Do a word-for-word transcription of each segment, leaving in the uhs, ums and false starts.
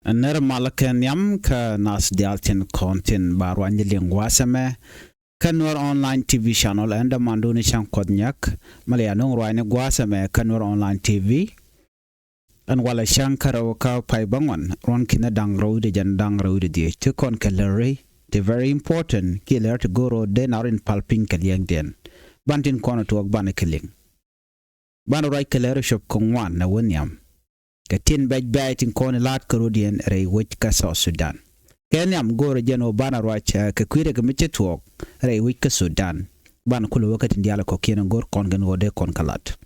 Nɛr malä kɛ nhiam kä nath diaal tin kɔn tin ba ruany liŋ gua̱a̱th ɛmɛ kä Nuer Online T V channel. Ɛn dämandun i̱ cäŋ Kuɔth Nyak. Mali anɔŋ ruanyni gua̱a̱th ɛmɛ kä Nuer Online T V. Ɛn walɛ cäŋ kä rɛw kä pay bäŋuan, ruɔ̱n ki̱n da̱ŋ rɛw wi̱cdɛ jiɛn da̱ŋ rɛw wi̱cdɛ dhieec. Ti kɔn kɛ lär rɛy ti very important kiɛ lär ti go̱o̱r ro̱o̱ dee na rɔ in pal piny kɛ liɛŋdiɛn. Ban tin kɔn tuɔɔk banɛ kɛ liŋ. Banɛ ruac kɛ lär cop kɛ ŋuan ɛ wä nhiam kɛ tin bɛc bɛ̈ɛ̈c tin kɔn in la̱a̱t kä rɔ̱diɛn rɛy wec kä South Sudan. Kɛ nhiam go̱o̱rä jɛn ɣöö banɛ ruac, eh, kɛ kui̱dɛ kɛ mi ci tuɔɔk rɛy wec kä Sudan. Banɛ kulɛ wä kä tin diaal kɔ̱kiɛn in go̱o̱r kɔn kɛn ɣöö dee kɔn kɛ la̱t.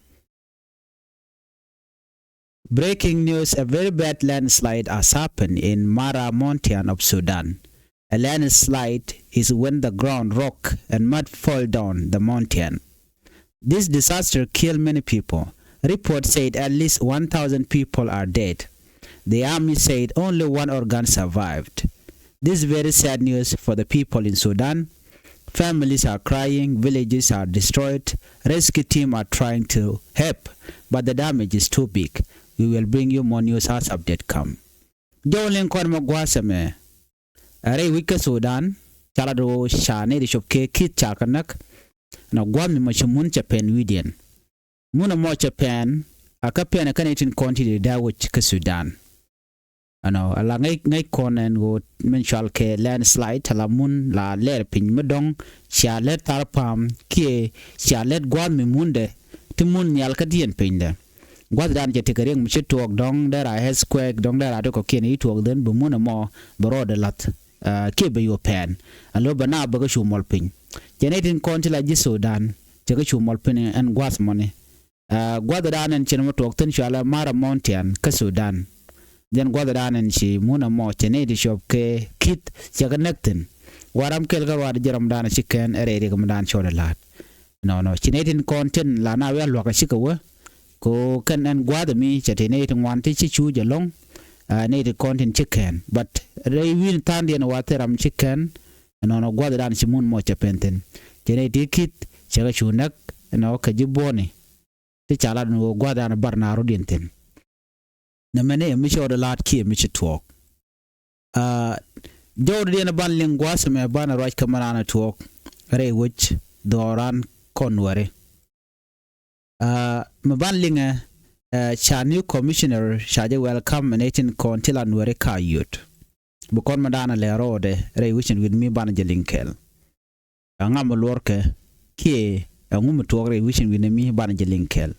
Breaking news: a very bad landslide has happened in Mara Mountain of Sudan. A landslide is when the ground rock and mud fall down the mountain. This disaster killed many people. Reports said at least one thousand people are dead. The army said only one organ survived. This is very sad news for the people in Sudan. Families are crying, villages are destroyed, rescue team are trying to help, but the damage is too big. We will bring you more news as update come. Jɔw liŋ kɔn mɛ gua̱a̱th ɛmɛ. Ɛ rɛy wi̱c kä Sudan, ca lat ɣöö ca nɛy ti cop kɛ ki̱th ca kɛ näk. Nɔ gua̱a̱th mi mɔ ci mun cɛ pɛn wi̱i̱diɛn. Mun ɛmɔ cɛ pɛn, a kä pɛn ɛ kä nɛy tin kɔn ti di dee wec kä Sudan. Ɛnɔ, ala ŋäc, ŋäc kɔn ɛn ɣöö min cual kɛ landslide, ala mun la lɛr piny mi dɔ̱ŋ, cia lɛr thar pa̱a̱m, kiɛ cia lɛr gua̱a̱th mi mundɛ, ti mun nhial kä diɛn pinydɛ. Gua̱thdan cɛ tekɛ riɛk mi ci tuɔɔk dɔ̱ŋ, dee ra earthquake, dɔ̱ŋ dee ra ti kɔ̱kiɛn i̱ tuɔɔk dhän bi mun ɛmɔ, bi rɔɔdɛ la̱th, ah, kiɛ bi yuɔ pɛn. A lo̱ bɛ na bɛ kä cu muɔl piny. Cɛ nɛy tin kɔn ti la ji̱ Sudan, cɛ kä cu muɔl piny ɛn gua̱th mɔni. Ah, gua̱thdan ɛn cin mɔ tuɔɔk thi̱n cualɛ Mara Mountain kä Sudan. Jɛn gua̱thdan ɛn ci mun ɛmɔ cɛ nɛy ti cop kɛ ki̱th cɛ kɛ näk thi̱n. Wa ram kɛl kä ruaat ji̱ ramdan ci kɛn ɛ rɛy riɛk mdan cɔɔdɛ la̱a̱t. Nɔnɔ, ci nɛy tin kɔn tin la na wi̱i̱ a luakä cikɛ wä. Ko kɛn ɛn gua̱a̱th mi cɛ ti nɛy ti ŋuan ti ci cuuc ɛlɔ̱ŋ. Ah, nɛy ti kɔn tin ci kɛn. But rɛy wi̱i̱ tha̱a̱ŋdiɛn wa thil ram ci kɛn. Nɔnɔ gua̱a̱thdan ci mun mɔ cɛ pɛn thi̱n. Cɛ nɛy ti ki̱th cɛ kɛ cu näk. Nɔ kɛ ji̱ buɔ̱ni. Ti ca lat ni ɣöö gua̱thdan bar na rɔ̱diɛn thi̱n. Nɛ mɛn i̱ mi cɛ ɣɔt la̱a̱t kiɛ mi ci tuɔɔk. Ah, jɔwdiɛn ban liŋ gua̱a̱th mɛ ban ruac kä mɛ raan tuɔɔk rɛy wec dhɔran kɔn wɛri. Ah, mɛ ban liŋɛ, eh, ca new commissioner ca jɛ welcome mɛ nɛy tin kɔn ti la nuɛri ka yot. Bi kɔn mɛ daanɛ lɛ rɔɔdɛ rɛy wec in wi̱n mi ban jɛ liŋ kɛl. Ɛŋa mi luɔrkɛ kiɛ ɛŋu mi tuɔɔk rɛy wec in wi̱n mi ban jɛ liŋ kɛl.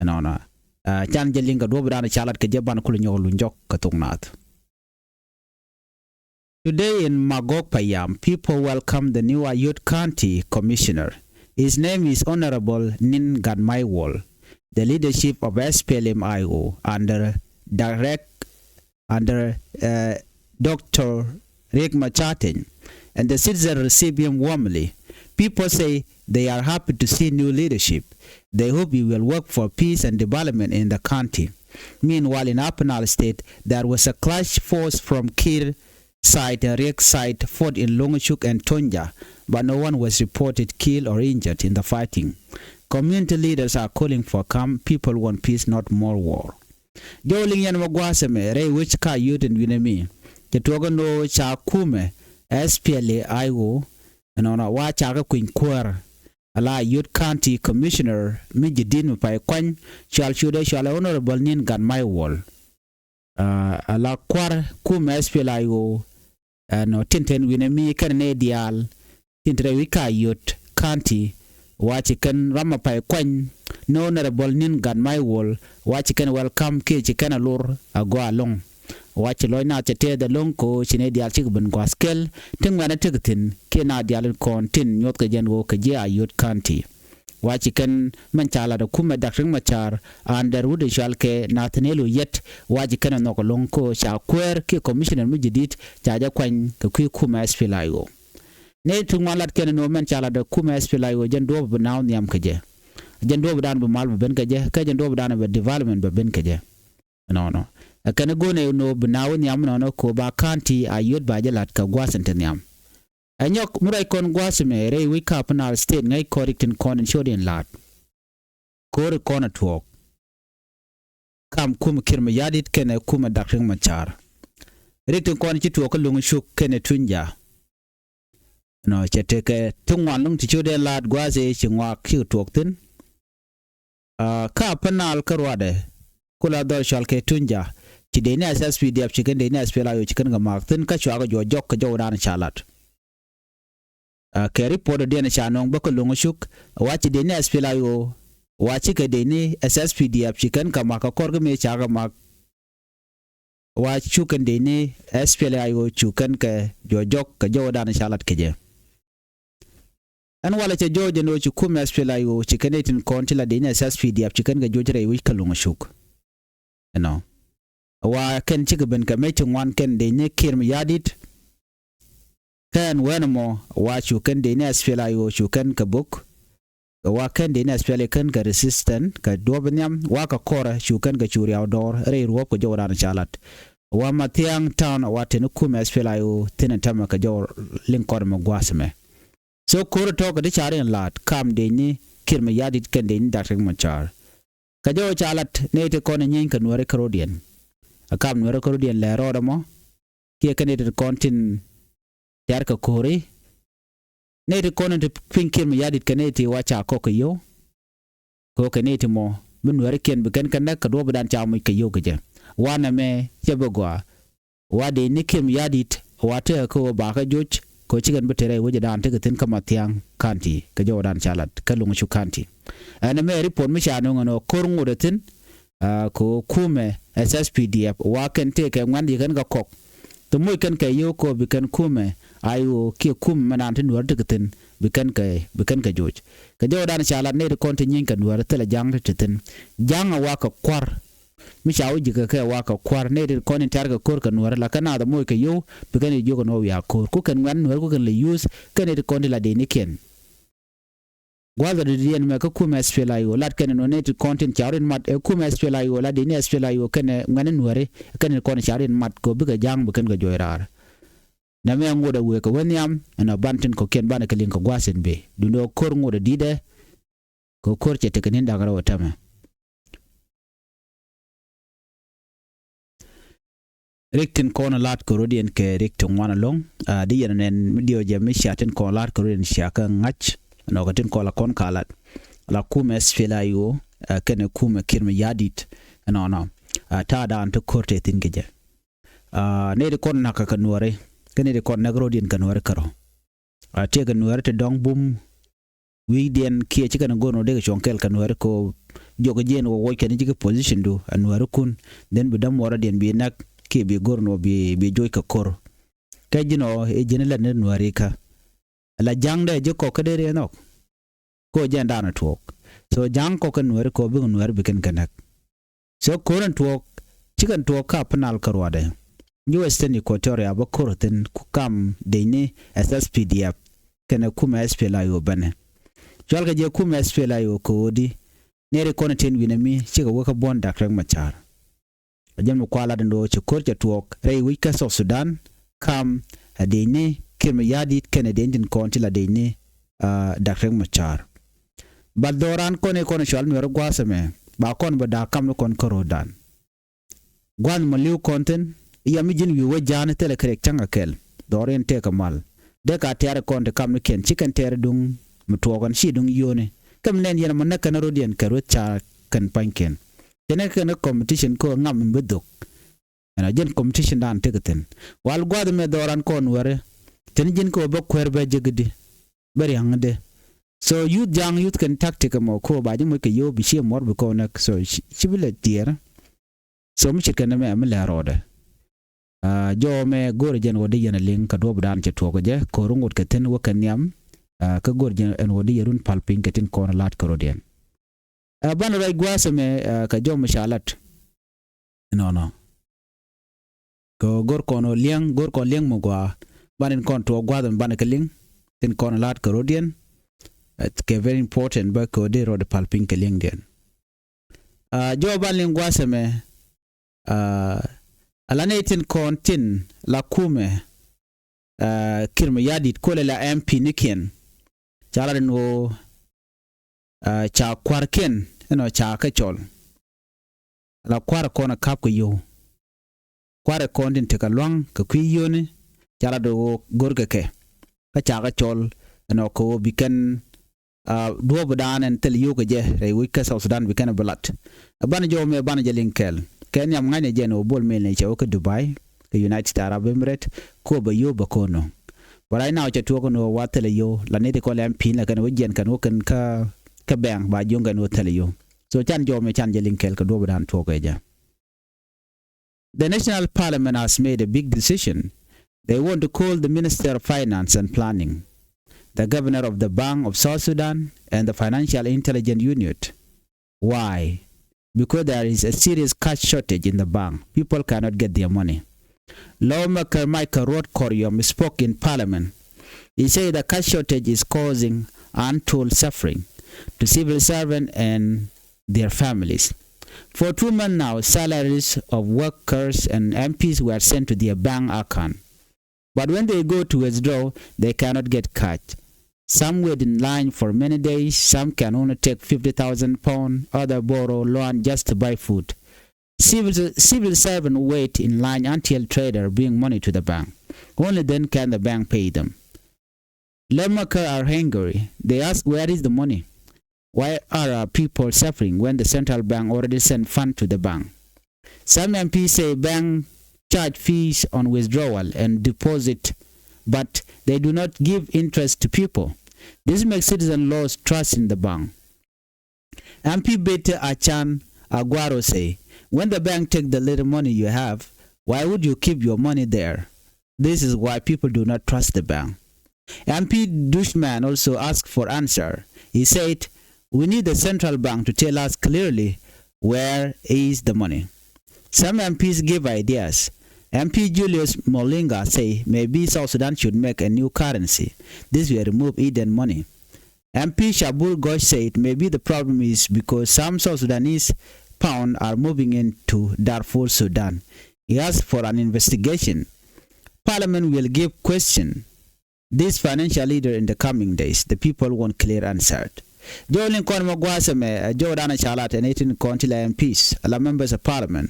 Ɛnɔnɔ. Ah, can jɛ liŋ kɛ duɔ̱ɔ̱p dan ca lat kɛ jɛ ban kulɛ nyɔk luny jɔk kɛ thok naath. Today in Magog Payam, people welcome the new Ayod County Commissioner. His name is Honorable Nin Gatmai Wol. The leadership of S P L M I O under direct under, uh, Doctor Riek Machar Teny, and the citizens receive him warmly. People say they are happy to see new leadership. They hope he will work for peace and development in the county. Meanwhile, in Upper Nile State, there was a clash force from Kiir side and Riek side fought in Longchuk and Tonja, but no one was reported killed or injured in the fighting. Community leaders are calling for calm. People want peace, not more war. Jɔw liŋ yɛn mɛ gua̱a̱th ɛmɛ rɛy wec ka yot in wi̱nɛ mi. Cɛ tuɔɔk ɛn ɣöö ca kumɛ S P L A I O ɛnɔnɔ wa ca kɛ kui̱ny kuäär. Ala Ayod County Commissioner mi jadid mi pay kuany cual ciötdɛ cual ɛ Honorable Nin Gatmai Wol. Ah, ala kua̱r kumɛ S P L A I O, ɛnɔ tin te wi̱nɛ mi kɛn nɛy diaal tin te rɛy wi̱c ka Ayod County, wa ci kɛn ram a pay kuany ni Honorable Nin Gatmai Wol, wa ci kɛn welcome kiɛ ci kɛn a lor a gɔaa ɛlɔ̱ŋ. Wa ci lɔc naath cɛ tɛth ɛlɔ̱ŋ kɛ ɣöö ci nɛy diaal cikɛ ben gua̱a̱th kɛl ti ŋuɛ̈tni tekɛ thi̱n kiɛ naath diaal in kɔn tin nyuɔ̱thkɛ jɛn ɣöö kɛ ji̱ Ayod County. Wa ci kɛn mɛn ca lat ɛ kumɛ Dak Riek Machar, an dɛr wut ɛ cual kɛ Nathaniel Oyet, wa ci kɛn ɛ nhɔk ɛlɔ̱ŋ kɛ ɣöö ca kuäär kiɛ commissioner mi jadid ca jɛ kuany kɛ kui̱ kumɛ S P L A I O. Nɛy ti ŋuan lat kɛn ni ɣöö mɛn ca lat ɛ kumɛ S P L A I O jɛn duɔ̱ɔ̱p bi naaw nhiam kɛ jɛ. Jɛn duɔ̱ɔ̱p dan bi mal bi ben kɛ jɛ, kä jɛn duɔ̱ɔ̱p dan bi development bi ben kɛ jɛ. Nɔnɔ. Ɛ kɛn go̱o̱nɛ ni ɣöö bi naaw nhiam nɔnɔ kɛ ɣöö ba county Ayod ba jɛ lat kɛ gua̱a̱th in te nhiam. Ɛ nyɔk mi ruac kɔn gua̱a̱th ɛmɛ rɛy wec kä Upper Nile State ŋäc kɔn rik tin kɔn in ciötdiɛn la̱t. Ko̱ri kɔn ɛ tuɔɔk. Kam kumɛ Kiir Mayardit kɛnɛ kumɛ Dak Riek Machar. Rik tin kɔn ci tuɔɔk kä Luŋ Cuk kɛnɛ Tuny Ja̱. Nɔ cɛ tekɛ ti ŋuan luŋ ti ciötdiɛn la̱t gua̱a̱th ëë ci ŋɔak cikɛ tuɔɔk thi̱n. Aa, kä Upper Nile kä ruacdɛ ku la dhɔr cɔal kɛ Tuny Ja̱, ci dec ni S S P D F ci kɛn dec ni S P L A I O ci kɛn kɛ ma̱a̱k thi̱n kä cua kɛ juɔc jɔk kɛ jɔwdan ca lat. Aa, kɛ ripotdiɛn ca nööŋ bä kä Luŋ Cuk, wa ci dec ni S P L A I O, wa cikɛ dec ni S S P D F ci kɛn kɛ ma̱a̱k kɛ kɔr kä mëë ca kɛ ma̱a̱k. Wa cu kɛn dec ni S P L A I O cu kɛn kɛ juɔc jɔk kɛ jɔwdan ca lat kɛ jɛ. Ɛn walɛ cɛ jɔɔc ɛn ɣöö ci kumɛ S P L A I O ci kɛn nɛy tin kɔn ti la dec ni S S P D F ci kɛn kɛ juɔc rɛy wec kä Luŋ Cuk. Ɛnɔ. Wa kɛn cikɛ ben kɛ mec ti ŋuan kɛn dec ni Kiir Mayardit. Kä ɛn wänɛ mɔ wa cu kɛn dec ni S P L A I O cu kɛn kɛ bök. Kɛ wa kɛn dec ni S P L A I O kɛn kɛ resistant kɛ duɔ̱p nhiam wa kɛ kɔrɛ cu kɛn kɛ cu riaw dɔɔr rɛy ruɔ̱p kɛ jɔwdan ca lat. Wa Mathiang Town wa teni kumɛ S P L A I O thi̱n ɛn tämɛ kɛ jɔw liŋ kɔrɛ mɛ gua̱a̱th mɛ. So ko̱r tɔ̱ kɛ ti ca rin la̱t kam dec ni Kiir Mayardit kɛn dec ni Dak Riek Machar. Kɛ jɔw ca lat nɛy ti kɔn ɛ nyieeny kɛ Nuääri kärɔ̱diɛn. Ɛ kam Nuääri kärɔ̱diɛn lɛ rɔɔdɛ mɔ kiɛ kɛn nɛy ti kɔn tin tɛ̈r kɛ ko̱ri. Nɛy ti kɔn in ti piny Kiir Mayardit kɛ nɛy ti wa ca kɔk kɛ yio̱w. Kɛ ɣöö kɛ nɛy ti mɔ mi Nuäärikiɛn bi kɛn kɛ näk kɛ duɔ̱ɔ̱pidan ca moc kɛ yio̱w kɛ jɛ. Wa nɛmɛ cɛ bi gɔaa. Wa dec ni Kiir Mayardit wa tekɛ kä ɣöö bakɛ joc kɛ ɣöö cikɛn bi te rɛy wecdan tekɛ thi̱n kä Mathiang County kɛ jɔwdan ca lat kä Luŋ Cuk County. Ɛn ɛmɛ ripot mi ca nööŋ ɛn ɣöö ko̱r ŋotdɛ thi̱n. Aa, kɛ ɣöö kumɛ S S P D F wa kɛn tëëkɛ ŋuɛ̈n yi kɛn kɛ kɔk. Thok moc kɛn kɛ yio̱w kɛ ɣöö bi kɛn kumɛ I O kiɛ kumɛ mɛndan ti Nuääri tekɛ thi̱n bi kɛn kɛ, bi kɛn kɛ joc. Kɛ jɔwdan ca lat nɛy ti kɔn ti nyieeny kɛ Nuääri thilɛ ja̱a̱ŋ ti te thi̱n. Ja̱a̱ŋ ɛ wa kɛ kua̱r. Mi ca wä ji̱ kɛ kɛ wa kɛ kua̱r nɛy ti kɔn in tɛ̈r kɛ ko̱r kɛ Nuääri la kɛn naath ɛ moc kɛ yio̱w bi kɛn i̱ jiök ɛn ɣöö wiaa ko̱r. Ku kɛn ŋuɛ̈n Nuääri ku kɛn lɛ use kɛn nɛy ti kɔn ti la dec ni kiɛn. Gua̱th ɛ dɔ̱diɛn mɛ kä kumɛ S P L A I O lat kɛn nɔ nɛy ti kɔn tin ca rin mat ɛ kumɛ S P L A I O lat dec ni S P L A I O kɛnɛ ŋuɛ̈ni Nuääri kɛn kɔn ca rin mat kɛ ɣöö bikɛ ja̱a̱ŋ bi kɛn kɛ juɔc raar. Nɛmɛ ŋot ɛ wëë kɛ wä nhiam ɛn ɔ ban tin kɔ̱kiɛn banɛ kɛ liŋ kɛ gua̱a̱th in bëë duundɛ ɣöö ko̱r ŋot ɛ di̱tdɛ. Kɛ ɣöö ko̱r cɛ tekɛ ni̱n da̱ŋ rɛw ɛ tämɛ. Rik tin kɔn la̱t kɛ rɔ̱diɛn kɛ rik ti ŋuan ɛlɔ̱ŋ. Aa, di yɛn nɛn mi diɛw jɛ mi cia tin kɔn la̱t kɛ rɔ̱diɛn cia kä ŋa̱c. Nɔkɛ tin kɔn la kɔn ka la̱t la kumɛ S P L A I O, aa, kɛnɛ kumɛ Kiir Mayardit. Ɛnɔnɔ. Aa, ta̱a̱ daan ti ko̱r te thi̱n kɛ jɛ. Aa, nɛy ti kɔn nakä kɛ Nuääri kɛnɛ ti kɔn näk rɔ̱diɛn kɛ Nuääri kärɔ̱. Aa, tiɛɛkɛ Nuääri ti dɔ̱ŋ bum wi̱i̱diɛn kiɛ ci kɛn go̱r nɔ dee kɛ cuɔ̱ŋ kɛl kɛ Nuääri kɛ ɣöö jiɔk jiɛn wä wuɔc kɛn ji̱ kɛ position du ɛ Nuääri kun. Then bi dämuɔɔr rɔ̱diɛn bi näk kiɛ bi go̱r nɔ bi, bi joc kɛ ko̱r. Kɛ ji̱n ɔ i̱ ji̱n lät ni Nuääri kä. La ja̱ŋdɛ ji̱ kɔk kä dee riɛn nhɔk. Kɛ ɣöö jɛn daanɛ tuɔɔk. So ja̱ŋ kɔk kɛ Nuääri kɛ ɣöö bikɛ Nuääri bi kɛn kɛ näk. So ko̱r ɛn tuɔɔk, cikɛn tuɔɔk kä Upper Nile kä ruacdɛ. Ji̱ Western Equatoria bä ko̱r thi̱n ku kam dec ni S S P D F kɛnɛ kumɛ S P L A I O bänɛ. Cualkɛ jɛ kumɛ S P L A I O kɛ ɣöö di nɛy ti kɔn tin wi̱nɛ mi cikɛ wä kä buɔ̱n Dak Riek Machar. Ɛ jɛn mi kualat ɛn ɣöö ci ko̱r cɛ tuɔɔk rɛy wec kä South Sudan kam ɛ dec ni Kiir Mayardit kɛnɛ dec tin kɔn ti la dec ni, aa, Dak Riek Machar. But dhɔran kɔn i̱ kɔn cual Nuääri gua̱a̱th ɛmɛ ba kɔn bä da̱a̱k kamnikɔn kä ro̱o̱dan. Gua̱a̱th mɔ li̱w kɔn thi̱n, ya mi ji̱n wi̱i̱ wä ja̱a̱n thilɛ kɛ rɛk cäŋ kɛ kɛl. Dhɔr in tëëkɛ mal. Dee ka tɛ̈r kɔn ti kamnikiɛn, ci kɛn tɛ̈r duŋ mi tuɔɔk ɛn ci duŋ yio̱o̱ni. Kä mi nɛn yɛn mɔ näk kɛn rɔ̱diɛn kɛ rueth ca kɛn pa̱nykiɛn. Cɛ näk kɛn competition kä ŋam mi bi dhok. Ɛn a jɛn competition dan tekɛ thi̱n. Wal gua̱a̱th mɛ dhɔran kɔn wɛrɛ. Tɛn ji̱n kä bä kuɛɛr bɛ jek di. Bä ria̱ŋ di. So youth ja̱a̱ŋ youth kɛn tactic mɔ kä ba ji̱ moc kɛ yio̱w bi ciɛ muɔr bi kɔn näk. So ci, ci bi lɛ tiɛɛr. So mi ce̱tkɛ nɛmɛ mi lɛ rɔɔdɛ. Aa, jɔw mɛ go̱o̱rɛ jɛn ɣöö dee yɛn a liŋ kɛ duɔ̱ɔ̱pdan cɛ tuɔɔk kɛ jɛ, ko̱r ŋot kɛ thi̱n wä kɛ nhiam. Aa, kä go̱o̱rɛ jɛn ɛn ɣöö dee yɛn run pal piny kɛ tin kɔn la̱t kärɔ̱diɛn. Aa, banɛ ruac gua̱a̱th ɛmɛ, aa, kɛ jɔw mi ca lat. Nɔnɔ. Kɛ ɣöö go̱r kɔn ɣöö liɛŋ, go̱r kɔn liɛŋ mi gɔaa. Banɛ tin kɔn tuɔɔk gua̱a̱th ɛmɛ banɛ kɛ liŋ. Tin kɔn la̱t kärɔ̱diɛn. Aa, kɛ very important bä kɛ ɣöö dee rɔɔdɛ pal piny kɛ liŋdiɛn. Aa, jɔw banɛ liŋ gua̱a̱th ɛmɛ. Aa, ala nɛy tin kɔn tin la kumɛ Ɛ, Kiir Mayardit kolɛ la M P nikiɛn. Ca lat ɛn ɣöö, ɛ, ca kua̱rkiɛn ɛnɔ ca kɛ cɔl. La kua̱r kɔn ɛ ka̱p kɛ yio̱w. Kua̱r kɔn tin tekɛ lua̱ŋ kɛ kui̱ yio̱ni ca lat ɣöö go̱rkɛ kɛ. Kä ca kɛ cɔl ɛnɔ kɛ ɣöö bi kɛn, ɛ, duɔ̱ɔ̱pdan ɛn thil yio̱w kɛ jɛ rɛy wec kä South Sudan bi kɛn bi lat. Ɛ banɛ jɔw mɛ banɛ jɛ liŋ kɛɛl. Kɛ nhiam ŋa̱cnɛ jɛ ɛn ɣöö Bol Mel ni cɛ wä kä Dubai kɛ United Arab Emirates kɛ ɣöö bɛ yio̱w bɛ ko̱n ɣöö. But right now cɛ tuɔɔk ɛn ɣöö wa thil yio̱w la nɛy ti kɔn la M P la kɛn wä jiɛn kɛn wä kɛn kä, kä bɛŋ ba jiöŋ kɛn wä thil yio̱w. So can jɔw mɛ can jɛ liŋ kɛɛl kɛ duɔ̱ɔ̱pdan tuɔɔk kɛ jɛ. The National Parliament has made a big decision. They want to call the Minister of Finance and Planning, the Governor of the Bank of South Sudan, and the Financial Intelligence Unit. Why? Because there is a serious cash shortage in the bank. People cannot get their money. Lawmaker Michael Rod Koryom spoke in Parliament. He said the cash shortage is causing untold suffering to civil servants and their families. For two months now, salaries of workers and M Ps were sent to their bank account. But when they go to withdraw, they cannot get cash. Some wait in line for many days, some can only take fifty thousand pounds, others borrow loan just to buy food. Civil, civil servants wait in line until traders bring money to the bank. Only then can the bank pay them. Lawmakers are angry. They ask, "Where is the money? Why are our people suffering when the central bank already sent funds to the bank?" Some M Ps say banks charge fees on withdrawal and deposit, but they do not give interest to people. This makes citizens lose trust in the bank. M P Bete Achan Aguero say, "When the bank take the little money you have, why would you keep your money there?" This is why people do not trust the bank. M P Dushman also asked for answer. He said, "We need the central bank to tell us clearly where is the money." Some M Ps give ideas. M P Julius Molinga say maybe South Sudan should make a new currency. This will remove hidden money. M P Shabur Gosh said maybe the problem is because some South Sudanese pound are moving into Darfur, Sudan. He asked for an investigation. Parliament will give question this financial leader in the coming days. The people want clear answer. Jɔw liŋ kɔn mɛ gua̱a̱th ɛmɛ, ɛ, jɔw danɛ ca lat ɛn eighteen kɔn ti la M Ps, la members of parliament.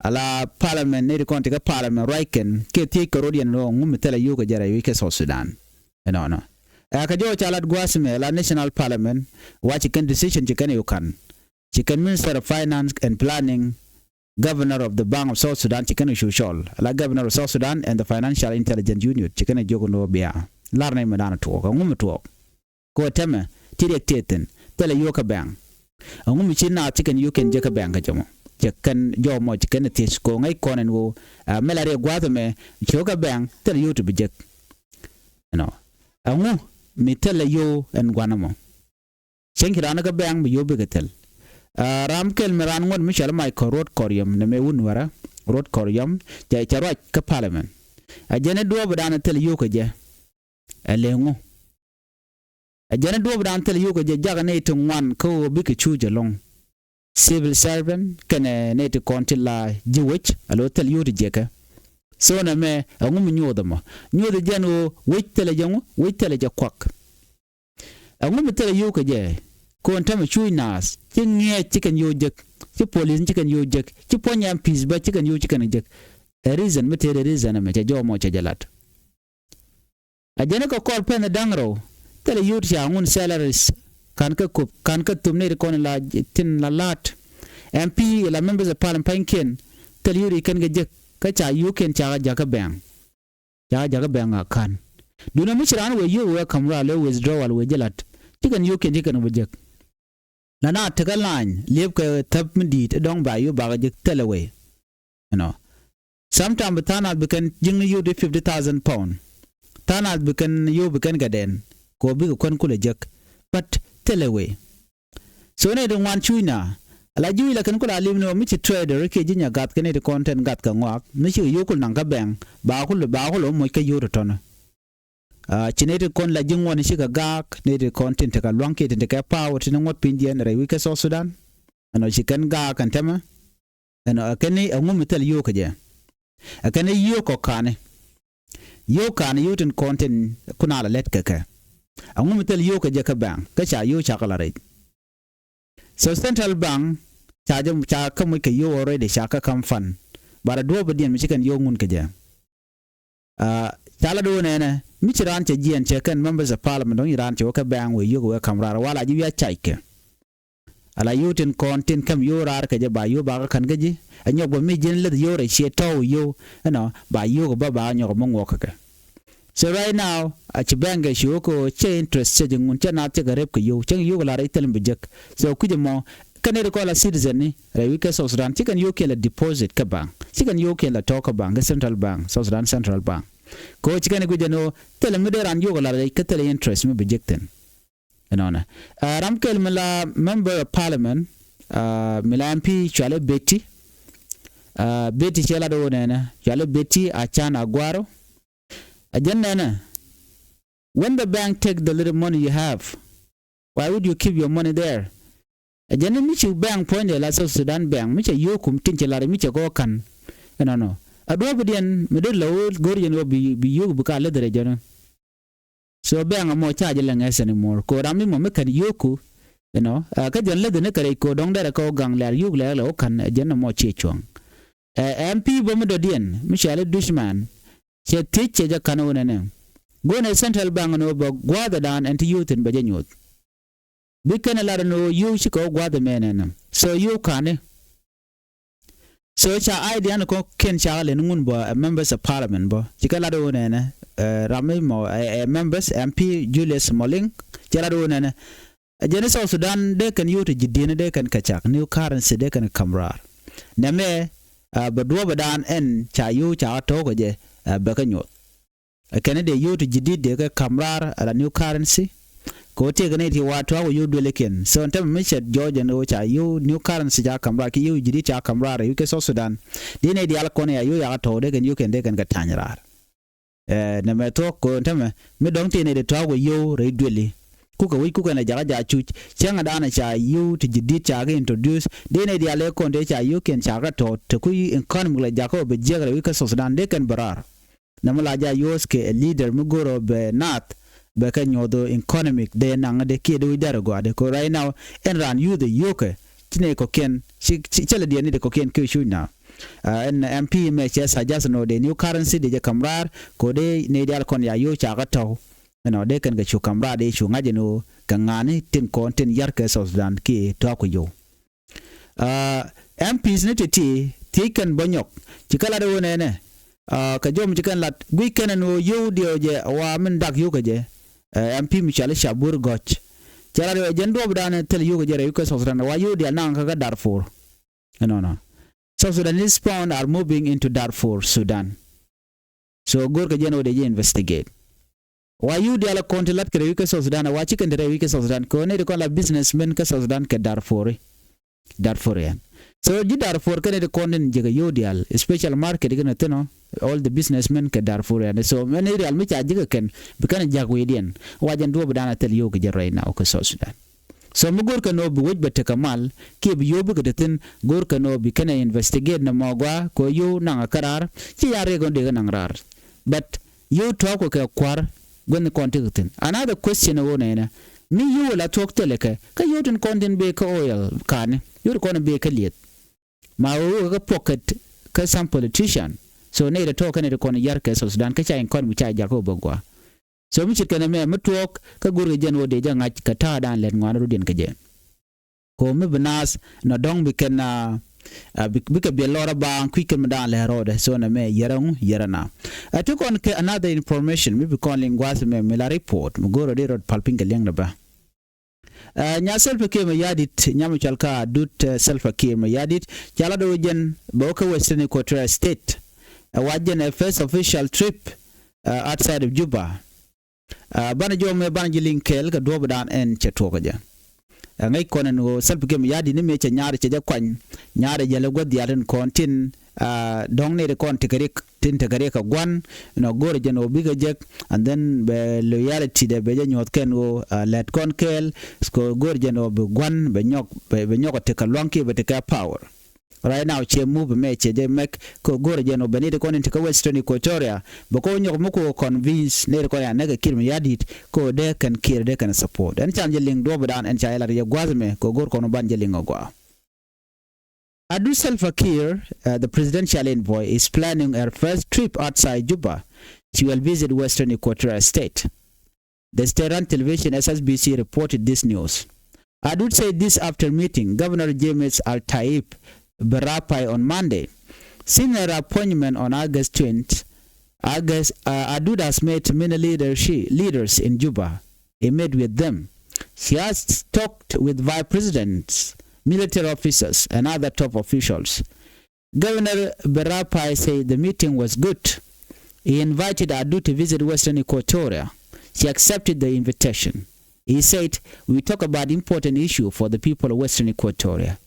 Ala parliament ni ri kɔn ti kä parliament ruac kɛn kɛ thiec kɛ rot yɛn rɔ ŋum mi thilɛ yio̱w kɛ jɛ rɛy wec kɛ South Sudan. Ɛnɔnɔ. Ɛ kɛ jɔw ca lat gua̱a̱th ɛmɛ la national parliament wa ci kɛn decision ci kɛn yu kan. Ci kɛn Minister of Finance and Planning, Governor of the Bank of South Sudan ci kɛn cu cɔl. Ala Governor of South Sudan and the Financial Intelligence Unit ci kɛn jiök ni wä bia. Lar ni mi dan tuɔɔk, ɛŋu mi tuɔɔk? Kɛ wä tɛmɛ ti riɛk tëë thi̱n thilɛ yio̱w kä bɛŋ. Ɛŋu mi ci naath ci kɛn yio̱w kɛn jek kä bɛŋ kä jɛ mɔ? Cɛ kɛn jɔw mɔ ci kɛn thiec kɛ wä ŋäc kɔn ɛn wä, ɛ, mɛ la riɛk gua̱a̱th ɛmɛ ci wä kä bɛŋ thilɛ yio̱w ti bi jek. Ɛnɔ. Ɛŋu mi thilɛ yio̱w ɛn gua̱n ɛmɔ? Cieŋ ci raan kä bɛŋ bi yio̱w bikɛ thil. Ɛ, ram kɛl mi raan ŋuɔ̱t mi cɔal Michael Rod Koryom nɛ mɛ wun wärä Rod Koryom cɛ, cɛ ruac kä parliament. Ɛ jɛn i̱ duɔ̱ɔ̱p dan thil yio̱w kɛ jɛ. Ɛ lɛ ŋu? Ɛ jɛn i̱ duɔ̱ɔ̱p dan thil yio̱w kɛ jɛ jakä nɛy ti ŋuan kä ɣöö bikɛ cuuc ɛlɔ̱ŋ. Civil servant kɛnɛ nɛy ti kɔn ti la ji̱ wec alo thil yio̱w ti jiɛkɛ. So nɛ mɛ ɛŋu mi nyuɔth ɛmɔ? Nyuɔth ɛ jɛn ɣöö wec thilɛ jɛ ŋu? Wec thilɛ jɛ kuak. Ɛŋu mi thilɛ yio̱w kɛ jɛ? Kɔn täämɛ cuuc naath ci ŋi̱eec ci kɛn yio̱w jek, ci police ci kɛn yio̱w jek, ci puɔ̱ny M Ps bä ci kɛn yio̱w ci kɛn jek. Ɛ reason mi tëëdɛ reason ɛmɛ cɛ jɔw mɔ cɛ jɛ lat. A jɛn kɛ kɔr pɛn da̱ŋ rɛw thilɛ yio̱w ti ca ŋun salaries ka̱n kä kop ka̱n kä thop nɛy ti kɔn la tin la la̱t. M P la members of parliament pa̱nykiɛn thilɛ yio̱w ti kɛn kɛ jek kä ca yio̱wkiɛn ca kɛ jakä bɛŋ. Ca jakä bɛŋ a ka̱n. Duundɛ mi ci raan wëë yio̱w wëë ka̱m rɔal wëë withdrawal wëë jɛ la̱t. Ci kɛn yio̱wkiɛn ci kɛn wä jek. La na tekä lany liepkɛ thäp mi di̱i̱t ɛ dɔ̱ŋ ba yio̱w bakɛ jek thilɛ wëë. Ɛnɔ. Sometime bi tha̱a̱ŋ nath bi kɛn ji̱kni yio̱w ti fifty thousand pound. Tha̱a̱ŋ nath bi kɛn yio̱w bi kɛn kɛ dɛn. Kɛ ɣöö bikɛ kuän kulɛ jek. But thilɛ wëë. So nɛy ti ŋuan cuucna ala ji̱ wi̱c la kɛn ku la lim ni ɣöö mi ci trader kiɛ ji̱ nyɛ gath kɛ nɛy ti kɔn tin gath kɛ ŋɔak mi cikɛ yio̱w kul naŋ kä bɛŋ ba kul ba kul ɣä moc kä yio̱w tɔ̱tɔ̱nä. Aa, ci nɛy ti kɔn la ji̱ ŋuɔ̱n cikɛ gaak nɛy ti kɔn tin tekɛ lua̱ŋ kiɛ tin tekɛ power tin ŋuɔ̱t pinydiɛn rɛy wi̱c kä South Sudan. Ɛnɔ ci kɛn gaak ɛn tɛmɛ. Ɛnɔ ɛ kɛn ni ɛŋu mi thil yio̱w kɛ jɛ. Ɛ kɛn ni yio̱w kɔ ka̱ni. Yio̱w ka̱n yio̱w tin kɔn tin kun a la lät kɛ kɛ. Aŋu mi thil yio̱w kɛ jɛ kä bank kä ca yio̱w ca kɛ la rɛc. So central bank ca jɛ ca kä muc kɛ yio̱w already ca kä kam fund. Bara duɔ̱ɔ̱p diɛn mi ci kɛn yio̱w ŋun kɛ jɛ. Ca la do̱o̱ nɛnɛ mi ci raan cɛ jiɛn cɛ kɛn members of parliament dɔ̱ŋ ci raan cɛ wä kä bank wee yio̱k wee kam raar wala ji̱ wi̱i̱ a cac kɛ. Ala yio̱w tin kɔn tin käm yio̱w raar kɛ jɛ ba yio̱w ba kä ka̱n kä ji̱. Ɛ nyɔk bä mi ji̱n leth yio̱w rɛ ciɛ tɔ̱w yio̱w ɛnɔ ba yio̱k bä ba nyɔk mi ŋuɔk kɛ kɛ. So right now a ci bank kɛ ci wä kɛ wä cɛ interest cɛ ji̱ ŋun cɛ naath cɛ kɛ rep kɛ yio̱w cɛ yio̱k la rɛc thil mi bi jek. So kui̱c ɛmɔ kɛn nɛy ti kɔn la citizen ni rɛy wi̱c kɛ South Sudan ci kɛn yio̱w kiɛn la deposit kä bank ci kɛn yio̱w kiɛn la tɔ̱ kä bank kä central bank South Sudan central bank. Kɛ wä ci kɛn i̱ guic ɛn ɣöö thilɛ mi dee raan yio̱k la rɛc kä thilɛ interest mi bi jek thi̱n. Ɛnɔnɛ ram kɛl mi la member of parliament mi la M P cualɛ Betty. Betty cɛ lat ɣöö nɛnɛ cualɛ Betty a can a gua̱a̱r ɣöö a jɛn nɛnɛ. When the bank take the little money you have, why would you keep your money there? Ɛ jɛn ni mi ci bank puɔ̱nydɛ la South Sudan bank mi ca yio̱o̱k kum tin ci lar mi ca kɔ ka̱n. Ɛnɔnɔ a duɔ̱ɔ̱p diɛn mi dee la wä go̱r jɛn wä bi yio̱o̱k bi ka leth rɛ jɛn. So bank amɔ ca jɛ lɛ ŋɛs anymore ko ram mi mɔ mi kɛn yio̱o̱ku. Ɛnɔ kä jɛn leth ni kɛ rɛc ko dɔ̱ŋ dɛrɛ kɛ wä gaŋ lɛr yio̱o̱k lɛr lɛ wä ka̱n ɛ jɛn amɔ ciɛ cuɔ̱ŋ. Ɛ M P bä mi dɔ̱diɛn mi cɔal i̱ Dushman cɛ thiec cɛ jɛ ka̱n wä nɛnɛ. Go̱o̱nɛ central bank ni wä bɛ gua̱a̱thɛ daan ɛn ti yio̱o̱ thi̱n bɛ jɛ nyoth. Bi kɛn ɛ lar ni wä yio̱o̱ cikɛ wä gua̱a̱thɛ mɛ nɛnɛ so yio̱o̱ ka̱n i̱. So ca idea ni kɔ̱kiɛn ca kɛ lɛ ni ŋun bä ɛ members of parliament bä cikɛ lat wä nɛnɛ. Ram mi mɔ ɛ members M P Julius Moling cɛ lat wä nɛnɛ. Ɛ jɛn i̱ South Sudan dee kɛn yio̱w ti ji̱ di̱n dee kɛn kɛ cak new currency dee kɛn kɛ ka̱m raar. Nɛmɛ bɛ duɔ̱ɔ̱p ɛ daan ɛn ca yio̱w ca kɛ tɔ̱ɔ̱k ɛ jɛ bɛ kɛ nyuɔth. Ɛ kɛn i̱ dee yio̱w ti ji̱ di̱t dee kɛ ka̱m raar ala new currency. Kɛ wä tiek ni ti wa tuaak wä yio̱w duëlikiɛn so ɛn tämɛ mi cɛ jɔɔc ɛn ɣöö ca yio̱w new currency ca ka̱m raar ki yio̱w ji̱ di̱t ca ka̱m raar ɛ wi̱c kɛ South Sudan. Di̱t ni diaal kɔn ya yio̱w ya kɛ tɔ̱ɔ̱k dee kɛn yio̱w kɛn dee kɛn kɛ ta̱ny raar. Nɛmɛ thuɔ̱k kɛ ɛn tämɛ mi dɔ̱ŋ ti ni dee tuaak wä yio̱w rɛy duëli. Kukɛ wi̱c kukɛ nɛ jakä ja̱ cuc cäŋɛ daanɛ ca yio̱w ti ji̱ di̱t ca kɛ introduce dee nɛ diaal ëë kɔn tëë ca yio̱w kiɛn ca kɛ tɔ̱ te kui̱ economic la jakä wä bɛ jiäk rɛy wi̱c kä South Sudan dee kɛn bɛ raar. Nɛmɛ la ja̱ yio̱w kɛ ɛ leader mi go̱rɛ wä bɛ naath bɛ kɛ nyuɔth wä economic dee naŋ dee kiɛ dee wi̱c dɛr ɛ gɔaa dee ko right now ɛn raan youth ɛ yio̱kɛ ci nɛ kɔ̱kiɛn ci cä lɛ diɛn ni dee kɔ̱kiɛn kiɛ cuc na. Ɛn M P mɛ cɛ suggest nɔ dee new currency dee jɛ ka̱m raar ko dee nɛ diaal kɔn ya yio̱w ca kɛ tɔ̱. Ɛnɔ dee kɛn kɛ cu ka̱m raar dee cu ŋa̱c ɛn ɣöö kɛ ŋa̱a̱ni tin kɔn tin yar kɛ South Sudan kiɛ tuaak ku yio̱w. M Ps ni ti̱ti̱ thiec kɛn bä nyɔk ci kɛ lat ɣöö nɛnɛ. Kɛ jɔm ci kɛn lat guic kɛn ɛn ɣöö yio̱w diɛw jɛ wa min dak yio̱w kɛ jɛ. M P mi cɔal i̱ Cabur Gɔ̱c cɛ lat ɣöö jɛn duɔ̱ɔ̱pdan thil yio̱w kɛ jɛ rɛy wi̱c kɛ South Sudan wa yio̱w diaal naŋ kä kä Darfur. Ɛnɔnɔ South Sudanese pound are moving into Darfur, Sudan. So go̱o̱rkɛ jɛn ɣöö dee jɛ investigate. Wa yio̱w diaal kɔn ti lat kɛ rɛy wi̱c kä South Sudan wa ci kɛn te rɛy wi̱c kä South Sudan kɛ ɣöö nɛy ti kɔn la businessmen kä South Sudan kɛ Darfuri. Darfurian. So ji̱ Darfur kɛn ti kɔn tin jekɛ yio̱w diaal special market kɛn thin ɔ all the businessmen kɛ Darfurian. So mɛn nɛy diaal mi ca jekɛ kɛn bi kɛn jak wi̱i̱diɛn wa jɛn duɔ̱ɔ̱pdan a thil yio̱w kɛ jɛ right now kɛ South Sudan. So mi go̱o̱rkɛ nɔ bi wec bɛ tekɛ mal kiɛ bi yio̱w bikɛ te thi̱n go̱o̱rkɛ nɔ bi kɛn ɛ investigate nɛ mɔ gɔaa kɛ ɣöö yio̱w naŋ ɛ kä raar ci ya riɛk ɣän dee kɛ naŋ raar. But yio̱w tɔ̱ɔ̱k kɛ kɛ kua̱r guänh kɔn tekɛ thi̱n. Another question ɛ ɣöö nɛnɛ mi yio̱w la thuɔ̱k thilɛ kɛ kä yio̱w tin kɔn tin bee kä oil ka̱ni yio̱w tin kɔn bee kä lieth. Ma ɣöö wekɛ kä pocket kä some politician. So nɛy tɔ̱ kɛn ti kɔn yar kɛ South Sudan kä ca economy ca jakä wä bä gɔaa. So mi ce̱tkɛ nɛmɛ mi tuɔɔk kä go̱rkɛ jɛn ɣöö dee jɛ ŋa̱c kɛ ta̱a̱dan lɛt ŋuan rɔ̱diɛn kɛ jɛ. Ko mi bi naath nɔ dɔ̱ŋ bi kɛn bikɛ biɛl lɔr a baaŋ kui̱c kɛn mi daan lɛ rɔɔdɛ. So nɛmɛ yɛrɛ ŋu yɛrɛ na. Ɛ ti kɔn kɛ another information mi bi kɔn liŋ gua̱a̱th mɛ mi la report mi go̱o̱rɔ di rɔt pal piny kɛ liɛŋdɛ bä. Nya Salva Kiir Mayardit nyam cɔal ka dut Salva Kiir Mayardit ca la do̱ jɛn bɛ wä kä Western Equatoria State. Ɛ wa jɛn ɛ first official trip outside of Juba. Banɛ jɔw mɛ banɛ ji̱ liŋ kɛɛl kɛ duɔ̱ɔ̱pdan ɛn cɛ tuɔɔk kɛ jɛ. Ɛ ŋäc kɔn ɛn ɣöö Salva Kiir Mayardit ni mëë cɛ nyaar cɛ jɛ kuany nyaar ɛ jɛl ɛ gua̱th diaal tin kɔn tin dɔ̱ŋ ni ti kɔn tekɛ riɛk tin tekɛ riɛk kɛ gua̱n. Nɔ go̱rɛ jɛn ɣöö bikɛ jek and then bɛ loyalty dɛ bɛ jɛ nyuɔ̱th kɛn ɣöö lɛt kɔn kɛɛl. Kɛ go̱rɛ jɛn ɣöö bi gua̱n bɛ nyɔk bɛ nyɔk ɛ tekɛ lua̱ŋ kiɛ bɛ tekɛ power. Right now ciɛ move mɛ ciɛ jɛ mɛk kɛ go̱r jɛn ɔ bɛ ni ti kɔn in ti kä Western Equatoria bɛ kɔ nyɔk mi kɔ convince ni ti kɔn ya nɛk kɛ Kiir Mayardit kɔ dee kɛn Kiir dee kɛn support. Ɛn can jɛ liŋ duɔp dan ɛn ca jɛ lat jɛ gua̱th mɛ kɔ go̱r kɔn ban jɛ liŋ ɔ gua. Adut Salva Kiir, uh, the presidential envoy, is planning her first trip outside Juba. She will visit Western Equatoria State. The state-run television S S B C reported this news. Adut said this after meeting Governor James Al-Taib Barapai on Monday. Since her appointment on August twentieth, August, uh, Adut has met many leadership, leaders in Juba. He met with them. She has talked with vice presidents, military officers, and other top officials. Governor Barapai said the meeting was good. He invited Adut to visit Western Equatoria. She accepted the invitation. He said, "We talk about important issue for the people of Western Equatoria."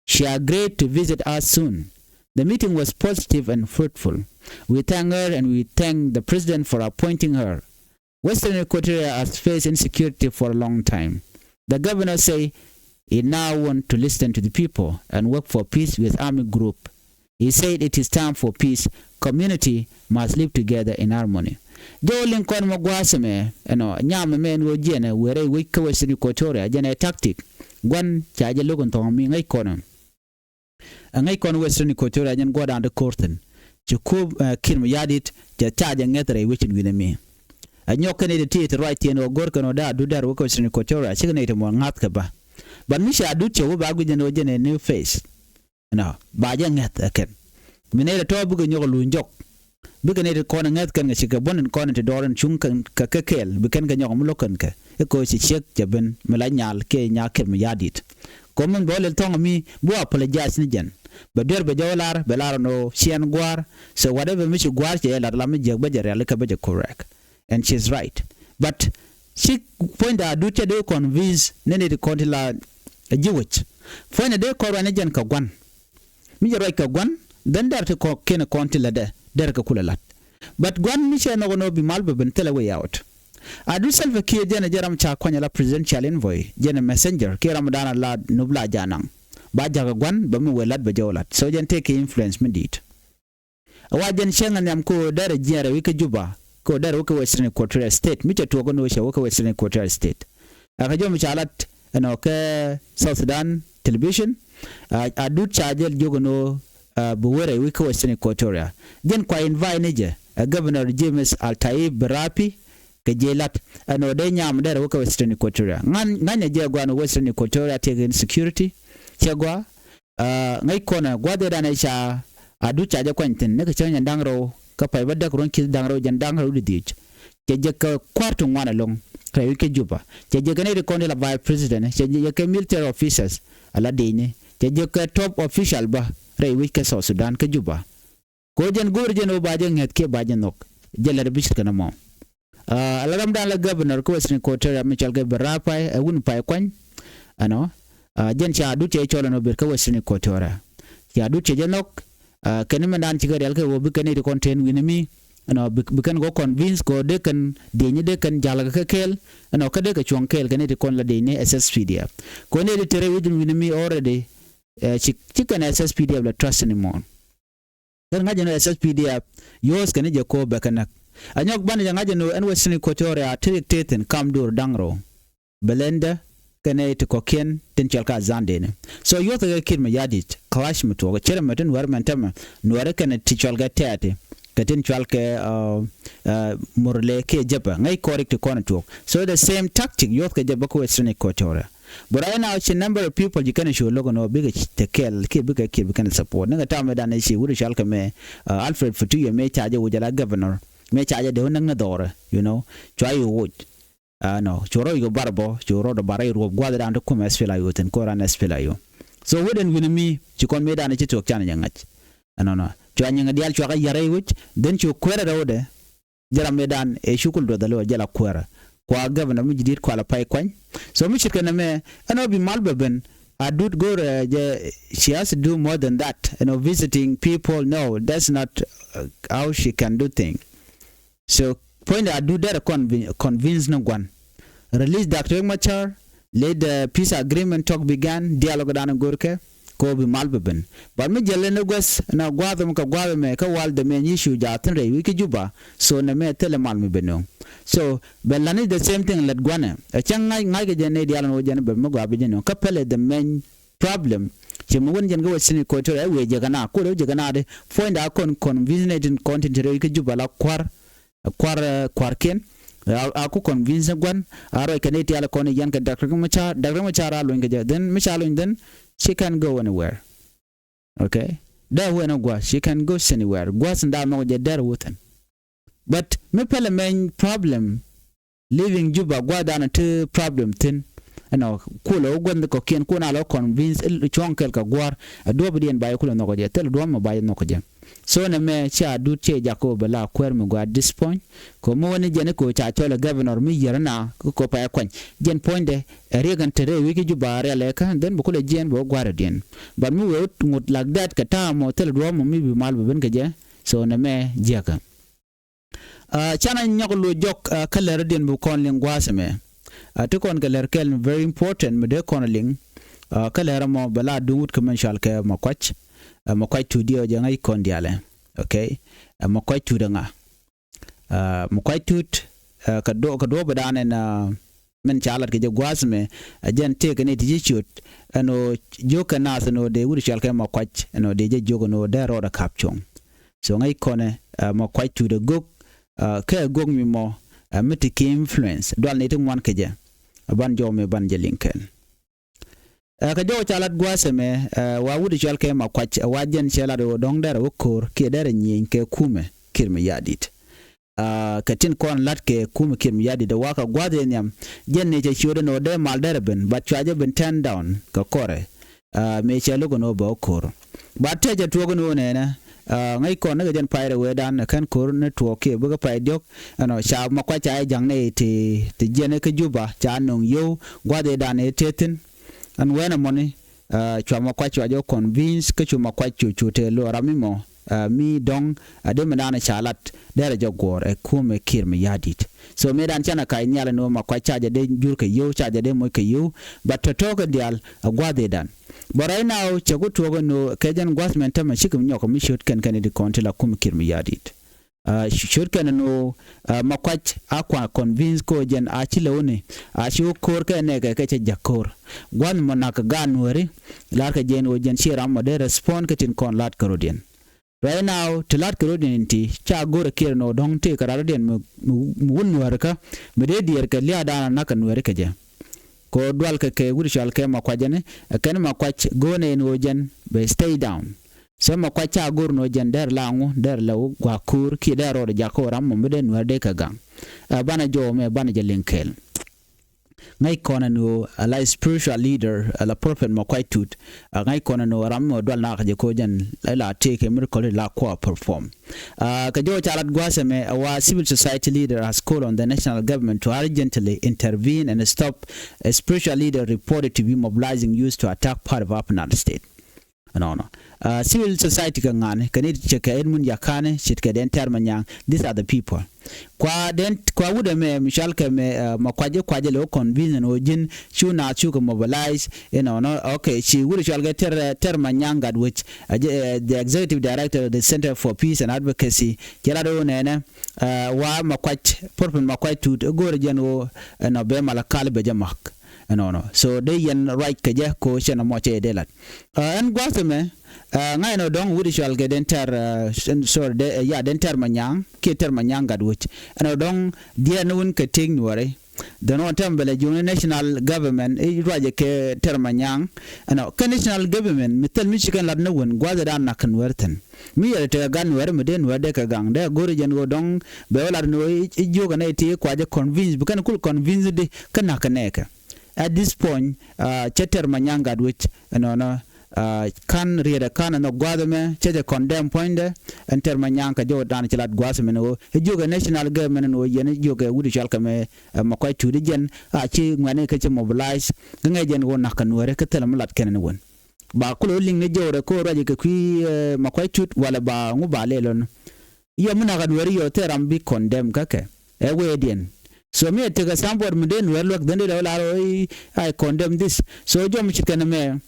She agreed to visit us soon. The meeting was positive and fruitful. We thank her and we thank the president for appointing her. Western Equatoria has faced insecurity for a long time. The governor say he now want to listen to the people and work for peace with army group. He said it is time for peace. Community must live together in harmony. Jɛ wä liŋ kɔn mɛ gua̱a̱th ɛmɛ ɛnɔ nyam ɛmɛ ɛn ɣöö jiɛnɛ wëë rɛy wec kä Western Equatoria jɛn ɛ tactic. Gua̱n ca jɛ lo̱k in thɔ̱ŋ mi ŋäc kɔn ɛ. Ɛ ŋäc kɔn Western Equatoria nyɛn gua̱dan ti ko̱r thi̱n. Ci kup, eh, Kiir Mayardit cɛ ca jɛ ŋɛth rɛy wec in wi̱nɛ mi. Ɛ nyɔk kɛn iti ti ti ruac thieen ɣöö go̱r kɛn ɣöö dee Adut dee rɛ wä kä Western Equatoria cikɛ nɛy ti mɔ ŋa̱th kɛ bä. But mi cɛ Adut cɛ wä ba guic jɛn ɣöö jɛn ɛ new face. Nɔ ba jɛ ŋɛth ɛ kɛn. Mi nɛy ti tɔ̱ bikɛ nyɔk ɛ luny jɔk. Bikɛ nɛy ti kɔn ɛ ŋäth kɛn kɛ cikɛ buɔ̱n in kɔn in ti dɔɔr in cuŋ kɛn kɛ kɛ kɛɛl bi kɛn kɛ nyɔk mi lo̱k kɛn kɛ. I̱ ko̱ ci ciek cɛ ben mi la nyal kiɛ nyaak Kiir Mayardit. Kɔ min bä lɛl thɔŋ mi bi wa apologize ni jɛn. Bɛ duer bɛ jɛ wä lar bɛ lar nɔ ciɛn gua̱a̱r. So whatever mi ci gua̱a̱r cɛ lat la mi jiäk bä jɛ rial ikä bä jɛ correct. And she's right. But ci puɔ̱nyda Adut cɛ dee convince ni ni ti kɔn ti la ji̱ wec. Puɔ̱nyda dee kɔn ruany ni jɛn kɛ gua̱n. Mi jɛ ruac kɛ gua̱n then dɛr ti kɔ kiɛn kɔn ti lätdɛ dɛr kɛ kulɛ la̱t. But gua̱n mi cɛ nhɔk ɛn ɣöö bi mal bɛ ben thilɛ way out. Adut Salva Kiir jɛn ɛ jɛ ram ca kuany ala presidential envoy jɛn ɛ messenger kiɛ ram dan ala nub la janaŋ. Ba jakä gua̱n bɛ mi wëë la̱t bɛ jɛ wä la̱t so jɛn tëë kɛ influence mi di̱i̱t. Ɛ wa jɛn cäŋ ɛ nhiam kɛ ɣöö dɛr ɛ jiɛɛr ɛ wi̱c kä Juba kɛ ɣöö dɛr ɛ wä kä Western Equatoria State mi cɛ tuɔɔk ɛn ɣöö cɛ wä kä Western Equatoria State. Ɛ kɛ jɔm ca lat ɛnɔ kɛ South Sudan television. Adut ca jɛl jiök ɛn ɣöö bi wä rɛy wi̱c kä Western Equatoria. Jɛn kua invite ni jɛ ɛ Governor James Al-Taib Barapi kɛ jiɛ lat ɛn ɣöö dee nyam dɛr ɛ wä kä Western Equatoria. Ŋa̱n ŋa̱nyɛ jɛ gua̱a̱n Western Equatoria tiek insecurity. Cɛ gua̱a̱ ŋäc kɔnɛ gua̱dhidan ɛ ca Adut ca jɛ kuany thi̱n ni kɛ cäŋ jɛn da̱ŋ rɛw kä pay bä däk ruɔ̱n ki̱th da̱ŋ rɛw jɛn da̱ŋ rɛw di dhiec. Cɛ jɛ kɛ kua̱r ti ŋuan ɛlɔ̱ŋ rɛy wi̱c kä Juba. Cɛ jɛ kɛ nɛy ti kɔn ti la vice president cɛ jɛ kɛ military officers ala di̱cni. Cɛ jɛ kɛ top official bä rɛy wi̱c kä South Sudan kä Juba. Kɛ ɣöö jɛn go̱o̱r jɛn ɣöö ba jɛ ŋäth kiɛ ba jɛ nhɔk jɛ lɛr bi ce̱tkɛ nɔmɔ. Ala ramdan la governor kä Western Equatoria mi cɔl kɛ Barapai ɛ wun pay kuany. Ɛnɔ jɛn ca Adut cɛ cɔl ɛn ɣöö ber kä Western Equatoria. Ca Adut cɛ jɛ nhɔk. Kɛn mɛndan cikɛ rial kɛ ɣöö bi kɛn nɛy ti kɔn ten wi̱n mi ɛnɔ bi kɛn kɔ convince kɛ ɣöö dee kɛn dieny dee kɛn ja̱l kɛ kɛ kɛɛl. Ɛnɔ kä dee kɛ cuɔ̱ŋ kɛɛl kɛn nɛy ti kɔn la dieny ni S S P D F. Kɛ ɣöö nɛy ti te rɛy wi̱c wi̱n mi already. Ci ci kɛn S S P D F la trust anymore. Kɛn ŋa̱c ɛn S S P D F youth kɛn jɛ ko̱o̱p bɛ kɛ näk. Anyɔk banɛ jɛ ŋa̱c ɛn ɣöö ɛn Western Equatoria ti rik tëë thi̱n kam duɔ̱ɔ̱r da̱ŋ rɛw. Bɛ lɛndɛ kɛnɛ ti kɔ̱kiɛn tin cɔl ka Azande ni. So youth kɛ Kiir Mayardit clash mi tuɔɔk cɛ rɛ mɛ ti Nuäär mɛn tɛmɛ Nuäär kɛnɛ ti cɔl kɛ tɛɛti kɛ tin cɔal kɛ Murle kiɛ Jɛpɛ ŋäc kɔn rik ti kɔn tuɔɔk. So the same tactic youth kɛ Jɛpɛ kä Western Equatoria. But right now ci number of people ji̱ kɛn cu lo̱k ɛn ɣöö bikɛ te kɛɛl kiɛ bikɛ Kiir bi kɛn support ni kɛ tam mëë dan ci wut cɔal kɛ mëë Alfred Futuyo mëë ca jɛ wut jɛ la governor mëë ca jɛ dee wä näk ni dhɔrɛ, you know, cua yi woc. Ɛnɔ cu rɔ yi kɛ bar bɔ cu rɔ dɔ bar rɛy ruɔp gua̱th dan ti kum S P L A U thin ko̱ran S P L A U. So wut ɛn wi̱n mi ci kɔn mëë dan ci tuɔɔk can jɛ ŋa̱c. Ɛnɔnɔ cua nyiŋ diaal cua kɛ ya̱r rɛy wi̱c then cu kuɛɛrɛ rɛwdɛ. Jɛ ram mëëdan ëë cukul duɔth alo̱ jɛ la kuäärä kua governor mi ji̱ di̱t kua la pay kuany. So mi ce̱tkɛ nɛmɛ ɛn ɣöö bi mal bɛ ben Adut go̱o̱rɛ jɛ she has to do more than that, you know, visiting people. No, that's not how she can do thing. So puɔ̱nydɛ Adut derɛ convince ni gua̱n. Release Doctor Riek Machar, let the peace agreement talk began, dialogue dan go̱o̱rkɛ. kɛ ɣöö bi mal bɛ ben. But mi jiɛl ɛn ɛ guäth ɛn ɛ gua̱a̱th ɛmɔ kɛ gua̱a̱th ɛmɛ kä wal the main issue jaathin rɛy wi̱c kä Juba. So nɛmɛ thilɛ mal mi ben nööŋ. So bɛ la̱t ni the same thing lät gua̱nɛ ɛ cäŋ ŋa̱c ŋa̱c kɛ jɛ nɛy diaal ɛn ɣöö jɛn bɛ mi gɔaa bi jɛ nööŋ kä pɛlɛ the main problem. Ci mi wun jɛn kä Western Equatoria ɛ wëë jɛ kɛ na ko̱r ɛ wëë jɛ kɛ na di puɔ̱nydɛ a kɔn convince nɛy tin kɔn tin te rɛy wi̱c kä Juba la kua̱r. Kua̱r, eh, kua̱rkiɛn a, a ku convince gua̱n a ruac kɛ ni tial kɔn i̱ yɛn kɛ Doctor Riek Machar, Doctor Riek Machar a luny kɛ jɛ, then mi ca luny then she can go anywhere. Okay. Dee wen a gua̱, she can go anywhere. Gua̱ sin da mɔk jɛ dɛr wuthin. But mi pɛlɛ mɛny problem living Juba gua̱ dan ti problem thin. Ɛnɔ kulɛ wä gua̱n kɔkiɛn kun a lɔ convince cuɔ̱ŋ kɛl kɛ gua̱r. Ɛ duɔ̱p diɛn ba yɛ kulɛ nhɔk jɛ, thil duɔ̱p mɔ ba yɛ nhɔk jɛ. So nɛmɛ cia dut cie jak kɛ wä bɛ la kuɛɛr mi gɔaa at this point. Kɛ mi wä ni jɛn i̱ kɛ wä ca cɔl ɛ governor mi yier ɛna kɛ kɛ pay kuany. Jɛn puɔ̱nydɛ ɛ riɛk ɛn te rɛy wi̱c kä Juba rial ɛ kä, then bi kulɛ jiɛn bi wä gua̱a̱rdiɛn. But mi wee wä ŋut like that kɛ ta̱a̱ mɔ thil duɔ̱ɔ̱p mɔ mi bi mal bi ben kɛ jɛ. So nɛmɛ jiäkä. Ah, canɛ nyɔk lo̱c jɔk, ah, kä lɛr diɛn bi kɔn liŋ gua̱a̱th ɛmɛ. Ah, ti kɔn kɛ lɛr kɛl mi very important mi dee kɔn liŋ. Ah, kä lɛr ɛmɔ bɛ la duŋ wut kɛ mɛn cual kɛ Makuac. Ah, Makuac Tut diɛ ɔ jɛ ŋäc kɔn dialɛ. Okay. Ah, Makuac Tut ɛŋa. Ah, Makuac Tut, ah, kɛ duɔ, kɛ duɔ bɛ dan ɛn, ah, min ca lat kɛ jɛ gua̱a̱th ɛmɛ, ah, jɛn tëëkɛ ni ti ji̱ ciöt ɛn ɣöö jiök kɛ naath ɛn ɣöö dee wut cual kɛ Makuac ɛn ɣöö dee jɛ jiök ɛn ɣöö dee rɔɔdɛ ka̱p cuɔ̱ŋ. So ŋäc kɔnɛ, ah, Makuac Tut ɛ gök, ah, kɛ ɛ gök mi mɔ, ah, mi ti ki influence dual ni ti ŋuan kɛ jɛ. Ah, ban jɔw mi ban jɛ liŋ kɛn. Ah, kɛ jɔw ca lat gua̱a̱th ɛmɛ, ah, wa wut cual kɛ Makuac, ah, wa jɛn cɛ lat ɣöö dɔ̱ŋ derɛ wä ko̱r kiɛ derɛ nyieny kɛ kumɛ Kiir Mayardit. Ah, kɛ tin kɔn lat kɛ kumɛ Kiir Mayardit ɛ wa kɛ gua̱a̱th ɛ nhiam. Jɛn ni cɛ ciötdɛ ni wä dee mal derɛ ben, but cua jɛ ben turn down kɛ kɔrɛ. Ah, mëë cɛ lo̱k ni wä bɛ wä ko̱r. But tëë cɛ tuɔɔk ni wä nɛnɛ, ah, ŋäc kɔn ni kɛ jɛn pay rɛ wee dan kɛn ko̱r ni tuɔɔk kiɛ bikɛ pay diɔ̱k. Ɛnɔ ca Makuac ca jɛ ja̱ŋ ni ti, ti jiɛn kä Juba ca nöŋ yio̱w gua̱a̱th ɛ dan ɛ tëë thi̱n. Ɛn wɛn ɛmɔni, ah, cua Makuac cua jɛ convince kä cu Makuac cu cu tëë lo̱ ram mi mɔ, ah, mi dɔ̱ŋ, ah, dee mi dan ca lat derɛ jɛ guɔ̱ɔ̱r ɛ kumɛ Kiir Mayardit. So mëë dan canɛ kac nhial ɛn ɣöö Makuac ca jɛ dee jur kɛ yio̱w, ca jɛ dee moc kɛ yio̱w, but tɔ̱tɔ̱ kɛ diaal ɛ gua̱a̱th ɛ dan. But right now cɛ ku tuɔɔk ɛn ɣöö kɛ jɛn gua̱a̱th mɛn tämɛ cikɛ mi nyɔk kɛ mi ciöt kɛn kɛn i̱ di kɔn ti la kumɛ Kiir Mayardit. Ah, ciöt kɛn ɛn ɣöö, ah, Makuac a kua convince kɛ ɣöö jɛn a ci lɛ wuni a ci wä ko̱r kɛ nɛɛkɛ kɛ cɛ jak ko̱r. Gua̱n mɔ nak kɛ gaat Nuääri la̱r kɛ jɛn ɣöö jɛn ci ram mɔ dee respond kɛ tin kɔn la̱t kɛ rɔ̱diɛn. Right now ti la̱t kɛ rɔ̱diɛn in ti ca go̱rɛ kiɛɛr ɛn ɣöö dɔ̱ŋ tëëkɛ rat rɔ̱diɛn mi, mi, mi wun Nuääri kä mi dee diɛɛr kɛ lia̱a̱dan a nak kɛ Nuääri kɛ jɛ. Kɛ ɣöö dual kɛ kɛ wut cual kɛ Makuac ɛn ɛ kɛn Makuac go̱o̱nɛ in ɣöö jɛn bɛ stay down. So Makuac ca go̱r ni ɣöö jɛn derɛ la ŋu derɛ la wä gua̱a̱k ko̱r kiɛ derɛ rɔɔdɛ jak kä ram mɔ mi dee Nuäär dee kɛ gaŋ. Ɛ banɛ jɔw mɛ banɛ jɛ liŋ kɛɛl. Ŋäc kɔn ɛn ɣöö a la spiritual leader a la prophet Makuac Tut. A ŋäc kɔn ɛn ɣöö ram mɔ dual nak jɛ ko̱ jɛn la la tëëkɛ miracle la kua perform. Ah, kɛ jɔw ca lat gua̱a̱th ɛmɛ, a wa civil society leader has called on the national government to urgently intervene and stop a spiritual leader reported to be mobilizing youth to attack part of Upper Nile State. Ɛnɔnɔ. Ah, civil society kɛ ŋa̱ni kɛ ni cɛ kɛ Edmund Yakani, ce̱tkɛ Dɛn Tɛr Manyaŋ. These are the people. Kua Dɛn, kua wut ɛmɛ mi cɔal kɛ mɛ, ah, Makuac, Kuac lɛ wä convince ɛn ɣöö ji̱n cu naath cukɛ mobilize. Ɛnɔnɔ. Okay, ci wut cɔal kɛ Tɛr, Tɛr Manyaŋ Gatwec, ah, jɛ, eh, the executive director of the Center for Peace and Advocacy. Cɛ lat ɣöö nɛnɛ, ah, wa Makuac, prophet Makuac Tut, ɛ go̱o̱rɛ jɛn ɣöö ɛnɔ bɛ Malakal bɛ jɛ mak. Ɛnɔnɔ. So dee yɛn ruac kɛ jɛ ko cɛn ɛmɔ cɛ dee lat. Ah, ɛn gua̱th ɛmɛ, ah, ŋa̱c ɛnɔ dɔ̱ŋ wut cɔal kɛ Dɛn Tɛr, ah, sorry, dee, eh, ya Dɛn Tɛr Manyaŋ kiɛ Tɛr Manyaŋ Gatwec. Ɛnɔ dɔ̱ŋ diɛɛr ni wun kɛ tëëk Nuääri. Then ɣän tɛm bɛ lɛ jiökni national government i̱ ruacɛ kɛ Tɛr Manyaŋ. Ɛnɔ kɛ national government mi thil mi ci kɛn lat ni wun gua̱th ɛ dan nak kɛ Nuääri thi̱n. Mi yɛl tekɛ gat Nuääri mi dee Nuääri dee kɛ gaŋ dee go̱ri jɛn ɣöö dɔ̱ŋ bɛ wä lat ni ɣöö i̱, i̱ jiökɛ nɛy ti i̱ kua jɛ convince bi kɛn kul convince di kä nak kɛ nɛɛkɛ. At this point, ah, cɛ Tɛr Manyaŋ Gatwec ɛnɔnɔ, ah, ka̱n rietdɛ ka̱n ɛn nhɔk gua̱a̱th ɛmɛ cɛ jɛ condemn puɔ̱nydɛ. Ɛn Tɛr Manyaŋ kɛ jɔw dan ci lat gua̱a̱th ɛmɛ ni ɣöö i̱ jiökɛ national government ɛn ɣöö yɛn i̱ jiökɛ wut i̱ cɔal kɛ mɛ, eh, Makuac Tut i̱ jɛn a ci ŋuɛ̈tni kɛ ci mobilize. Kä ŋäc jɛn ɣöö na̱k kɛ Nuääri kä thilɛ mi lat kɛn ni wun. Ba kulɛ wä liŋ ni jɔwdɛ ko̱ ruacɛ kɛ kui̱, eh, Makuac Tut walɛ ba ŋu ba lɛl ɣän. Yɔ mi nakä Nuääri yɔ thil ram bi condemn kä kɛ. Ɛ wee diɛn. So mi ɛ tekɛ somebody mi dee Nuääri luäk dhän dee lɛ wä lar ɣöö i̱, I condemn this. So jɔm ci kɛn ɛmɛ,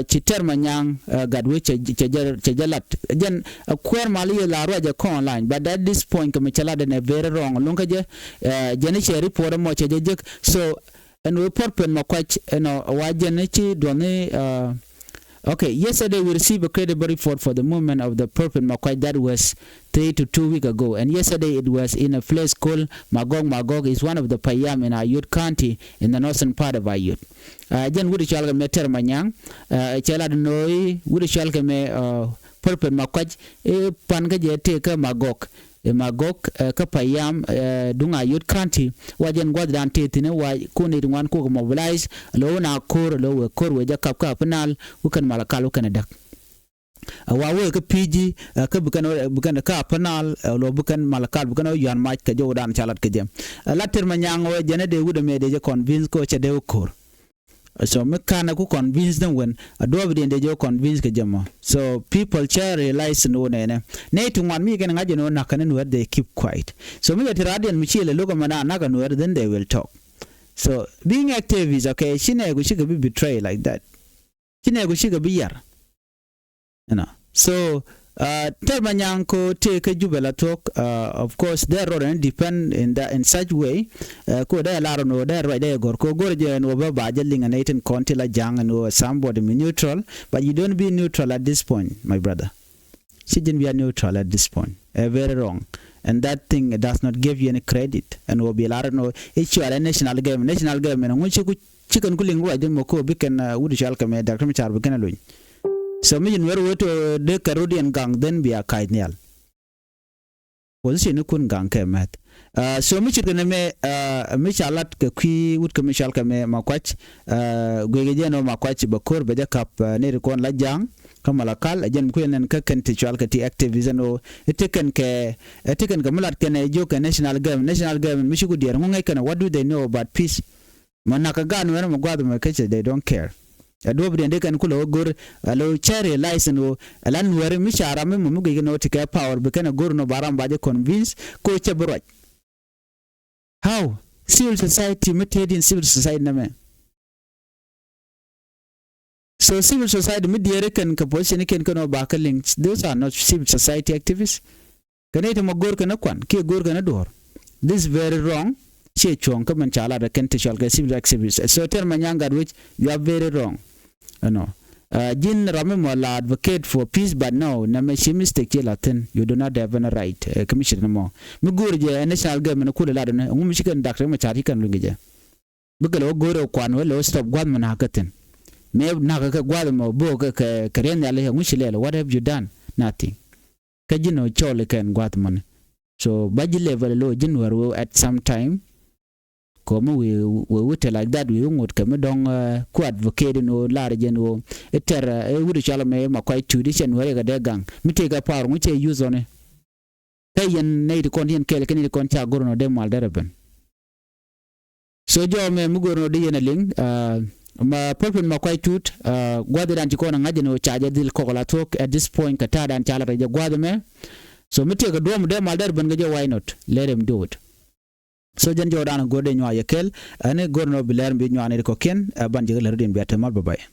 Ci tɛr ma nyaŋ gat wec cɛ jɛ lat jɛn a kuɛɛr mal i̱ la ruacɛ kɔn lany, but at this point kɛ mi cɛ lat ɛn ɛ very wrong luŋ kä jɛ. Jɛn i̱ cɛ report ɛmɔ cɛ jɛ jek. So ɛn wee purpin ma kuac ɛn wa jɛn i̱ ci duɔni. Okay, yesterday we received a credible report for the movement of the purpin ma kuac that was three to two week ago, and yesterday it was in a place called Magog. Magog is one of the payam in Ayod County in the northern part of Ayod. Jɛn wut i̱ cɔal kɛ mɛ tɛr ma nyaŋ. Cɛ lat nööi wut i̱ cɔal kɛ mɛ purpin ma kuac i̱ pan kä jɛ tëë kä Magog. I̱ Magog kä payam duŋ Ayod County. Wa jɛn gua̱thdan tëë thi̱n i̱ wa kun i̱ ti ŋuan kuk mobilize lo̱w na ko̱r lo̱w wee ko̱r wee jɛ kap kä Upper Nile wä kɛn Malakal wä kɛn ɛ däk. Ɛ wa wee kä P G kä bi kɛn bi kɛn kä Upper Nile lo̱w bi kɛn Malakal bi kɛn ɛ yuan mac kɛ jɔwdan ca lat kɛ jɛ. Lat tɛr ma nyaŋ wee jɛn ɛ dee wut ɛmɛ dee jɛ convince kɛ wä cɛ dee wä ko̱r. So mi ka̱n ɛ ku convince ni wen a duɔɔp diɛn dee jɛ convince kɛ jɛ mɔ. So people cɛ realize ni wä nɛnɛ nɛy ti ŋuan mi kɛn ŋa̱c jɛ ni wä na̱k kɛn ni nuɛr they keep quiet. So mi jɛ ti raadiɛn mi ci lɛ lo̱k ɛmɛ na na̱k ɛ nuɛr then they will talk. So being activist, okay, ci nɛ ku cikɛ bi betray like that. Ci nɛ ku cikɛ bi yar. You know. So tɛr ma nyaŋ ko tëë kä Jubɛ la tuɔk. Of course dee rɔɔd ɛn depend in that in such way. Ko dee lar ɛn ɣöö dee ruac dee gɔr ko gɔr jɛ ɛn ɣöö bä ba jɛ liŋ ɛn eighteen kɔn ti la ja̱ŋ ɛn ɣöö somebody mi neutral, but you don't be neutral at this point, my brother. Ci ji̱n bia neutral at this point. Ɛ very wrong. And that thing does not give you any credit. Ɛn ɣöö bi lar ɛn ɣöö i̱ cual ɛ national government, national government ɛŋu ci ku ci kɛn ku liŋ ruac dee mɔ ko bi kɛn wut i̱ cual kɛ mɛ Doctor Machar bi kɛn ɛ luny. So mi ji̱n wɛr wee to dee kɛ rut yɛn gaŋ then bia ka̱c nhial. Position ni kun gaŋ kɛ mɛth. So mi cit kɛ ni mɛ mi ca lat kɛ kui̱ wut kɛ mi cual kɛ mɛ ma kuac. Guic kɛ jɛ nɔ ma kuac bɛ ko̱r bɛ jɛ kap ni ri kɔn la ja̱a̱ŋ kä Malakal ɛ jɛn mi kui̱ nɛn kä kɛn ti cual kɛ ti activist ɛn ɣöö i̱ ti kɛn kɛ i̱ ti kɛn kɛ mi lat kɛn ɛ jiök kɛ national government, national government mi ci ku diɛɛr ŋuŋ ŋäc kɛn ɛ what do they know about peace? Mɛ nakä gaat nuɛɛr mɛ gua̱th mɛ kä cɛ they don't care. Ɛ duɔ̱ɔ̱p diɛn dee kɛn kulɛ wä go̱r ɛ lo̱ cɛ realize ni ɣöö ɛ la nuɛɛri mi ca ram mi mɔ mi guic kɛ ni ɣöö ti kɛ power bi kɛn ɛ go̱r ni ɣöö ba ram ba jɛ convince kɛ ɣöö cɛ bi ruac. How? Civil society mi tëëd in civil society nɛmɛ. So civil society mi diɛɛri kɛn kɛ position kɛn kɛn ɔ bakä liŋ, those are not civil society activists. Kɛn i̱ ti mɔ go̱o̱r kɛn ɛ kuan kiɛ go̱o̱r kɛn ɛ duɔ̱ɔ̱r. This is very wrong. Ciɛ cuɔ̱ɔ̱ŋ kä mɛn ca lat ɛ kɛn ti cɔal kɛ civil activists. So tɛr mɛ nyaŋ gat wec, you are very wrong. Ɛnɔ ji̱n ram mi mɔ la advocate for peace, but no, nɛmɛ ci mistake ci la thi̱n. You do not have any right. Ɛ kɛ mi ci ti ni mɔ mi go̱o̱r jɛ ɛ national government kulɛ lat ɛnɛ ɛŋu mi ci kɛn dak ti mɛ ca ti kɛn luny kɛ jɛ. Bikɛ lɛ wä go̱o̱rɛ kuan wä lɛ wä stop gua̱th mi na̱k kä thi̱n. Mëë na̱k kä gua̱th mɔ bo̱o̱k kɛ kɛ riɛn nhial i̱ ŋuci lɛl, what have you done? Nothing. Kä ji̱n ɔ cɔl ikɛn gua̱th mɔni. So ba ji̱ level lo ji̱n wär wä at some time. Kɔ mi wee wee wi̱tɛ like that wee wi̱ ŋot kɛ mi dɔ̱ŋ ku advocate in wä lar jɛn wä itɛr i̱ wut i̱ cɔl mɛ ma kuay tuut i̱ cɛn wär ikɛ dee gaŋ mi tëëk ɛ power ŋuci ɛ use ɔni. Kä yɛn nɛy ti kɔn yɛn kɛɛl kä nɛy ti kɔn ca go̱r nɔ dee mal derɛ ben. So jɔmɛ mi go̱r nɔ di yɛn a liŋ ma pulpit ma kuay tut gua̱dhi dan ci kɔn a ŋa̱c jɛ ni wä ca jɛ dhil kɔk la thuɔ̱k at this point kɛ ta̱a̱ dan ca la rɛc jɛ gua̱dhi mɛ. So mi tiɛk a duɔ̱m dee mal dɛr ben kɛ jɛ, why not? Let him do it. So jɛn jɔw dan a go̱r dee nyuak yɛ kɛl ɛn go̱r nɔ bi lɛr mi bi nyuak ni ri kɔkiɛn ɛ ban jɛ kɛ lɛr di yɛn bia te mal, bye bye.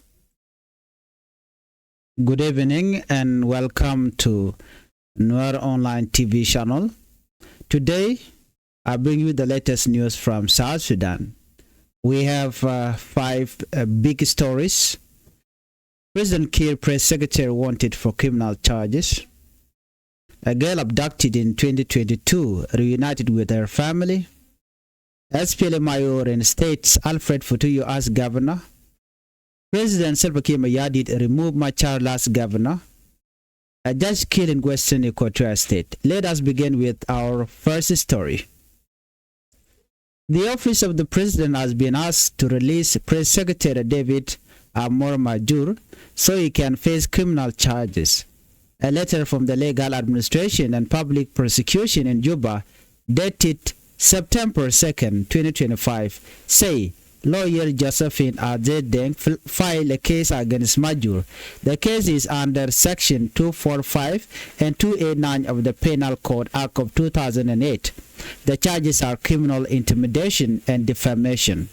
Good evening and welcome to Nuer Online T V channel. Today, I bring you the latest news from South Sudan. We have uh, five uh, big stories. President Kiir press secretary wanted for criminal charges. A girl abducted in twenty twenty-two reunited with her family. S P L M I O reinstates Alfred Futuyo as governor. President Salva Kiir Mayardit remove Machar last governor. A judge killed in Western Equatoria State. Let us begin with our first story. The office of the president has been asked to release Press Secretary David Amor Majur so he can face criminal charges. A letter from the legal administration and public prosecution in Juba dated September second, twenty twenty-five, say lawyer Josephine Adze Deng fil-, filed a case against Majur. The case is under section two forty-five and two eighty-nine of the Penal Code Act of two thousand and eight. The charges are criminal intimidation and defamation.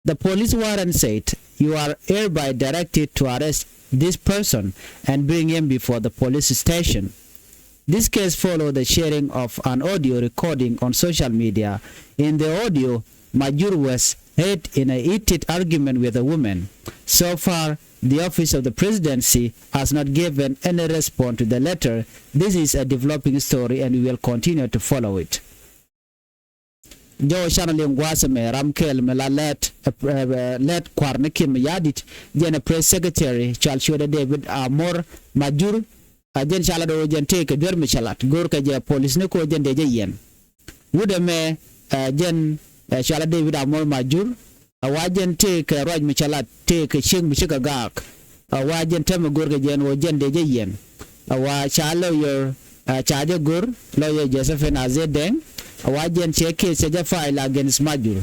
The police warrant said You are hereby directed to arrest this person and bring him before the police station. This case followed the sharing of an audio recording on social media. In the audio, Majur was heard in a heated argument with a woman. So far, the office of the presidency has not given any response to the letter. This is a developing story and we will continue to follow it. Jɔwä canɛ liŋ gua̱a̱th ɛmɛ ram kɛl mi la lɛt, eh, eh, lɛt kua̱r ni Kiir Mayardit, jɛn ɛ press secretary, cual ciötdɛ David Amor Majur, a jɛn ca lat ɣöö jɛn tëëkɛ duer mi cɛ lat, go̱o̱rkɛ jɛ polisni kɛ ɣöö jɛn dee jɛ yiɛn. Wut ɛmɛ, eh, jɛn, eh, cual ɛ David Amor Majur, a wa jɛn tëëkɛ ruac mi cɛ lat, tëëkɛ ciek mi cikɛ gaak. A wa jɛn täämɛ go̱o̱rkɛ jɛ ɛn ɣöö jɛn dee jɛ yiɛn. A wa ca lawyer, a ca jɛ go̱r, lawyer Josephine Azedeng. A wa jɛn cɛ case cɛ jɛ file against Majur.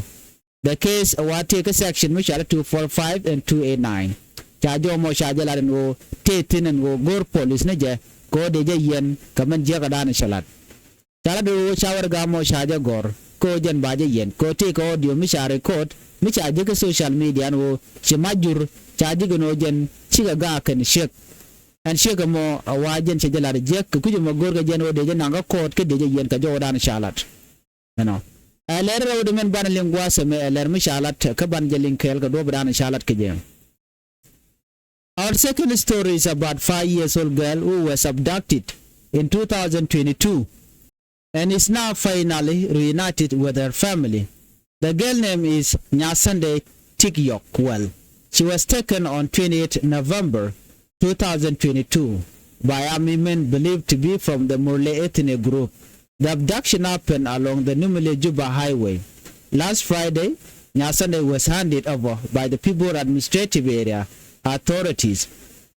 The case a wa tëëkɛ section mi cual ɛ two four five and two eight nine. Ca jɔmɔ ca jɛ lat ɛn ɣöö tëë thi̱n ɛn ɣöö go̱r polisni jɛ kɛ ɣöö dee jɛ yiɛn kɛ min jiäkädan cɛ lat. Ca lat ɣöö ca wär gam ɔ ca jɛ gɔ̱r kɛ ɣöö jɛn ba jɛ yiɛn kɛ ɣöö tëëkɛ audio mi ca record mi ca ji̱ kä social media ɛn ɣöö ci Majur ca ji̱ kɛn ɣöö jɛn cikɛ gaak kɛn ciek. Ɛn ciek ɛmɔ a wa jɛn cɛ jɛ lat jiäk kɛ kui̱c ɛmɔ go̱o̱rkɛ jɛn ɣöö dee jɛ naŋ kä court kä dee jɛ yiɛn kɛ jɔwädan ca lat. Ɛnɔ. Ɛ lɛr rɛwdɛ min banɛ liŋ gua̱a̱th ɛmɛ ɛ lɛr mi ca lat kä ban jɛ liŋ kɛɛl kɛ duɔ̱ɔ̱pdan ca lat kɛ jɛ. Our second story is about five years old girl who was abducted in two thousand twenty-two and is now finally reunited with her family. The girl name is Nyasande Tikyok Well. She was taken on twenty-eighth November two thousand twenty-two by army men believed to be from the Murle ethnic group. The abduction happened along the Nimule Juba Highway. Last Friday, Nyasande was handed over by the Pibor Administrative Area authorities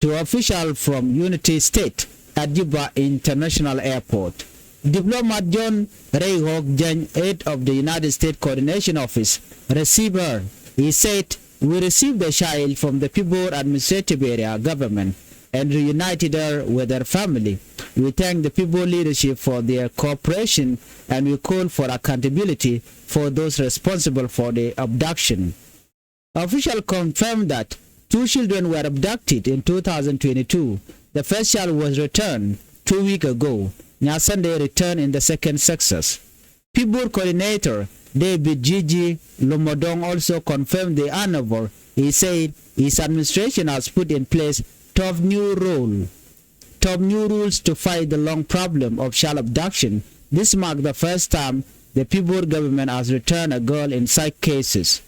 to officials from Unity State at Juba International Airport. Diplomat John Reihok Jany, head of the United States Coordination Office, received her. He said, "We received the child from the Pibor Administrative Area government and reunited her with her family. We thank the Pibor leadership for their cooperation and we call for accountability for those responsible for the abduction." Officials confirmed that two children were abducted in two thousand twenty-two. The first child was returned two weeks ago. Nyasande returned in the second success. Pibor coordinator David Gigi Lomodong also confirmed the handover. He said his administration has put in place tough new rule, tough new rules to fight the long problem of child abduction. This marks the first time the Pibor government has returned a girl in such cases.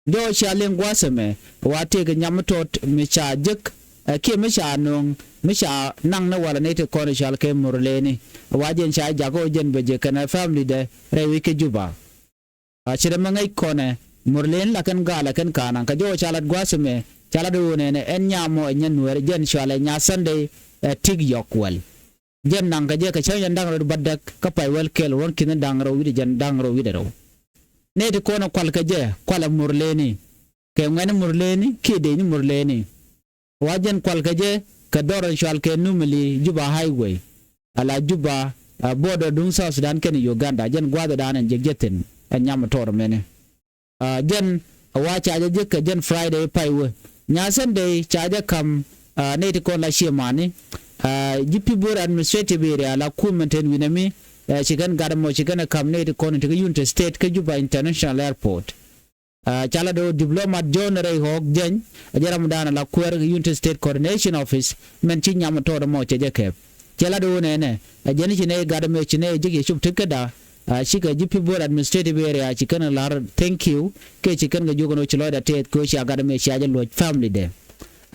Jɔwä cia liŋ gua̱a̱th ɛmɛ wa tëëkɛ nyam mi tot mi ca jek ɛ kiɛ mi ca nööŋ mi ca naŋ ni walɛ nɛy ti kɔn i̱ cɔal kɛ Murleni. Wa jɛn ca jak ɣöö jɛn bɛ jek kɛnɛ family dɛ rɛy wi̱c kä Juba. A ci rɛ mi ŋäc kɔnɛ Murleni la kɛn gaal ɛ kɛn ka̱a̱naŋ kɛ jɔwä ca lat gua̱a̱th ɛmɛ ca lat ɣöö nɛnɛ ɛn nyam mɔ ɛ nyɛ nueer jɛn cɔalɛ Nyasande ɛ Tikyok Well. Jɛn naŋ kɛ jɛ kɛ cäŋ jɛn da̱ŋ rɛw bädäk kä pay wäl kɛl ruɔ̱n ki̱n da̱ŋ rɛw wi̱cdɛ jɛn da̱ŋ rɛw wi̱cdɛ rɛw. Nɛy ti kɔn ɛ kual kɛ jɛ kualɛ Murleni kɛ ŋuɛ̈ni Murleni kiɛ dëëcni Murleni. Wa jɛn kual kɛ jɛ kɛ dhɔr ɛn cɔal kɛ Numili Juba Highway ala Juba, a, border duŋ South Sudan kɛnɛ Uganda. Jɛn gua̱a̱thdan ɛn jek jɛ thi̱n ɛn nyam ɛ tɔɔr ɛmɛni. A, jɛn a wa ca jɛ jek kɛ jɛn Friday pay wee. Nyasande ca jɛ ka̱m, a, nɛy ti kɔn la ciɛ mani. A, ji̱ Pibor Administrative Area la kumɛ ten wi̱nɛ mi, a, ci kɛn gat ɛmɔ ci kɛn ɛ ka̱m nɛy ti kɔn ti kä Unity State kä Juba International Airport. A, ca la do̱ diplomat John Reihok Jany a jɛ ramdan a la kuäär Unity State Coordination Office mɛn ci nyam tɔɔt ɛmɔ cɛ jɛ kɛp. Cɛ la do̱ nɛnɛ a jɛn ci nɛy gat ɛmɛ ci nɛy jek yɛ cop tekäda. A, cikɛ ji̱ Pibor Administrative Area ci kɛn ɛ la̱r thank you kɛ ci kɛn kɛ jiök ɛn ɣöö ci lɔcda tɛth kɛ ɣöö cia gat ɛmɛ cia jɛ luɔ̱c family dɛ.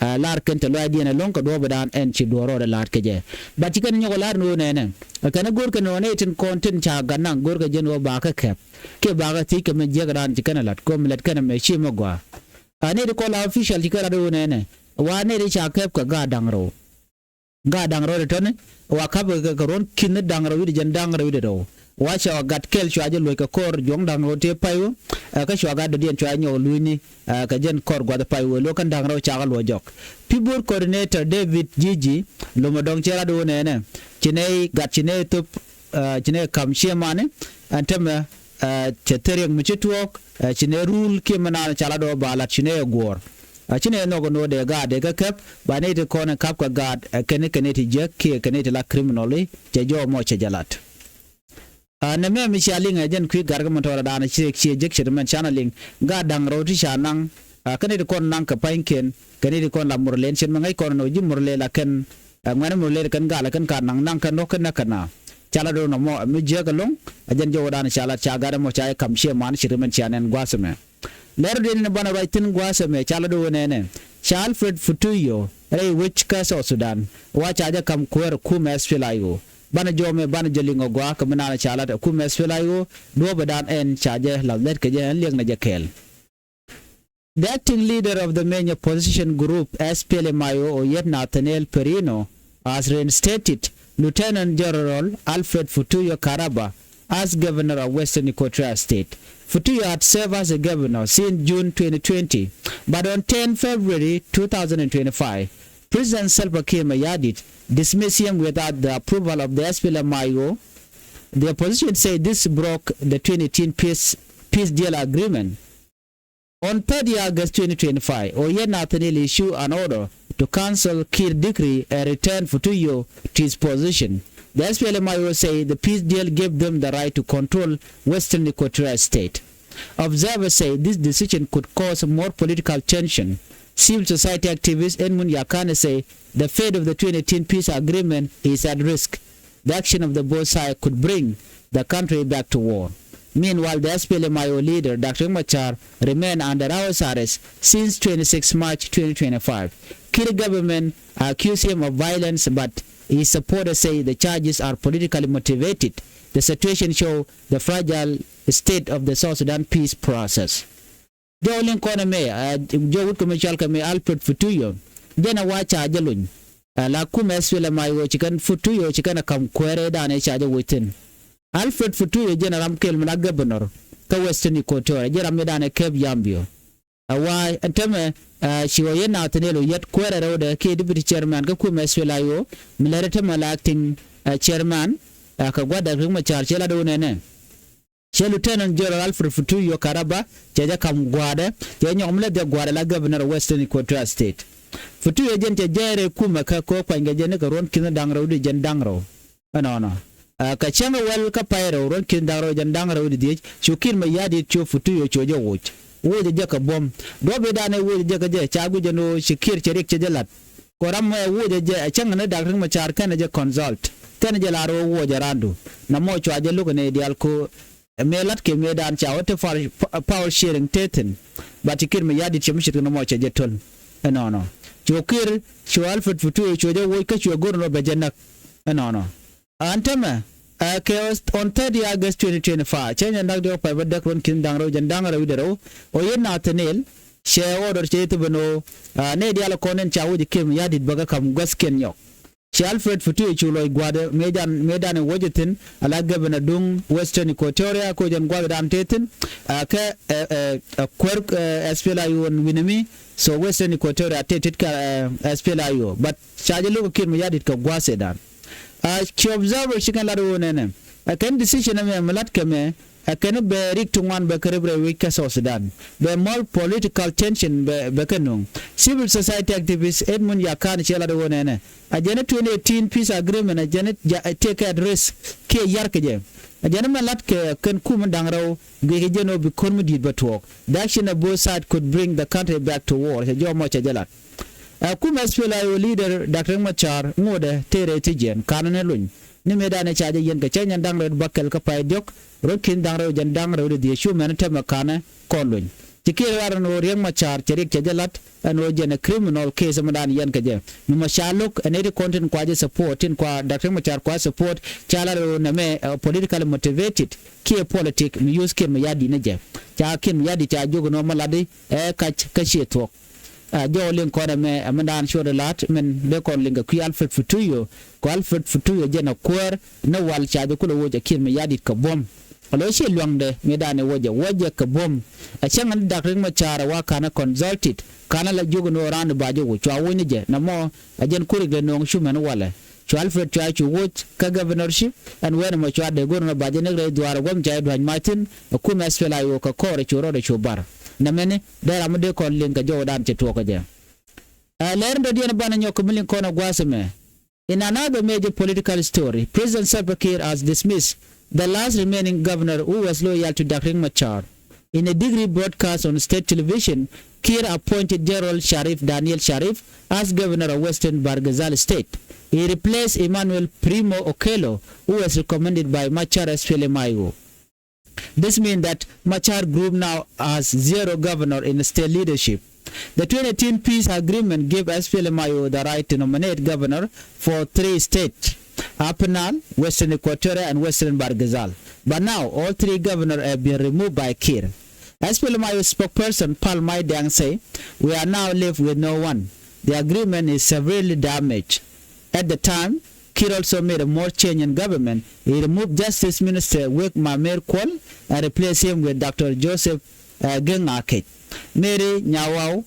A, la̱r kɛn te lɔcdiɛn ɛlɔ̱ŋ kɛ duɔ̱ɔ̱pdan ɛn ci duɔ̱ɔ̱r rɔɔdɛ la̱t kɛ jɛ. But ci kɛn nyɔk ɛ la̱r ɛn ɣöö nɛnɛ ɛ kɛn ɛ go̱o̱r kɛn ɣöö nɛy tin kɔn tin ca gat naŋ go̱o̱r kɛ jɛn ɣöö bakɛ kɛp kiɛ bakɛ thiec kɛ mi jiäkdan ci kɛn ɛ la̱t kɛ ɣöö mi lät kɛn ɛmɛ ci mi gɔaa. A, nɛy ti kɔn la official ci kɛn lat ɣöö nɛnɛ wa nɛy ti ca kɛp kɛ gaat da̱ŋ rɛw. Gaat da̱ŋ rɛw ti tɔ̱ni wa ka̱pkɛ kɛ ruɔ̱n ki̱n da̱ŋ rɛw wi̱cdɛ jɛn da̱ŋ rɛw wi̱cdɛ rɛw. Wa cɛ wa gat kɛl cua jɛ luɔ̱c kɛ kɔr juɔ̱ŋ da̱ŋ rɛw tëë pay wä. Ɛ, kä cua gat dɔ̱diɛn cua jɛ nyɔk luucni, ɛ, kɛ jɛn kɔr gua̱th pay wä lo̱k kɛn da̱ŋ rɛw cakɛ luɔ̱c jɔk. Pibor coordinator David Gigi Lomodong cɛ rat wä nɛnɛ ci nɛy gat ci nɛy thop, ɛ, ci nɛy ka̱m ciɛ mani. Ɛn tämɛ, ɛ, cɛ theriɛk mi ci tuɔɔk, ɛ, ci nɛy rul kiɛ mi naan ca lat wä ba lat ci nɛy ɛ guɔ̱ɔ̱r. A ci nɛ nhɔk ni wä dee gaat dee kä käp ba nɛy ti kɔn in kap kɛ gaat ɛ kɛn kɛn nɛy ti jiäk kiɛ kɛn nɛy ti la criminal i̱ cɛ jɔɔk mɔ cɛ jɛ lat. A nɛmɛ mi cia liŋ ɛ jɛn kui̱ gat kä mɛn tɔɔrɛ daanɛ ciɛ ciɛ jek ce̱t mɛn canɛ liŋ gaat da̱ŋ rɛw ti ca naŋ. A kɛn nɛy ti kɔn naŋ kɛ pa̱nykiɛn kɛn nɛy ti kɔn la Murlɛn ce̱t mɛn ŋäc kɔn ni wä ji̱ Murlɛ la kɛn ɛ ŋuɛ̈ni Murlɛ kɛn gal ɛ kɛn ka naŋ naŋ kɛ nhɔk kɛn nɛ kɛ na. Ca la do̱r nɔmɔ ɛ mi jiäk ɛlɔ̱ŋ. Ɛ jɛn jɔwä daanɛ ca la ca gat ɛmɔ ca jɛ ka̱m ciɛ man ce̱t mɛn cia nɛn gua̱a̱th ɛmɛ. Lɛr diɛn ni banɛ ruac thi̱n gua̱a̱th ɛmɛ ca lät wä nɛnɛ. Ca Alfred Futuyo rɛy wec kä South Sudan wa ca jɛ ka̱m kuäär kum S P L A I O. Banɛ jɔmɛ banɛ jɛ liŋ ɔ gɔaa kɛ mi naan ca lat ɛ kum S P L A I O duɔ̱ɔ̱pɛ dan ɛn ca jɛ lath lɛt kɛ jɛ ɛn liɛŋnɛ jɛ kɛɛl. The acting leader of the main opposition group S P L M I O, Oyet Nathaniel Perino, has reinstated Lieutenant General Alfred Futuyo Karaba as governor of Western Equatoria State. Futuyo had served as a governor since June twenty twenty, but on ten February two thousand and twenty-five, President Salva Kiir Mayardit dismissed him without the approval of the S P L M I O. The opposition said this broke the twenty eighteen peace, peace deal agreement. On thirty August twenty twenty-five, Oyet Nathaniel issued an order to cancel Kiir decree and return Futuyo to his position. The S P L M I O say the peace deal gave them the right to control Western Equatoria State. Observers say this decision could cause more political tension. Civil society activist Edmund Yakane say the fate of the twenty eighteen peace agreement is at risk. The action of the both sides could bring the country back to war. Meanwhile, the S P L M I O leader, Doctor Riek Machar, remain under house arrest since twenty-six March twenty twenty-five. Kiir government accuse him of violence, but his supporters say the charges are politically motivated. The situation show the fragile state of the South Sudan peace process. Jɔw liŋ kɔn ɛmɛ, ɛ, jɔw wut kɛ mi cɔal kɛ mi Alfred Futuyo. Jɛn ɛ wa ca jɛ luny. Ɛ, la kum S P L M I O ci kɛn Futuyo ci kɛn ɛ ka̱m kuäärɛ danɛ ca jɛ wec thi̱n. Alfred Futuyo jɛn ɛ ram kɛl mi la governor kä Western Equatoria, jɛn ram mi danɛ kɛp Yambio. Ɛ wa ɛn tämɛ, ɛ, ci wä yɛn Nathaniel Oyet kuäärɛ rɛwdɛ kiɛ deputy chairman kä kum S P L M I O, mi lɛrɛ tämɛ la acting, ɛ, chairman, ɛ, kɛ gua̱dɛ Riek Machar cɛ la do̱n ɛnɛ. Cɛ Lieutenant General Alfred Futuyo Karaba cɛ jɛ ka̱m gua̱a̱dɛ, cɛ nyɔk mi lɛ dhia gua̱a̱dɛ la governor of Western Equatoria State. Futuyo jɛn cɛ jɛɛrɛ kumɛ kä ko̱ kuanykɛ jɛn ni kɛ ruɔ̱n ki̱n da̱ŋ rɛw di jɛn da̱ŋ rɛw. Ɛnɔnɔ. Ɛ, kɛ cäŋ wäl kä pay rɛw ruɔ̱n ki̱n da̱ŋ rɛw jɛn da̱ŋ rɛw di dhiec cu Kiir Mayardit cu Futuyo cu jɛ woc. Woc jɛ kɛ buɔ̱m. Duɔ̱p i̱ danɛ woc jɛ kɛ jɛ ca guic jɛn ɣöö ci Kiir cɛ Riek cɛ jɛ la̱t. Kɔ ram ɛ wuɔcɛ jɛ ɛ cäŋ ni Dak Riek Machar kɛnɛ jɛ consult kɛnɛ jɛ la rɔ wuɔcɛ randu. Na mɔ cua jɛ luk ni dial ko ɛ mëë lat kɛ mëë dan ca wä te power, power sharing te thin. But ci Kiir Mayardit cɛ mi ce̱tkɛ na mɔ cɛ jɛ töl. Ɛnɔnɔ. Cu Kiir cu Alfred Futuyo cu jɛ wuɔc kä cu ɛ go̱r nɔ bɛ jɛ näk. Ɛnɔnɔ. An tämɛ, ɛ, kɛ on thirty August twenty twenty-five, cɛ nyɛ nak diɔk pay bä däk ruɔ̱n ki̱n da̱ŋ rɛw jɛn da̱ŋ rɛw wi̱cdɛ rɛw, ɔ yet Nathaniel, cɛ order cɛ thibɛ nɔ, ɛ, nɛ dial kɔn in ca wi̱c Kiir Mayardit bä kä ka̱m gua̱thkiɛn nyɔk. Cɛ Alfred Futuyo cu lɔc gua̱dɛ, mëë dan, mëë dan in wäcɛ thi̱n, ala governor duŋ Western Equatoria, ko jɛn gua̱dɛ dan te thi̱n, ɛ, kɛ, ɛ, ɛ, ɛ, kuäär, ɛ, S P L M I O wi̱nɛ mi, so Western Equatoria te tit kɛ, ɛ, S P L M I O. But ca jɛ lo̱k Kiir Mayardit kɛ gua̱a̱th ɛ dan. A ci observer ci kɛn lat ɣöö nɛnɛ ɛ kɛn decision ɛmɛ mi lat kɛ mɛ ɛ kɛn bɛ rik ti ŋuan bɛ kɛ rep rɛy wec kä South Sudan. Bɛ mɔl political tension bɛ, bɛ kɛ nuŋ. Civil society activist Edmund Yakan cɛ lat ɣöö nɛnɛ a jɛn twenty eighteen peace agreement a jɛn tekɛ at risk kiɛ yar kɛ jɛ. A jɛn mɛ lat kɛ kɛn kum da̱ŋ rɛw guic kɛ jɛn ɣöö bi ko̱r mi di̱i̱t bɛ tuɔɔk. The action of both sides could bring the country back to war. Cɛ jɔmɔ cɛ jɛ lat. Ɛ kum S P L M I O leader Dak Riek Machar ŋotdɛ tëë rɛy ti jiɛn kanɛ ni luny ni mëëdan ɛ ca jɛ yɛn kɛ cä nyɛn da̱ŋ rɛw bäkɛl kä pay diɔ̱k ruɔ̱n ki̱n da̱ŋ rɛw jɛn da̱ŋ rɛw di dhiec cu mɛn tɛmɛ kanɛ kɔn luny. Ci Kiir ɣar ɛn ɣöö Riek Machar cɛ Riek cɛ jɛ la̱t ɛn ɣöö jɛn ɛ criminal case mëëdan yɛn kɛ jɛ. Mi mɔ ca lo̱k ɛn iti kɔn tin kua jɛ support tin kua Dak Riek Machar kua support ca la̱t ɛn ɣöö nɛmɛ ɛ political motivated kiɛ politic mi use Kiir Mayardit ni jɛ. Ca Kiir Mayardit ca jiök ɛn ɣöö ma la̱t i̱ ɛ kac kä ciɛ thuɔ̱k. Ɛ jɔw liŋ kɔn ɛmɛ ɛ mindan cuɔt ɛ la̱t min dee kɔn liŋ kɛ kui̱ Alfred Futuyo. Kɛ Alfred Futuyo jɛn ɛ kuäär ni wal ca jɛ kulɛ woc ɛ Kiir Mayardit kɛ buɔ̱m. Alo ciɛ luaŋdɛ mëëdan ɛ wocɛ wocɛ kɛ buɔ̱m. Ɛ cäŋ ni Dak Riek Machar ɛ wa ka̱n ɛ consulted ka̱n ɛ la jiök ni ɣöö raan ɛ ba jɛ woc cua woc ni jɛ na mɔ ɛ jɛn kurik dee nööŋ cu mɛn walɛ. Cu Alfred cua cu woc kä governorship ɛn wen ɛmɔ cua dee go̱r nɔ ba jɛ nek rɛy dhuaar ɛ guɔ̱m ca jɛ dua̱c mac thi̱n ɛ kum S P L M I O kɛ kɔɔr ɛ cu rɔɔdɛ cu bar. Nɛmɛni dee ram mi dee kɔn liŋ kɛ jɔwdan cɛ tuɔɔk kɛ jɛ. Ɛ lɛr in dɔ̱diɛn banɛ nyɔk kɛ mi liŋ kɔn ɛ gua̱a̱th ɛmɛ. In another major political story, President Salva Kiir has dismissed the last remaining governor who was loyal to Doctor Riek Machar. In a degree broadcast on state television, Kiir appointed General Sharif Daniel Sharif as governor of Western Bahr el Ghazal State. He replaced Emmanuel Primo Okello, who was recommended by Machar S P L M I O. This means that Machar group now has zero governor in state leadership. The twenty eighteen peace agreement gave S P L M I O the right to nominate governor for three states, Upper Nile, Western Equatoria, and Western Bahr el Ghazal. But now, all three governors have been removed by Kiir. S P L M I O spokesperson Pal Mai Deng say, "We are now left with no one. The agreement is severely damaged." At the time, Kiir also made a more change in government. He removed Justice Minister Wek Mamer Kuol and replaced him with Doctor Joseph uh, Geng Akech. Mary Nyawau,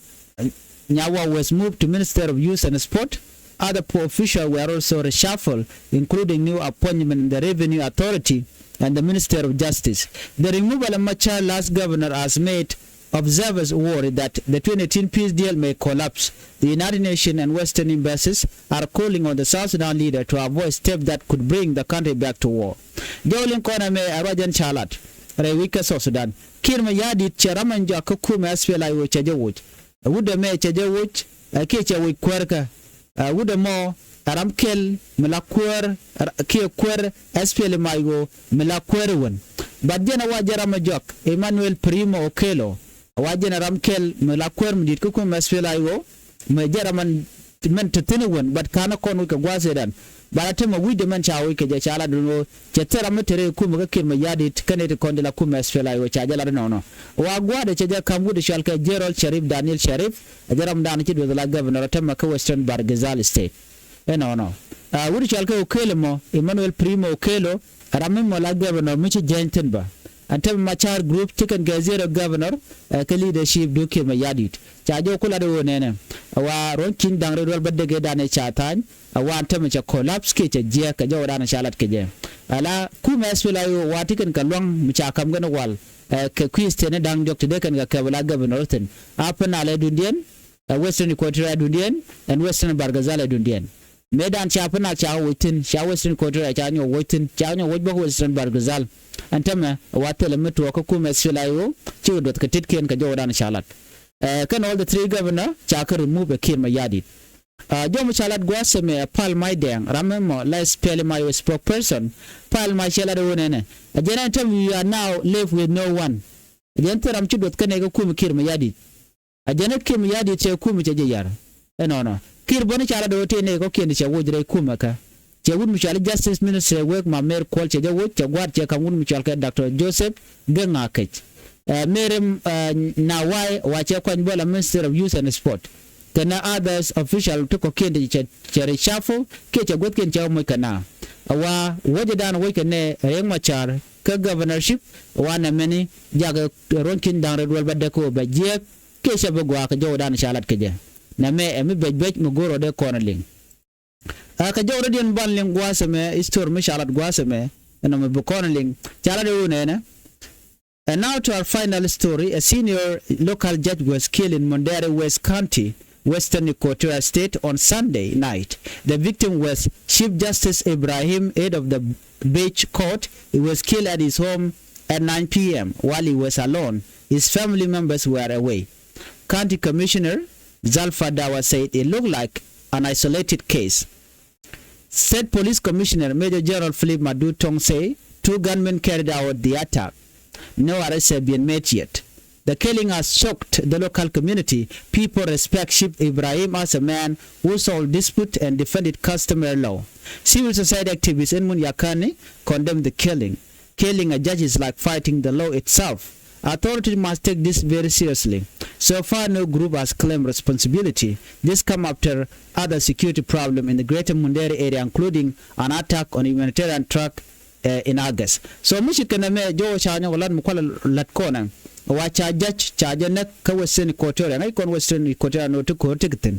Nyawau was moved to Minister of Youth and Sport. Other po- officials were also reshuffled, including new appointment in the Revenue Authority and the Minister of Justice. The removal of Machar last governor has made observers worry that the twenty eighteen peace deal may collapse. The United Nations and Western embassies are calling on the South Sudan leader to avoid steps that could bring the country back to war. Jɔw liŋ kɔn ɛmɛ ɛ ruac ɛn ca lat rɛy wi̱c kä South Sudan. Kiir Mayardit cɛ ram ɛn jɔak kä kumɛ S P L M I O cɛ jɛ woc. Ɛ wut ɛmɛ cɛ jɛ woc, ɛ kiɛ cɛ woc kuäärkä. Ɛ wut ɛmɔ ɛ ram kɛl mi la kuäär, ɛ ra- kiɛ kuäär S P L M I O mi la kuäär wän. But jɛn ɛ wa jɛ ram ɛ jɔak, Emmanuel Primo Okello, ɛ wa jɛn ɛ ram kɛl mi la kuäär mi di̱t kä kumɛ S P L M I O, mi jɛ ram ɛn mɛn te thi̱n wän, but ka̱n ɛ kɔn wi̱c kɛ gua̱a̱th ëëdan. But a te mɛ wi̱cdɛ mɛn ca wi̱c kɛ jɛ ca lat wän ɣöö cɛ thil ram mi te rɛy kumɛ kä Kiir Mayardit kɛnɛ ti kɔn di la kumɛ S P L M I O ca jɛ lat inɔnɔ. Wa gua̱a̱dɛ cɛ jɛ ka̱m wut cɔal kɛ General Sharif Daniel Sharif, a jɛ ramdan ci duɔth la governor a te mɛ kä Western Bahr el Ghazal State. Inɔnɔ. A wut cɔal kɛ Okello mɔ, Emmanuel Primo Okello, ram mi mɔ la governor mi ci jɛny thi̱n bä. Ɛn te mɛ Machar group ci kɛn kɛ zero governor, ɛ kɛ leadership du Kiir Mayardit. Ca jɛ ku lat ɣöö nɛnɛ. Wa ruɔ̱n ki̱n da̱ŋ rɛy duɔl bä dek ëëdan ɛ ca tha̱a̱ny, ɛ wa ɛn te mɛ cɛ collapse kiɛ cɛ jiɛk kɛ jɔwdan ca lat kɛ jɛ. Ala kumɛ S P L M I O wa ti kɛn kɛ lua̱ŋ mi ca ka̱m kɛn wal, ɛ kɛ kui̱ state ni da̱ŋ diɔ̱k ti dee kɛn kɛ kɛp ala governor thi̱n. Upper Nile ɛ dundiɛn, ɛ Western Equatoria ɛ dundiɛn, ɛn Western Bahr el Ghazal ɛ dundiɛn. Mëëdan ca Upper Nile ca woc thi̱n, ca Western Equatoria ca nyɔk woc thi̱n, ca nyɔk woc bä kä Western Bahr el Ghazal. Ɛn te mɛ wa thilɛ mi tuɔɔk kä kumɛ S P L M I O cikɛ duɔth kɛ tetkiɛn kɛ jɔwdan ca lat. Ɛ kɛn all the three governor ca kɛ remove ɛ Kiir Mayardit. Ɛ jɔw mi ca lat gua̱a̱th ɛmɛ ɛ Pal Mai Deng, ram mi mɔ la S P L M I O spokesperson. Pal Mai cɛ lat ɛ ɣöö nɛnɛ, ɛ jɛn ɛn te mɛ we are now left with no one. Ɛ jɛn thil ram ci duɔth kɛnɛ kä kumɛ Kiir Mayardit. A jɛn ɛ Kiir Mayardit cɛ kumɛ cɛ jɛ yar. Ɛnɔnɔ. Kiir bäni ca lat ɣöö tëë nɛy kɔ̱kiɛn ti cɛ woc rɛy kumɛ kä. Cɛ wut mi cɔal i̱ Justice Minister Wek Mamer Kuol cɛ jɛ woc, cɛ gua̱a̱th cɛ ka̱m wut mi cɔal kɛ Doctor Joseph Geng Akech. Ɛ Mary, ɛ, Nyawau wa cɛ kuany bä la Minister of Youth and Sport. Kɛnɛ others official ti kɔ̱kiɛn ti cɛ, cɛ reshuffle kiɛ cɛ guäthkiɛn cɛ moc kɛ na. Ɛ wa wecdan woc kɛ nɛ Riek Machar kä governorship, wa nɛmɛni jakɛ ruɔ̱n ki̱n da̱ŋ rɛy duɔl bä dek kä ɣöö bɛ jiɛk kiɛ cɛ bi gɔaa kɛ jɔwdan ca lat kɛ jɛ. Nɛmɛ ɛ mi bɛc bɛc mi go̱o̱r ɔ dee kɔn liŋ. Ɛ kɛ jɔwdädiɛn ban liŋ gua̱a̱th ɛmɛ, history mi ca lat gua̱a̱th ɛmɛ, ɛnɔ mi bi kɔn liŋ. Ca lat ɛ ɣöö nɛnɛ. And now to our final story. A senior local judge was killed in Mundere West County, Western Equatoria State on Sunday night. The victim was Chief Justice Ibrahim, head of the Bench Court. He was killed at his home at nine p.m. while he was alone. His family members were away. County Commissioner Zalfa Dawa said it looked like an isolated case. State Police Commissioner Major General Philip Madu Tong say two gunmen carried out the attack. No arrests have been made yet. The killing has shocked the local community. People respect Chief Ibrahim as a man who solved dispute and defended customary law. Civil society activist Edmund Yakani condemned the killing. Killing a judge is like fighting the law itself. Authorities must take this very seriously. So far, no group has claimed responsibility. This come after other security problem in the greater Mundere area, including an attack on a humanitarian truck, uh, in August. So mi ci kɛn ɛmɛ jɔw ca nyɔk lat mi kual lat kɔnɛ. Wa ca judge ca jɛ näk kä Western Equatoria. Ŋäc kɔn Western Equatoria ni ɣöö ti ko̱r ti kɛ thi̱n.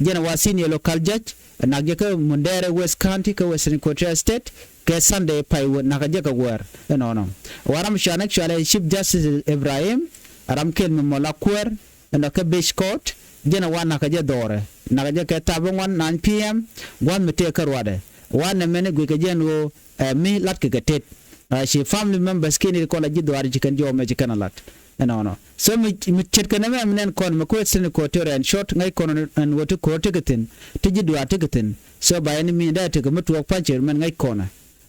Jɛn wa senior local judge, nak jɛ kä Mundere West County kä Western Equatoria State, kɛ Sunday pay wä nak jɛ kɛ wäär. Ɛnɔnɔ. Wa ram ca näk cɔalɛ Chief Justice Ibrahim, ɛ ram kɛl mi mɔ la kuäär ɛnɔ kɛ Beach Court, jɛn ɛ wa nakä jɛ dhɔrɛ, nakä jɛ kɛ tap ŋuan nine p.m. gua̱th mi tëë kä ruadɛ. Wa nɛmɛni guic kɛ jɛn ɣöö ɛ mi latkɛ kɛ tet. Ɛ ci family members kiɛn i̱ kɔn la ji̱ dhuaar ci kɛn jɔɔk mɛ ci kɛn a lat ɛnɔnɔ. So mi, mi ce̱tkɛ nɛmɛ mi nɛn kɔn mi kuɛ sini kɔɔtɔrɛ ɛn short ŋäc kɔn ɛn ɣöö ti ko̱r ti kɛ thi̱n, ti ji̱ dhuaar ti kɛ thi̱n. So ba ɛn mi dee ti kɛ mi tuɔɔk pa̱ny cɛ mɛn ŋäc kɔn.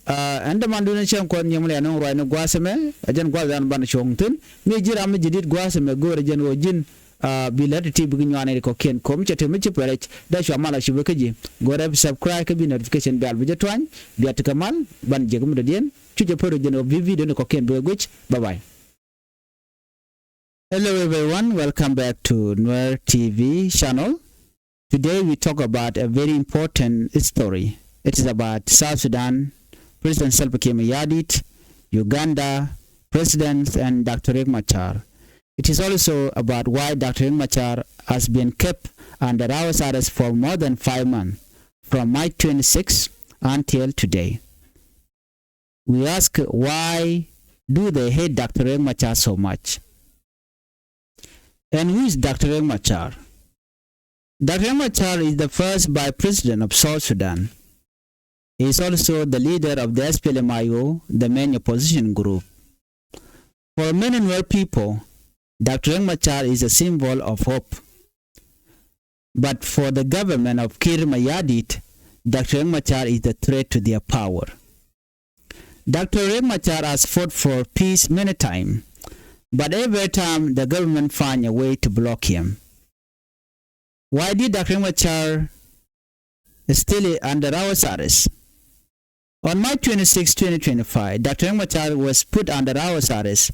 Ɛn dämandun in cäŋ kuɔth nyiemä lian nuŋ ruacni gua̱a̱th ɛmɛ, ɛ jɛn gua̱a̱th ɛn banɛ cuɔ̱ŋ thi̱n. Mi ji̱ ram mi ji̱ di̱t gua̱a̱th ɛmɛ go̱o̱rɛ jɛn ɣöö ji̱n bi lät ti ti bikɛ nyuan in kɔ̱kiɛn ko̱m cɛ te mi ci pɛrɛc dee cua mal a cupɛ kä ji̱. Go̱o̱rɛ bi subscribe kä bi notification bell bi jɛ tuany. Bia ti kɛ mal ban jiɛk mi dɔ̱diɛn. Cu jɛ pär jɛn ɣöö bi video ni kɔ̱kiɛn bikɛ guic. Bye bye. Hello everyone, welcome back to Nuer T V channel. Today we talk about a very important story. It is about South Sudan, President Salva Kiir Mayardit, Uganda, President and Doctor Riek Machar. It is also about why Doctor Riek Machar has been kept under house arrest for more than five months, from March twenty-six until today. We ask, why do they hate Doctor Riek Machar so much? And who is Doctor Riek Machar? Doctor Riek Machar is the first vice president of South Sudan. He is also the leader of the S P L M I O, the main opposition group. For many Nuer people, Doctor Riek Machar is a symbol of hope. But for the government of Kiir Mayardit, Doctor Riek Machar is a threat to their power. Doctor Riek Machar has fought for peace many times, but every time the government find a way to block him. Why did Doctor Riek Machar still under house arrest? On March twenty-six, twenty twenty-five, Doctor Riek Machar was put under house arrest.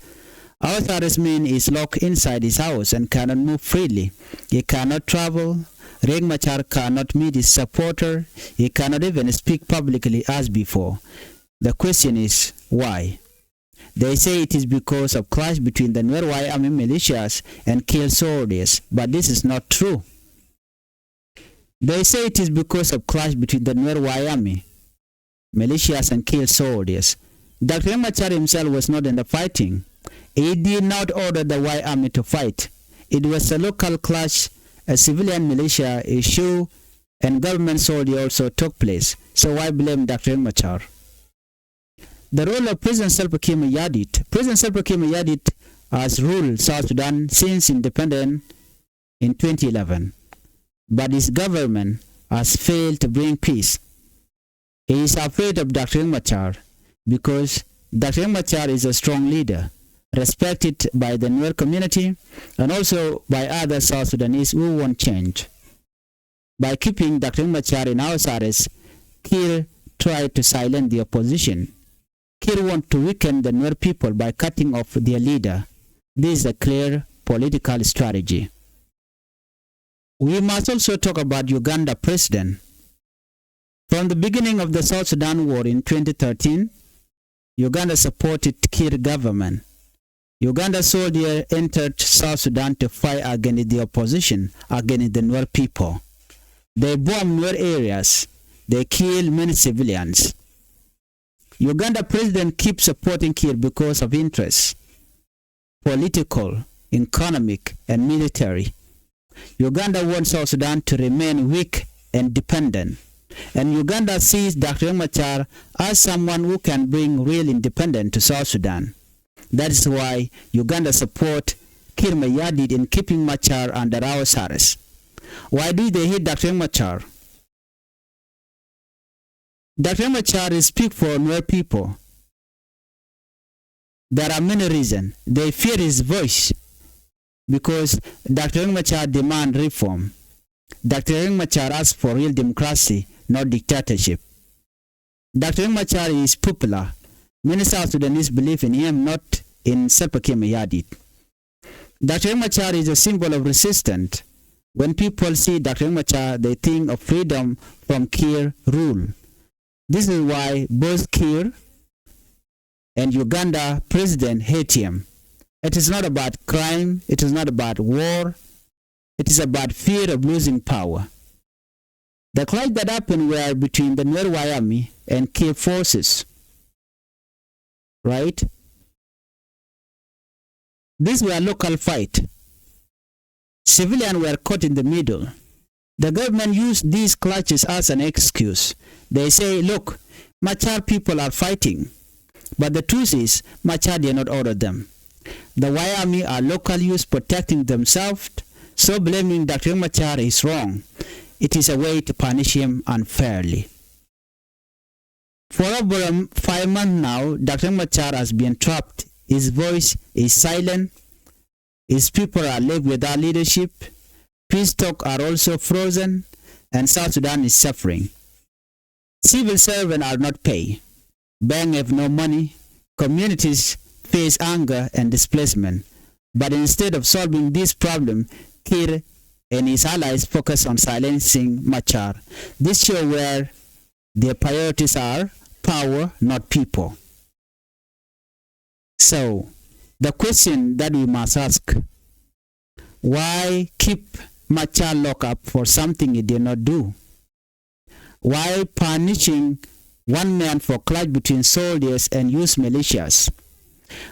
House arrest means he's locked inside his house and cannot move freely. He cannot travel. Riek Machar cannot meet his supporter. He cannot even speak publicly as before. The question is, why? They say it is because of clash between the Nuer White Army militias and Kiir soldiers, but this is not true. They say it is because of clash between the Nuer White Army militias and Kiir soldiers. Doctor Riek Machar himself was not in the fighting. He did not order the White Army to fight. It was a local clash, a civilian militia issue, and government soldier also took place. So why blame Doctor Riek Machar? The role of President Salva Kiir Mayardit. President Salva Kiir Mayardit has ruled South Sudan since independence in twenty eleven, but his government has failed to bring peace. He is afraid of Doctor Riek Machar because Doctor Riek Machar is a strong leader, respected by the Nuer community and also by other South Sudanese who want change. By keeping Doctor Riek Machar in house arrest, Kiir tried to silence the opposition. Kiir want to weaken the Nuer people by cutting off their leader. This is a clear political strategy. We must also talk about Uganda president. From the beginning of the South Sudan war in twenty thirteen, Uganda supported Kiir government. Uganda soldier entered South Sudan to fight against the opposition, against the Nuer people. They bombed Nuer areas. They killed many civilians. Uganda president keeps supporting Kiir because of interests, political, economic, and military. Uganda wants South Sudan to remain weak and dependent. And Uganda sees Doctor Riek Machar as someone who can bring real independence to South Sudan. That is why Uganda support Kiir Mayardit in keeping Machar under house arrest. Why do they hate Doctor Riek Machar? Doctor Riek Machar speak for Nuer people. There are many reasons. They fear his voice because Doctor Riek Machar demand reform. Doctor Riek Machar ask for real democracy, not dictatorship. Doctor Riek Machar is popular. Many South Sudanese believe in him, not in Salva Kiir Mayardit. Doctor Riek Machar is a symbol of resistance. When people see Doctor Riek Machar, they think of freedom from Kiir rule. This is why both Kiir and Uganda president hate him. It is not about crime. It is not about war. It is about fear of losing power. The clash that happened were between the Nuer White Army and Kiir forces, right? These were local fight. Civilians were caught in the middle. The government used these clashes as an excuse. They say, "Look, Machar people are fighting." But the truth is, Machar did not order them. The White Army are local youths protecting themselves, so blaming Doctor Machar is wrong. It is a way to punish him unfairly. For over five months now, Doctor Machar has been trapped. His voice is silent. His people are left without leadership. Peace talks are also frozen, and South Sudan is suffering. Civil servants are not paid. Banks have no money. Communities face hunger and displacement. But instead of solving this problem, Kiir and his allies focus on silencing Machar. This shows where their priorities are power, not people. So, the question that we must ask, why keep Machar locked up for something he did not do? Why punishing one man for clash between soldiers and youth militias?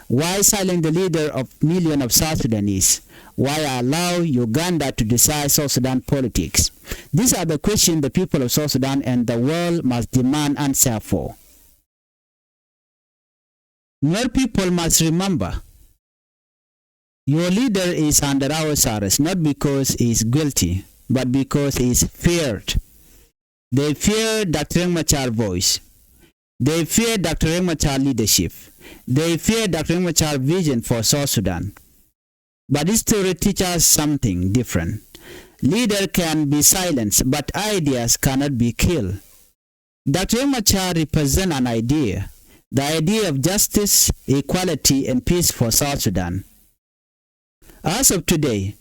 Why silence the leader of millions of South Sudanese? Why allow Uganda to decide South Sudan politics? These are the questions the people of South Sudan and the world must demand answer for. Nuer people must remember, your leader is under our arrest, not because he is guilty, but because he is feared. They fear Doctor Riek Machar voice. They fear Doctor Riek Machar leadership. They fear Doctor Riek Machar vision for South Sudan. But history teaches us something different. Leader can be silenced, but ideas cannot be killed. Doctor Riek Machar represent an idea, the idea of justice, equality, and peace for South Sudan. As of today,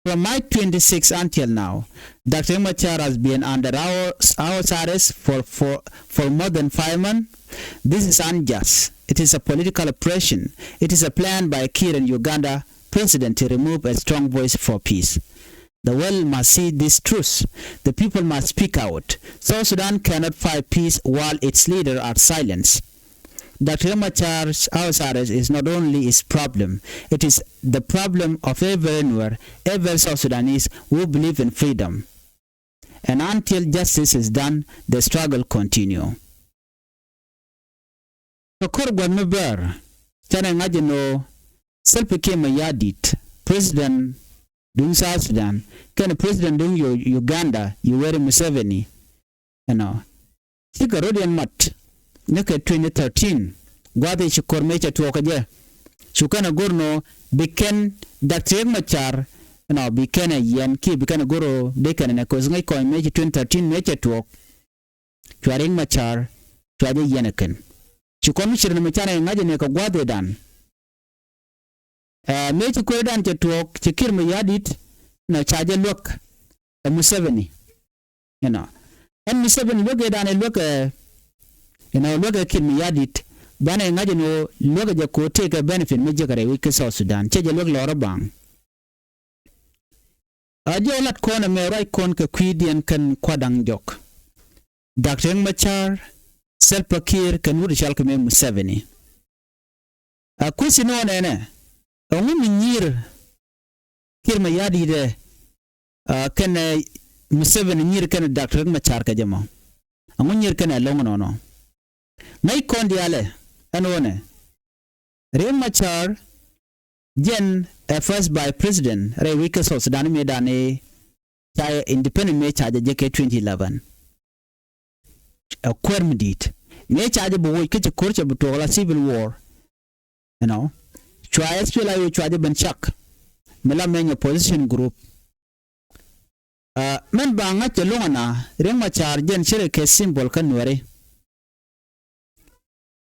from March twenty-six until now, Doctor Riek Machar has been under our, our arrest for, for, for more than five months. This is unjust. It is a political oppression. It is a plan by Kiir and Uganda president to remove a strong voice for peace. The world must see this truth. The people must speak out. South Sudan cannot fight peace while its leaders are silenced. Doctor Riek Machar's house arrest is not only his problem, it is the problem of every Nuer, every South Sudanese who believe in freedom. And until justice is done, the struggle continue. Kɛ kɔr gua̱th mi bɛr, canɛ ŋa̱c ɛn ɣöö Salva Kiir Mayardit, president duŋ South Sudan, kɛnɛ president duŋ Uganda, Yoweri Museveni, you know, cikɛ rɔ̱diɛn mat ni kɛ twenty thirteen, gua̱th i̱ ci ko̱r mëë cɛ tuɔɔk kɛ jɛ. Cu kɛnɛ go̱r nɔ bi kɛn Doctor Riek Machar, you know, bi kɛnɛ yiɛn kiɛ bi kɛnɛ go̱r ɔ dee kɛnɛ nɛ ko̱th ŋäc kɔny mëë ci twenty thirteen mëë cɛ tuɔɔk. Cua Riek Machar, cua jɛ yiɛn ɛ kɛn. Ci kɔn mi ci rɛ ni mi canɛ ŋa̱c ɛ ni kɛ gua̱th ëëdan. Ɛ, mëë ci kuëëdan cɛ tuɔɔk, ci Kiir Mayardit, nɔ ca jɛ luäk ɛ Museveni. You know. Ɛn Museveni luäk ëëdan ɛ luäk ɛ, you know, luäk ɛ Kiir Mayardit. Banɛ ŋa̱c ɛ ni ɣöö luäk ɛ jɛ ko̱ tëëkɛ benefit mi jiäk rɛy wec kä South Sudan. Cɛ jɛ luäk lɔrä baŋ. A jɛ lat kɔn ɛmɛ ruac kɔn kɛ kui̱diɛn kɛn kua̱daŋ jɔk. Doctor Riek Machar, Salva Kiir kɛn wut cɔal kɛ mëë Museveni. A kui̱ci ni ɣɔn ɛnɛ, ɛŋu mi nyi̱i̱r Kiir Mayardit ɛ, a, kɛnɛ Museveni nyi̱i̱r kɛnɛ Doctor Riek Machar kɛ jɛ mɔ? Ɛŋu nyi̱i̱r kɛnɛ ɛlɔ̱ŋ ɛnɔnɔ? Ŋäc kɔn diaalɛ ɛn ɣöö nɛ Riek Machar jɛn ɛ first vice president rɛy wec kä South Sudan mëëdan i̱ ca independent mëë ca jɛ jek kɛ twenty eleven. Ɛ kuäär mi di̱i̱t mëë ca jɛ bi woc kä ci ko̱r cɛ bi tuɔɔk la civil war. You know, cua S P L A-IO cua jɛ ben cak mi la mɛny opposition group. Ɛ, mɛn ba ŋa̱c cɛ lo̱ŋ ɛna Riek Machar jɛn ce̱tkɛ symbol kä Nuɛri.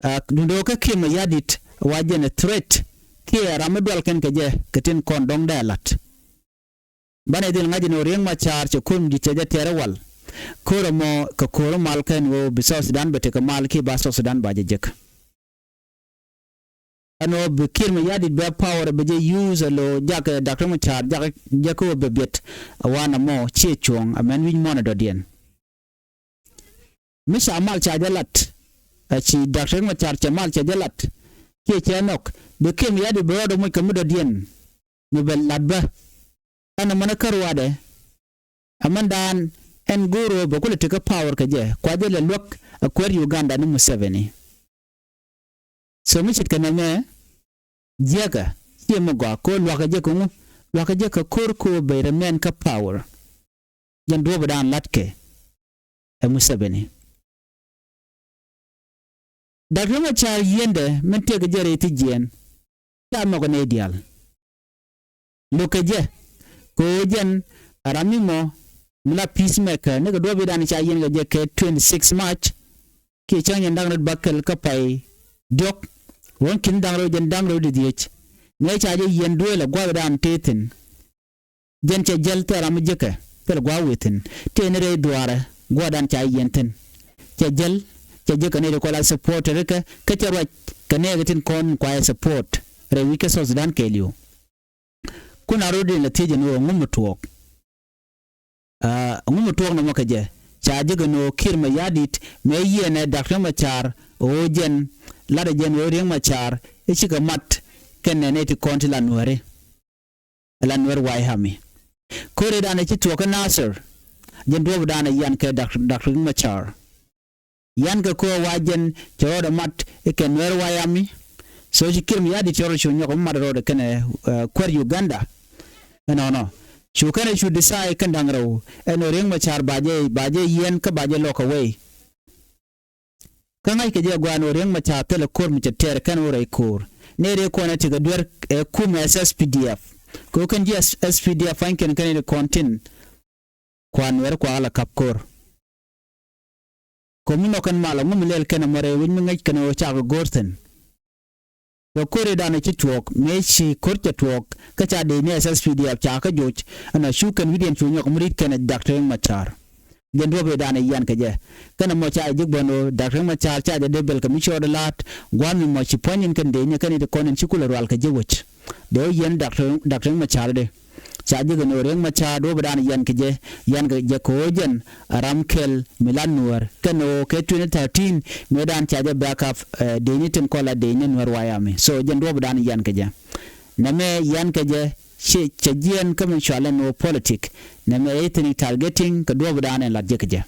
Ɛ, duundɛ ɣöö kä Kiir Mayardit wa jɛn ɛ threat kiɛ ram mi dual kɛn kɛ jɛ kɛ tin kɔn dɔ̱ŋ dee lat. Banɛ dhil ŋa̱c ɛn ɣöö Riek Machar cɛ ko̱r mi di̱t cɛ jɛ tɛɛr ɛ wal. Ko̱r ɛmɔ kɛ ko̱r mal kɛn ɣöö bi South Sudan bɛ tekɛ mal kiɛ ba South Sudan ba jɛ jek. Ɛn ɣöö bi Kiir Mayardit bɛ power bɛ jɛ use ɛ lo̱ jakɛ Doctor Machar jakɛ jɛ kä ɣöö bɛ biɛt. Ɛ wanɛ mɔ ciɛ cuɔ̱ɔ̱ŋ ɛ mɛn wi̱c muɔ̱ɔ̱n ɛ dɔ̱diɛn. Mi ca mal ca jɛ lat, ɛ ci Doctor Machar cɛ mal cɛ jɛ lat. Kiɛ cɛ nhɔk, bi Kiir Mayardit bi rɔɔdɛ moc kɛ mi dɔ̱diɛn mi bɛ lat bä. Ɛn ɛmɔnɛ kä ruaadɛ, ɛmɛndan ɛn go̱o̱r ɣöö bɛ kulɛ tekɛ power kɛ jɛ, kua jɛ lɛ luäk ɛ kuäär Uganda ni Museveni. So mi ce̱tkɛ nɛmɛ, jiäkä ciɛ mi gɔaa, kɛ ɣöö luakä jɛ kɛ ŋu? Luakä jɛ kɛ ko̱r kɛ ɣöö bɛ remain kä power. Jɛn duɔ̱ɔ̱pdan la̱tkɛ ɛ Museveni. Dak Riek Machar yiendɛ min tëëkɛ jɛ rɛy thi̱jiɛn, ca nhɔkɛ nɛy diaal. Lo̱kɛ jɛ kɛ ɣöö jɛn a ram mi mɔ mi la peacemaker, ni kɛ duɔ̱ɔ̱pidan ca yien kɛ jɛ kɛ twenty six March. Kiɛ cäŋ jɛn da̱ŋ rɛw bäkɛl kä pay diɔ̱k, ruɔ̱n ki̱n da̱ŋ rɛw jɛn da̱ŋ rɛw di dhiec. Mëë ca jɛ yien duëël ɛ gua̱thdan tëë thi̱n. Jɛn cɛ jäl thil ram mi jiäkɛ, thil gua̱a̱th wëë thi̱n. Tëë ni rɛy dhuaarɛ gua̱a̱thdan ca yien thi̱n. Cɛ jäl, cɛ jiäkɛ nɛy ti kɔn la supporter kɛ, kä cɛ ruac kɛ nɛɛkɛ tin kɔn kua jɛ support rɛy wi̱c kä South Sudan kɛɛliw. Kun a rot in la thiec ɛn ɣöö ɛŋu mi tuɔɔk? Aa, ɛŋu mi tuɔɔk nɔmɔ kɛ jɛ? Ca jek ɛn ɣöö Kiir Mayardit mëë yiëënɛ Dak Riek Machar ɣöö jɛn, latdɛ jɛn ɣöö Riek Machar i̱ cikɛ mat kɛnɛ nɛy ti kɔn ti la Nuääri, ɛ la Nuer White Army. Ko̱ridan ɛ ci tuɔɔk kä Nasir, jɛn duɔ̱ɔ̱pidan ɛ yian kɛ Dak, Dak Riek Machar. Yian kɛ kɛ ɣöö wa jɛn cɛ rɔɔdɛ mat i̱ kɛ Nuer White Army. So ci Kiir Mayardit cɛ rɔɔdɛ cu nyɔk mi mat rɔɔdɛ kɛnɛ, eh, kuäär Uganda. Ɛnɔnɔ cu kɛnɛ cu decide kɛn da̱ŋ rɛw ɛn ɣöö Riek Machar ba jɛ, ba jɛ yiɛn kä ba jɛ lock away. Kä ŋa̱ckɛ jɛ gua̱a̱n ɣöö Riek Machar thilɛ ko̱r mi cɛ tɛr kɛn ɣöö rɛy ko̱r. Nɛy rɛy kɔn ɛ tekɛ duer ɛ kumɛ S S P D F. Kɛ ɣöö kɛn ji̱ S P D F pa̱ny kɛn kɛn rɛy kɔn tin. Kua̱r Nuɛr kua la ka̱p ko̱r. Ko̱ mi nhɔk kɛn mal ɛŋu mi lɛl kɛn ɛmɔ rɛy wec mi ŋäc kɛn ɣöö cakɛ go̱r thi̱n. Kɛ ko̱ridan ɛ ci tuɔɔk, mëë ci ko̱r cɛ tuɔɔk, kä ca dee ni S S P D F ca kä joc, ɛn a cu kɛn wi̱diɛn cu nyɔk mi ri̱t kɛn ɛ Dak Riek Machar. Jɛn duɔ̱ɔ̱pidan ɛ yian kɛ jɛ. Kɛn ɛmɔ ca jɛ ji̱ gua̱n ɣöö Dak Riek Machar ca jɛ dee bɛl kɛ mi cɔɔdɛ la̱a̱t, gua̱a̱th mi mɔ ci pua̱ny in kɛn dee ni kɛn in ti kɔn in ci kulɛ rual kɛ jɛ wec. Dee wä yiɛn Dak Riek, Dak Riek Machar dee. Ca ji̱ kɛ ni ɣöö Riek Machar duɔ̱ɔ̱pidan yian kɛ jɛ, yian kɛ jɛ kɛ ɣöö jɛn a ram kɛl mi la Nuäär. Kɛn ɣöö kɛ twenty thirteen mëëdan ca jɛ back up, eh, dee ni tin kɔn la dee ni Nuäär White Army. So jɛn duɔ̱ɔ̱pidan yian kɛ jɛ. Nɛmɛ yian kɛ jɛ, cɛ, cɛ jiɛn kä mi cual ɛn ɣöö politic. Nɛmɛ ethnic targeting kɛ duɔ̱ɔ̱pidan ɛn lat jɛ kɛ jɛ.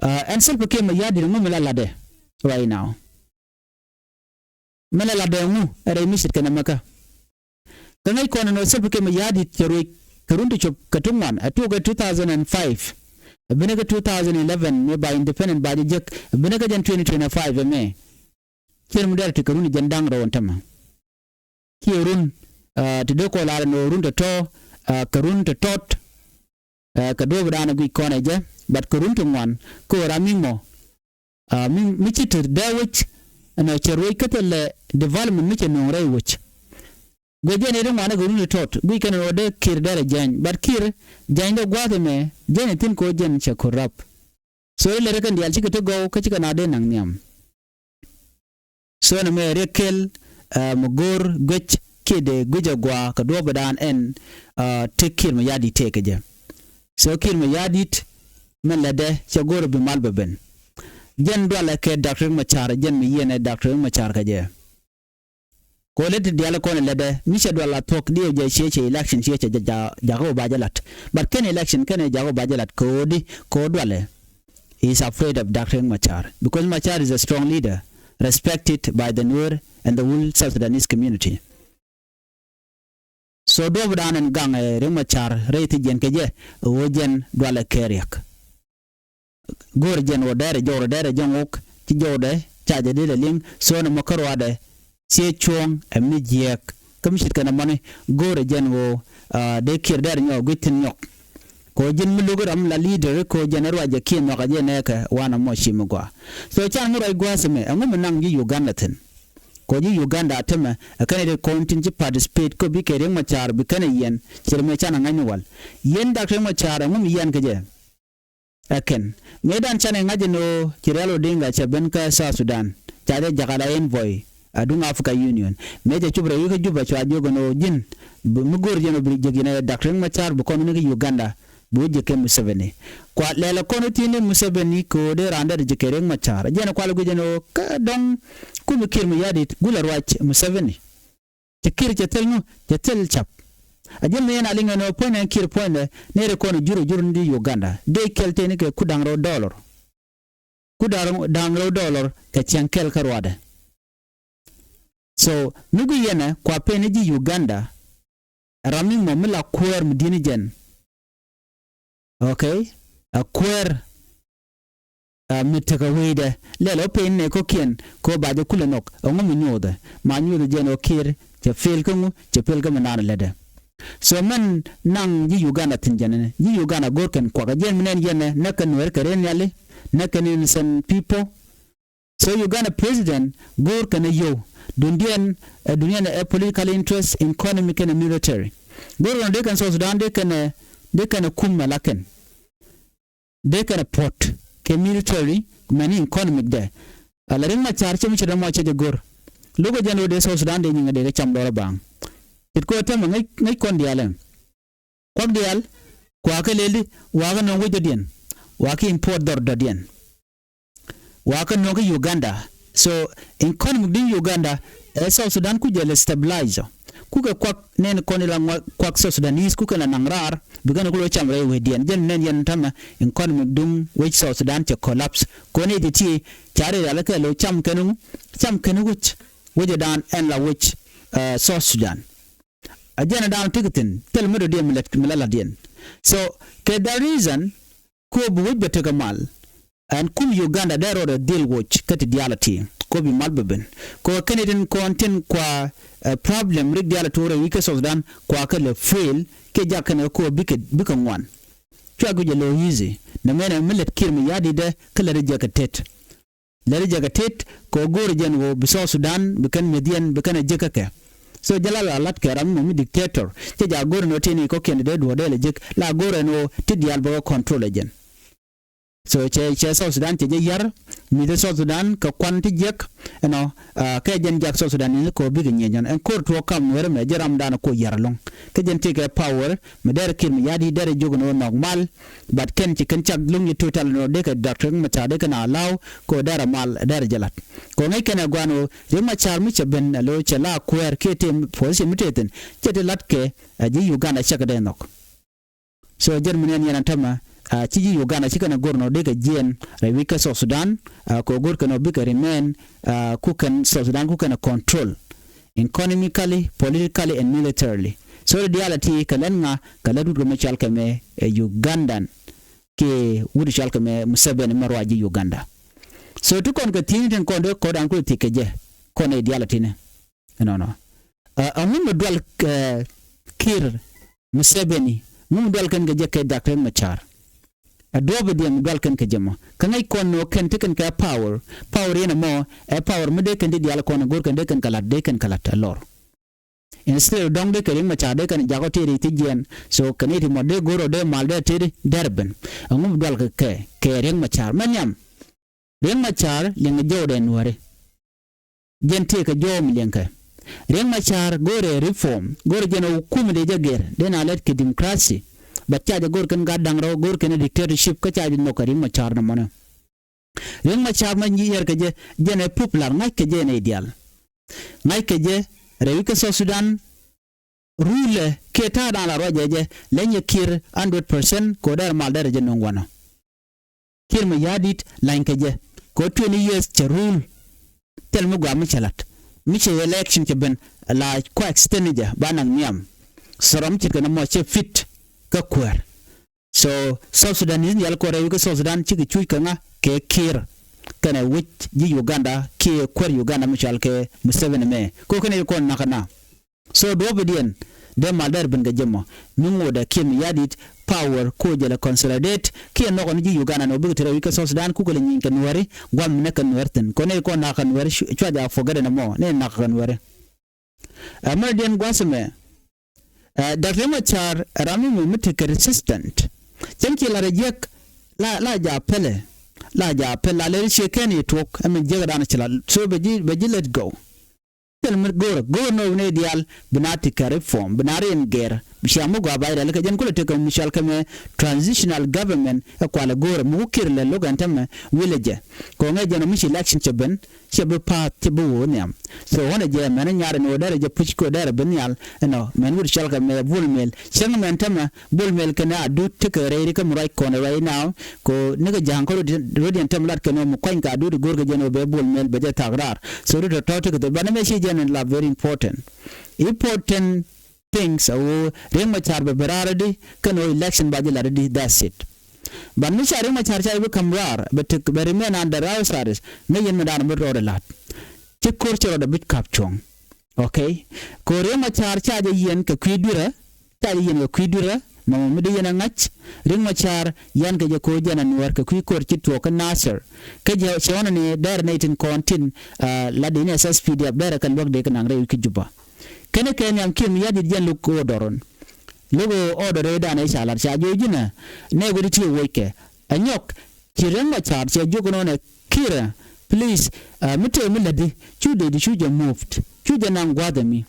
Ah, ɛn Salva Kiir Mayardit ɛŋu mi la latdɛ right now? Mi la latdɛ ɛŋu ɛ rɛy mi ce̱tkɛ nɛmɛ kä? Kä ŋäc kɔn ɛn ɣöö Salva Kiir Mayardit cɛ ruëc kɛ run ti cop kɛ ti ŋuan, ɛ tuɔɔk kɛ two thousand and five, ɛ bi̱n kä two thousand eleven mëë ba independent ba jɛ jek, ɛ bi̱n kä jɛn twenty twenty-five ɛmɛ. Ciɛ mi dɛr ti kɛ run jɛn da̱ŋ rɛw ɛn tämɛ. Kiɛ run, ah, ti dee kɔ lar ɛn ɣöö run tɔ̱tɔ̱, ah, kɛ run tɔ̱tɔ̱t, ah, kɛ duɔ̱ɔ̱pidan ɛ guic kɔn ɛ jɛ, but kɛ run ti ŋuan kɛ ɣöö ram mi mɔ, ah, mi, mi ci te dee wec, ɛn ɣöö cɛ ruëc kä thilɛ development mi cɛ nööŋ rɛy wec. Guic jɛn ɛ ti ŋuan ɛ kɛ run tɔ̱tɔ̱t, guic kɛn ɛ ɣöö dee Kiir dee rɛ jɛny, but Kiir jɛny dee gua̱a̱th ɛmɛ, jɛny ɛ thi̱n kɛ ɣöö jɛn cɛ corrupt. So ilɛ rɛ kɛn diaal cikɛ ti gɔw kä cikɛ na dee naŋ nhiam. So nɛmɛ riɛk kɛl, ah, mi go̱o̱r guic kiɛ dee guic a gɔaa kɛ duɔ̱ɔ̱pidan ɛn, ah, ti Kiir Mayardit tëëkɛ jɛ. So Kiir Mayardit min lätdɛ cɛ go̱o̱r bi mal bɛ ben. Jɛn dualɛ kɛ Dak Riek Machar, jɛn mi yiɛn ɛ Dak Riek Machar kɛ jɛ. Kɛ ɣöö lät ti diaal kɔn ɛ lätdɛ mi cɛ dual a thuɔ̱k diɛw jɛ ciɛ cɛ election ciɛ cɛ ja-, ja-, jakä wä ba jɛ lat. But kɛn election kɛn ɛ jakä wä ba jɛ lat kɛ ɣöö di, kɛ ɣöö dualɛ is afraid of Dak Riek Machar, because Machar is a strong leader, respected by the Nuer and the whole South Sudanese community. So duɔ̱ɔ̱pidan ɛn gaŋ ɛ Riek Machar rɛy thi̱jiɛn kɛ jɛ, ɛ ɣöö jɛn dualɛ kɛ riɛk. Go̱o̱rɛ jɛn ɣöö dɛrɛ jɔwdɛ, dɛrɛ jɔŋ wok, ci jɔwdɛ ca jɛ dee lɛ liŋ, so nɛmɔ kä ruaadɛ, ciɛ cuɔ̱ɔ̱ŋ ɛ mi jiɛɛk. Kä mi ce̱tkɛ nɛmɔni, go̱o̱rɛ jɛn ɣöö, ah, dee Kiir dɛrɛ nyɔk guic thi̱n nyɔk. Kɛ ɣöö ji̱n mi lo̱k ram la leader kɛ ɣöö jɛn ɛ ruacɛ kiɛ nhɔakɛ jɛ nɛɛkɛ wanɛ mɔ ci mi gɔaa. So can mi ruac gua̱a̱th ɛmɛ, ɛŋu mi naŋ ji̱ Uganda thi̱n? Kɛ ɣöö ji̱ Uganda täämɛ ɛ kɛn ɛ ti kɔn tin ci participate kɛ bikɛ Riek Machar bi kɛn ɛ yiɛn, ci ri mëë canɛ ŋa̱cni wal. Yiɛn Dak Riek Machar ɛŋu mi yiɛn kɛ jɛ? Ɛ kɛn. Mëëdan canɛ ŋa̱c ɛn ɣöö ci Raila Odinga cɛ ben kä South Sudan, ca jɛ jakä la envoy a duŋ Africa Union. Mëë cɛ cop rɛy wec kä Juba, cua jiök ɛn ɣöö ji̱n, bi, mi go̱o̱r jɛn ɣöö bi jek yɛn ɛ Dak Riek Machar bi kɔn ni kä Uganda, Bi wä ji̱ kɛ Museveni. Kua lɛl ɛ kɔn i̱ ti̱n i̱ Museveni kɛ ɣöö dee raan dee ti ji̱ kɛ Riek Machar. Jɛn ɛ kual guic ɛn ɣöö kä dɔ̱ŋ kumɛ Kiir Mayardit gulɛ ruac Museveni. Cɛ Kiir cɛ thil ŋu, cɛ thil cap. A jɛn mi yɛn a liŋ ɛn ɣöö puɔ̱nydɛ Kiir puɔ̱nydɛ nɛɛri kɔn jur jur ni di Uganda. Dee kɛl tëë ni kɛ ku da̱ŋ rɛw dollar. Ku da̱ŋ, da̱ŋ rɛw dollar kɛ cäŋ kɛl kä ruaadɛ. So mi gui yɛnɛ kua pen ni ji̱ Uganda. Ram mi mɔ mi la kuäär mi di̱t ni jɛn. Okay. A kuäär, a mi tekɛ wecdɛ lɛl ɔ pen nɛ kɔ̱kiɛn kɛ ɔ ba jɛ kulɛ nhɔk ɛŋu mi nyuuthɛ ma nyuuthɛ jɛn ɔ Kiir cɛ pel kä ŋu cɛ pel kä mi naan lätdɛ. So mɛn naŋ ji̱ Uganda thi̱n jɛn ni ji̱ Uganda go̱r kɛn kuak a jɛn mi nɛn yɛn nɛ näk kɛ Nuɛɛr kɛ ren nhiali näk kɛn innocent people. So Uganda president go̱o̱r kɛn ɛ yio̱w dundiɛn ɛ dundiɛn ɛ political interest, economy kɛn ɛ military. Go̱o̱r kɛn dee kɛn South Sudan dee kɛn ɛ dee kɛn ɛ kum ɛ la kɛn dee kɛn ɛ puɔ̱t kɛ military mɛn economic dɛ. Ala Riek Machar cɛ mi cɛ dee mɔ cɛ jɛ go̱o̱r. Lo̱k ɛ jɛn ɣöö dee South Sudan dee nyiŋ ɛ dee kɛ cam dɔɔr ɛ baaŋ. Cit kɛ ɣöö tɛmɛ ŋäc ŋäc kɔn diaal ɛn. Kuak diaal, kuakä leli, wakä nöŋ wec dɔ̱diɛn, wakä import dhɔr dɔ̱diɛn. Wakä nöŋ kä Uganda. So economic din Uganda ɛ South Sudan ku jɛ lɛ stabilize. Kukɛ kuak nɛn kɔn ila ŋuak kuak South Sudanese kukɛ la naŋ raar bikɛn ku lo cam rɛy wecdiɛn jɛn nɛn yɛn tämɛ. Economic duŋ wec South Sudan cɛ collapse kɔn iti ti. Cari rial kɛ lo cam kɛn ŋu cam kɛn wec wec dan ɛn la wec South Sudan. A jɛn a da̱a̱n ti̱ki̱thi̱n thil mi dɔ̱diɛn mi lät mi la la̱tdiɛn. So kɛ that reason ko bi wec bɛ tekɛ mal. Ɛn kum Uganda dee rɔɔdɛ dhil woc kä ti diaal a ti ko bi mal bɛ ben. Ko kɛn itin kɔn tin kua problem rik diaal a tuɔrɛ wi̱i̱ kä South Sudan kua kä lɛ fail. Kɛ jak kɛn ko bikɛ bikɛ ŋuan. Cua guic a lo̱o̱ easy nɛ mɛnɛ mi lät Kiir Mayardit dɛ kä lät a jɛ kɛ tet. Lɛri jɛ kɛ tet kɛ ɣöö go̱o̱rɛ jɛn ɣöö bi South Sudan bi kɛn mi̱ethiɛn bi kɛn ɛ jek kä kɛ. So jɛ la la lat kɛ ram mɔ mi dictator cɛ ja go̱o̱rɛ ni ɣöö tëë ni kɔ̱kiɛn dee duɔ̱ɔ̱r dee lɛ jek la go̱o̱rɛ ni ɣöö ti diaal bɛ kɛ control ɛ jɛn. So cɛ cɛ South Sudan cɛ jɛ yar mi̱th South Sudan kɛ kuan ti jiɛk ɛnɔ. Kɛ jɛn jak South Sudan ni kɛ ɣöö bikɛ nyiɛ jɔn ɛn ko̱r tuɔɔk kam nueerä mɛ jɛ ram dan kɛ ɣöö yar ɛlɔ̱ŋ. Kä jɛn tëëkɛ power mi derɛ Kiir Mayardit derɛ jiök ni ɣöö nhɔk mal. But kɛn ci kɛn cak luŋ yi total ni ɣöö dekɛ Doctor Riek Machar dekɛ na allow kɛ ɣöö derɛ mal derɛ jɛ lat. Kɛ ɣöö ŋäc kɛn ɛ guan ɣöö Riek Machar mi cɛ ben alo cɛ la kuɛɛr kiɛ tëë position mi tëë thi̱n cɛ ti lat kɛ ɛ ji̱ Uganda cɛ kɛ dee nhɔk. So jɛn mi nɛn yɛn ɛ tämɛ a ci ji̱ Uganda ci kɛn ɛ go̱r ni ɣöö dekɛ jiɛɛn rɛy wi̱c kä South Sudan. Kɛ ɣöö go̱r kɛn ɣöö bikɛ remain ku kɛn South Sudan ku kɛn ɛ control economically, politically and militarily. So di diaal a ti kɛ lɛn ŋa kɛ lɛn wut kɛ mɛ cɔal kɛ mɛ ɛ Ugandan. Kɛ wut cɔal kɛ mɛ Museveni mɛ ruac ji̱ Uganda. So ti kɔn kɛ thi̱n tin kɔn dee kɔdan ku thi̱k kɛ jɛ kɔn ɛ diaal a ti ni. Ɛnɔnɔ. Ɛ ŋu mi dual kɛ Kiir Museveni ŋu mi dual kɛn kɛ jɛ kɛ Doctor Riek Machar. Ɛ duɔ̱ɔ̱p ɛ diɛn mi dual kɛn kɛ jɛ mɔ kä ŋäc kɔn ni ɣöö kɛn ti kɛn kɛ power. Power yɛn ɛmɔ ɛ power mi dee kɛn ti diaal kɔn ɛ go̱r kɛn dee kɛn kɛ la̱t dee kɛn kɛ la̱t ɛ lɔr. Instead dɔ̱ŋ dee kɛ Riek Machar dee kɛn jakä tëëri ti jiɛn. So kɛn iti mɔ dee go̱r ɔ dee mal dee tëëri dɛr ben. Ɛŋu bi dual kɛ kɛ Riek Machar mɛ nhiam. Riek Machar liɛŋ jɔw dee nuääri. Jɛn tëëkɛ jɔw mi liɛŋkɛ. Riek Machar go̱rɛ reform go̱rɛ jɛn ɔ hukum dee jɛ gɛr dee na lɛt kɛ democracy. But ca jɛ go̱r kɛn gat da̱ŋ rɛw go̱r kɛn dictatorship kä ca jɛ nhɔk kɛ Riek Machar nɔmɔnɛ. Riek Machar mɛ nyi yɛr kɛ jɛ jɛn ɛ popular ŋa̱c kɛ jɛ nɛ idial. Ŋa̱c kɛ jɛ rɛy wi̱c kä South Sudan. Rulɛ kiɛ ta̱a̱ da̱a̱n la ruacɛ jɛ leny yɛ Kiir hundred percent kɛ ɣöö dɛr mal dɛr jɛ nuŋ wanɔ. Kiir Mayardit lany kɛ jɛ kɛ ɣöö twenty years cɛ rule. Thil mi gɔaa mi cɛ la̱t mi cɛ election cɛ ben la kua extend jɛ ba naŋ nhiam. Thɔrɔ mi ce̱tkɛ nɔmɔ cɛ fit kä kuäär. So South Sudanese ni yal kɔrɛ wi̱i̱ kä South Sudan cikɛ cuc kɛ ŋa kɛ Kiir. Kɛnɛ wec ji̱ Uganda kiɛ kuäär Uganda mi cɔal kɛ Museveni mɛ ko kɛnɛ kɔn nakä na. So duɔ̱ɔ̱pidiɛn dee mal dɛr ben kɛ jɛ mɔ mi ŋotdɛ Kiir Mayardit power ko jɛ lɛ consolidate kiɛ nhɔkɔ ni ji̱ Uganda ni wä bikɛ te rɛy wi̱i̱ kä South Sudan kukɛ lɛ nyiny kɛ nuääri guam mi nɛ kɛ nuäär thi̱n kɔ nɛ kɔn nakä nuääri cua ja forget ɛn ɛmɔ nɛ nakä nuääri. Ɛ mɛnɛ diɛn gua̱th ɛmɛ. Ɛ Doctor Riek Machar ɛ ram mi mɔ mi tekɛ resistant. Cɛn ci lat ɛ jiäk la la ja pɛlɛ la ja pɛl la lɛri ciɛ kɛn i̱ tuɔk ɛmɛ jiäk ɛ dan ci lat so bɛ ji̱ bɛ ji̱ let go. Thil mi go̱o̱rä go̱o̱r nɔ wi̱n i̱ diaal bi na tekɛ reform bi na riɛn gɛr Cia mi gɔaa ba Israel kɛ jɛn kulɛ tekɛ mi cɔal kɛ mɛ transitional government ɛ kualɛ go̱o̱rɛ mi wä Kiir lɛ lo̱k ɛn tämɛ wilɛ jɛ. Kɛ ɣöö ŋɛ jɛn ɔ mi ci election cɛ ben cɛ bi pa̱a̱th cɛ bi wä nhiam. So ɣän ɛ jɛ mɛn ɛ nyar ɛn ɣöö derɛ jɛ puc kɛ ɣöö derɛ bi nhial ɛnɔ mɛn wut cɔal kɛ mɛ Bol Mel cäŋ mɛn tämɛ Bol Mel kɛnɛ Adut tekɛ rɛy ri kä mi ruac kɔn right now. Kɛ ɣöö nikɛ ja̱a̱ŋ kä rot yɛn tämɛ lat kɛn ɣöö mi kuany kɛ Adut go̱o̱rkɛ jɛn ɣöö bɛ Bol Mel bɛ jɛ thaak raar. So ri tɔ̱tɔ̱ tekɛ thok banɛ mɛ ci jɛn ɛn la very important. Important things a ɣöö Riek Machar bɛ ben raar di kɛn ɣöö election ba ji̱ lat di, that's it. But mi ca Riek Machar ca bi ka̱m raar bɛ tek bɛ remain under outsiders. Ŋäc yɛn mi da̱a̱n bi rɔɔdɛ la̱t. Ci ko̱r ci rɔɔdɛ bi ka̱p cuɔ̱ŋ. Okay. Kɛ ɣöö Riek Machar ca jɛ yiɛn kɛ kui̱ dui̱rä, ca jɛ yiɛn kɛ kui̱ dui̱rä mɔmɔ mi di yɛn ɛ ŋa̱c. Riek Machar yiɛn kɛ jɛ ko̱ jɛn ɛ Nuäär kɛ kui̱ ko̱r ci tuɔɔk kä Nasir. Kä jɛ cɛ ɣɔn ni dɛr nɛy tin kɔn tin la di ni S S P D F dɛr kɛ luäk dee kɛ naŋ rɛy wi̱c kä Juba. Kɛnɛ kɛ nhiam Kiir Mayardit jɛn luk order ɔn. Luk order rɛy danɛ ca lat ca jo̱o̱c ji̱nɛ nɛ gui̱di ti woc kɛ. Ɛ nyɔk ci Riek Machar cɛ jiök nɔnɛ Kiir, please, mi tëë mi lätdi cu dee di cu jɛ moved cu jɛ naŋ gua̱a̱th ɛmi.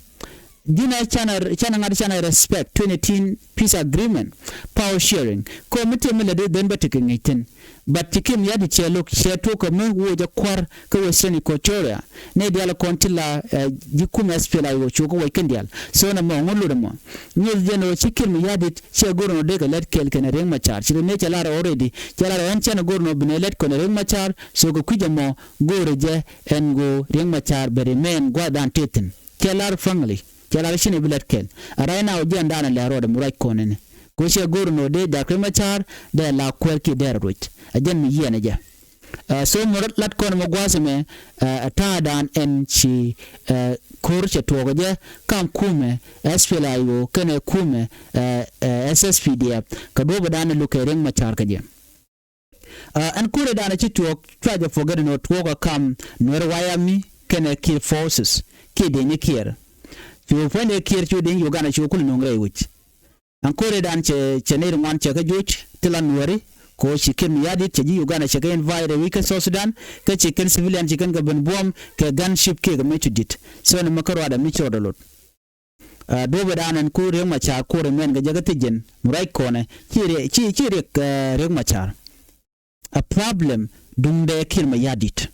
Ji̱nɛ canɛ canɛ ŋa̱t canɛ respect twenty eighteen peace agreement, power sharing. Kɛ mi tëë mi lätdi dhen bä tekɛ ŋi̱c thi̱n. But ci Kiir Mayardit cɛ lo̱k cɛ tuɔɔk kɛ mi woc ɛ kua̱r kä Western Equatoria. Nɛ diaal kɔn ti la ji̱ kum S P L A I O cuɔk kä wac kɛn diaal. So nɛ mɔ ŋu lotdɛ mɔ. Nyuth jɛn ɣöö ci Kiir Mayardit cɛ go̱r nɔ dee kɛ lɛt kɛɛl kɛnɛ Riek Machar. Ci ri nɛ cɛ lar already. Cɛ lar ɛn cɛn go̱r nɔ bi nɛ lɛt kɔnɛ Riek Machar. So kɛ kui̱c ɛmɔ go̱rɛ jɛ ɛn ɣöö Riek Machar bɛ remain gua̱a̱thdan tëë thi̱n. Cɛ lar frankly. Cɛ lar ci ni bi lɛt kɛɛl. A right now jɛn daanɛ lɛ rɔɔdɛ mi ruac kɔn ɛnɛ. Kɛ ɣöö cɛ go̱r nɔ dee Dak Riek Machar dee la kuɛɛr kiɛ dee rɛ ruec. Ɛ jɛn mi yiɛn ɛ jɛ. So mi lat kɔn mɛ gua̱a̱th ɛmɛ ɛ ta̱a̱dan ɛn ci ko̱r cɛ tuɔɔk jɛ kam kumɛ S P L A I O kɛnɛ kumɛ S S P D F kɛ duɔ̱ɔ̱pdan ɛ lukɛ Riek Machar kä jɛ. Ɛn ko̱r ɛ danɛ ci tuɔɔk cua jɛ forget nɔ tuɔɔk ɛ kam Nuɛr White Army kɛnɛ Kiir forces kiɛ deny Kiir. Cu puɔ̱nydɛ Kiir cu deny Uganda cu kul nuŋ rɛy wi̱c. Ɛn ko̱r ëëdan cɛ cɛ nɛy ri ŋuan cɛ kä joc ti la Nuääri. Kɛ ɣöö ci Kiir Mayardit cɛ ji̱ Uganda cɛ kɛ invite rɛy wi̱c kä South Sudan. Kä ci kɛn civilian ci kɛn kɛ ben buɔ̱m kɛ gunship kiɛ kɛ mec cu di̱t. So ni mɛ kä ruaadɛ mi ci rɔɔdɛ lot. Duɔ̱ɔ̱p ëëdan ɛn ko̱r Riek Machar ko̱r ɛmɛn kɛ jɛ kä thi̱c jɛn mi ruac kɔnɛ ci Riek ci ci Riek Riek Machar. A problem duŋdɛ Kiir Mayardit.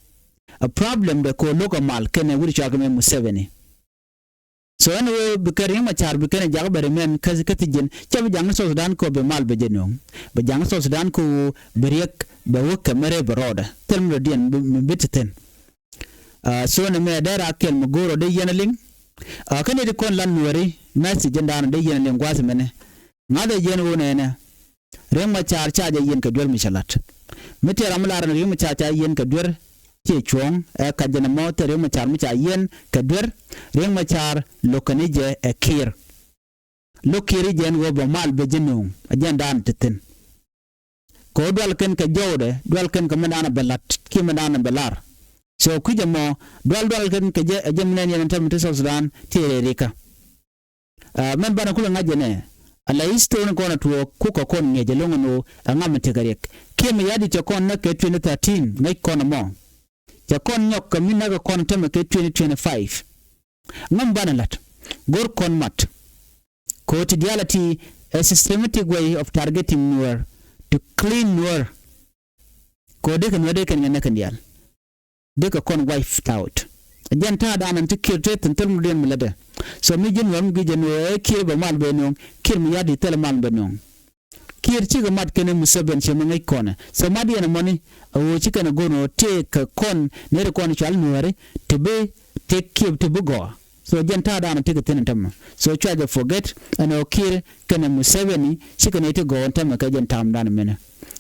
A problem dɛ kɛ ɣöö lo̱k ɛ mal kɛnɛ wi̱r cɔal kɛ mɛ Museveni. So ɛn ɣöö bi kɛ Riek Machar bi kɛn ɛ jak bɛ remain kä kä thi̱c jɛn cɛ bi jaŋ ni South Sudan kɛ ɣöö bɛ mal bɛ jɛ nööŋ. Bɛ jaŋ ni South Sudan kɛ ɣöö bɛ Riek bɛ wä kɛ mɛ rɛy bɛ rɔɔdɛ thil mi dɔ̱diɛn mi bi ti thi̱n. So nɛ mɛ dee rak kɛl mi go̱o̱r ɔ dee yɛn a liŋ. Kä ni ti kɔn lan Nuääri message jɛn daanɔ dee yɛn a liŋ gua̱a̱th mɛnɛ. Ŋa̱thɛ jɛn ɣöö nɛɛnɛ Riek Machar ca jɛ yiɛn kɛ duer mi cɛ la̱t. Mi tëë ram mi lar ɛn Riek Machar ca yiɛn kɛ duer ciɛ cuɔ̱ɔ̱ŋ ɛ kac jɛn ɛmɔ thil Riek Machar mi ca yiɛn kɛ duer. Riek Machar lo̱k kɛn i̱ jɛ ɛ Kiir. Lo̱k Kiir i̱ jɛ ɛn ɣöö bɛ mal bɛ ji̱ nööŋ ɛ jɛn daanɔ ti thi̱n. Kɛ ɣöö dual kɛn kɛ jɔwdɛ dual kɛn kɛ mɛn daanɔ bɛ la̱t kiɛ mɛn daanɔ bɛ lar. So kui̱c ɛmɔ dual dual kɛn kɛ jɛ ɛ jɛ mi nɛn yɛn ɛn tɛm ti South Sudan ti rɛy rikä. Mɛn banɛ kulɛ ŋa̱c jɛ nɛ ala history ni kɔn a tuɔɔk kukɛ kɔn ŋi̱eec ɛlɔ̱ŋ ɛn ɣöö ɛ ŋa mi tekɛ Riek. Kiir Mayardit cɛ kɔn näk kɛ twenty thirteen ŋäc kɔn ɛmɔ. Cɛ kɔn nyɔk kɛ mi näk ɛ kɔn tämɛ kɛ twenty twenty-five. Ŋa mi banɛ la̱t go̱r kɔn mat. Kɛ ɣöö ti diaal a ti a systematic way of targeting Nuer to clean Nuer. Kɛ ɣöö dee kɛ Nuer dee kɛn kɛ näk kɛn diaal. Dee kɛ kɔn wiped out. Jɛn ta̱a̱ daanɔ ti Kiir te thi̱n thil mi diɛn mi lätdɛ. So mi ji̱n wär mi gui̱c jɛn ɣöö ɛ Kiir bɛ mal bɛ nööŋ Kiir mi ya̱t di thil mal bɛ nööŋ. Kiir cikɛ mat kɛnɛ Museveni cɛ mi ŋäc kɔnɛ. So mat yɛn ɛmɔni a ɣöö ci kɛn a go̱n ɣöö tëë kɛ kɔn nɛy ti kɔn cual Nuääri ti bi tëk Kiir ti bi gɔaa. So jɛn ta̱a̱ daanɔ ti kɛ thi̱n ɛn tämɛ. So cua jɛ forget ɛn ɣöö Kiir kɛnɛ Museveni cikɛ nɛy ti gɔaa ɛn tämɛ kɛ jɛn ta̱a̱m daanɔ mɛnɛ.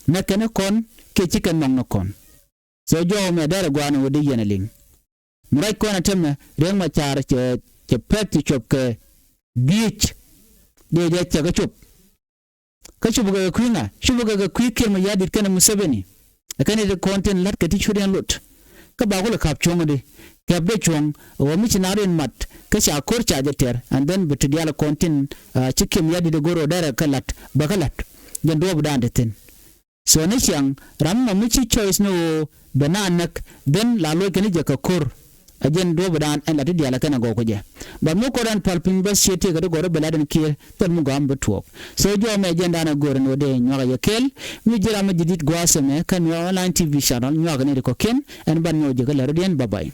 Nɛ kɛnɛ kɔn kiɛ cikɛ nhɔk ni kɔn. So jɔw mɛ dɛrɛ gua̱a̱n wä di yɛn a liŋ. Mi ruac kɔn a tämɛ Riek Machar cɛ cɛ pɛth ti cuɔp kɛ gi̱i̱c. Dee jɛ cɛ kä cuɔp. Kä cuɔp kɛ kɛ kui̱ ŋa cuɔp kɛ kɛ kui̱ Kiir Mayardit kɛnɛ Museveni. Ɛ kɛn i̱ ti kɔn tin la̱t kɛ ti cuɔt yɛn lot. Kä ba kulɛ ka̱p cuɔ̱ŋ di kɛp dee cuɔ̱ŋ. Ɛ wä mi ci na rin mat kä ca ko̱r ca jɛ tɛr and then bi ti diaal kɔn tin ci Kiir Mayardit go̱r ɔ dɛrɛ kä la̱t bɛ kä la̱t. Jɛn duɔɔp dan ti thi̱n. So ni ciaŋ ram mɔ mi ci choice ni ɣöö bɛ na näk ben la luɔc kɛn jɛ kɛ ko̱r. Ɛ jɛn duɔ̱ɔ̱pdan ɛn la ti diaal ɛ kɛn ɛ gɔw kä jɛ. But mi kɔn ɛn päl piny bäth ciɛ tëëk ɛ ti gɔr ɛ bɛ lat ɛn kiɛɛr thil mi gɔaa mi bi tuɔɔk. So jɔɔmɛ ɛ jɛn dan ɛ go̱o̱r ɛn ɣöö dee nyuak ɛ yɛ kɛɛl. Mi ji̱ ram mi ji̱ di̱t gua̱a̱th ɛmɛ kä Nuer Online T V channel, nyuak ɛ ni ri kɔ̱kiɛn ɛn ban nyɔk ji̱ kä lɛr rɔ̱diɛn. Bye bye.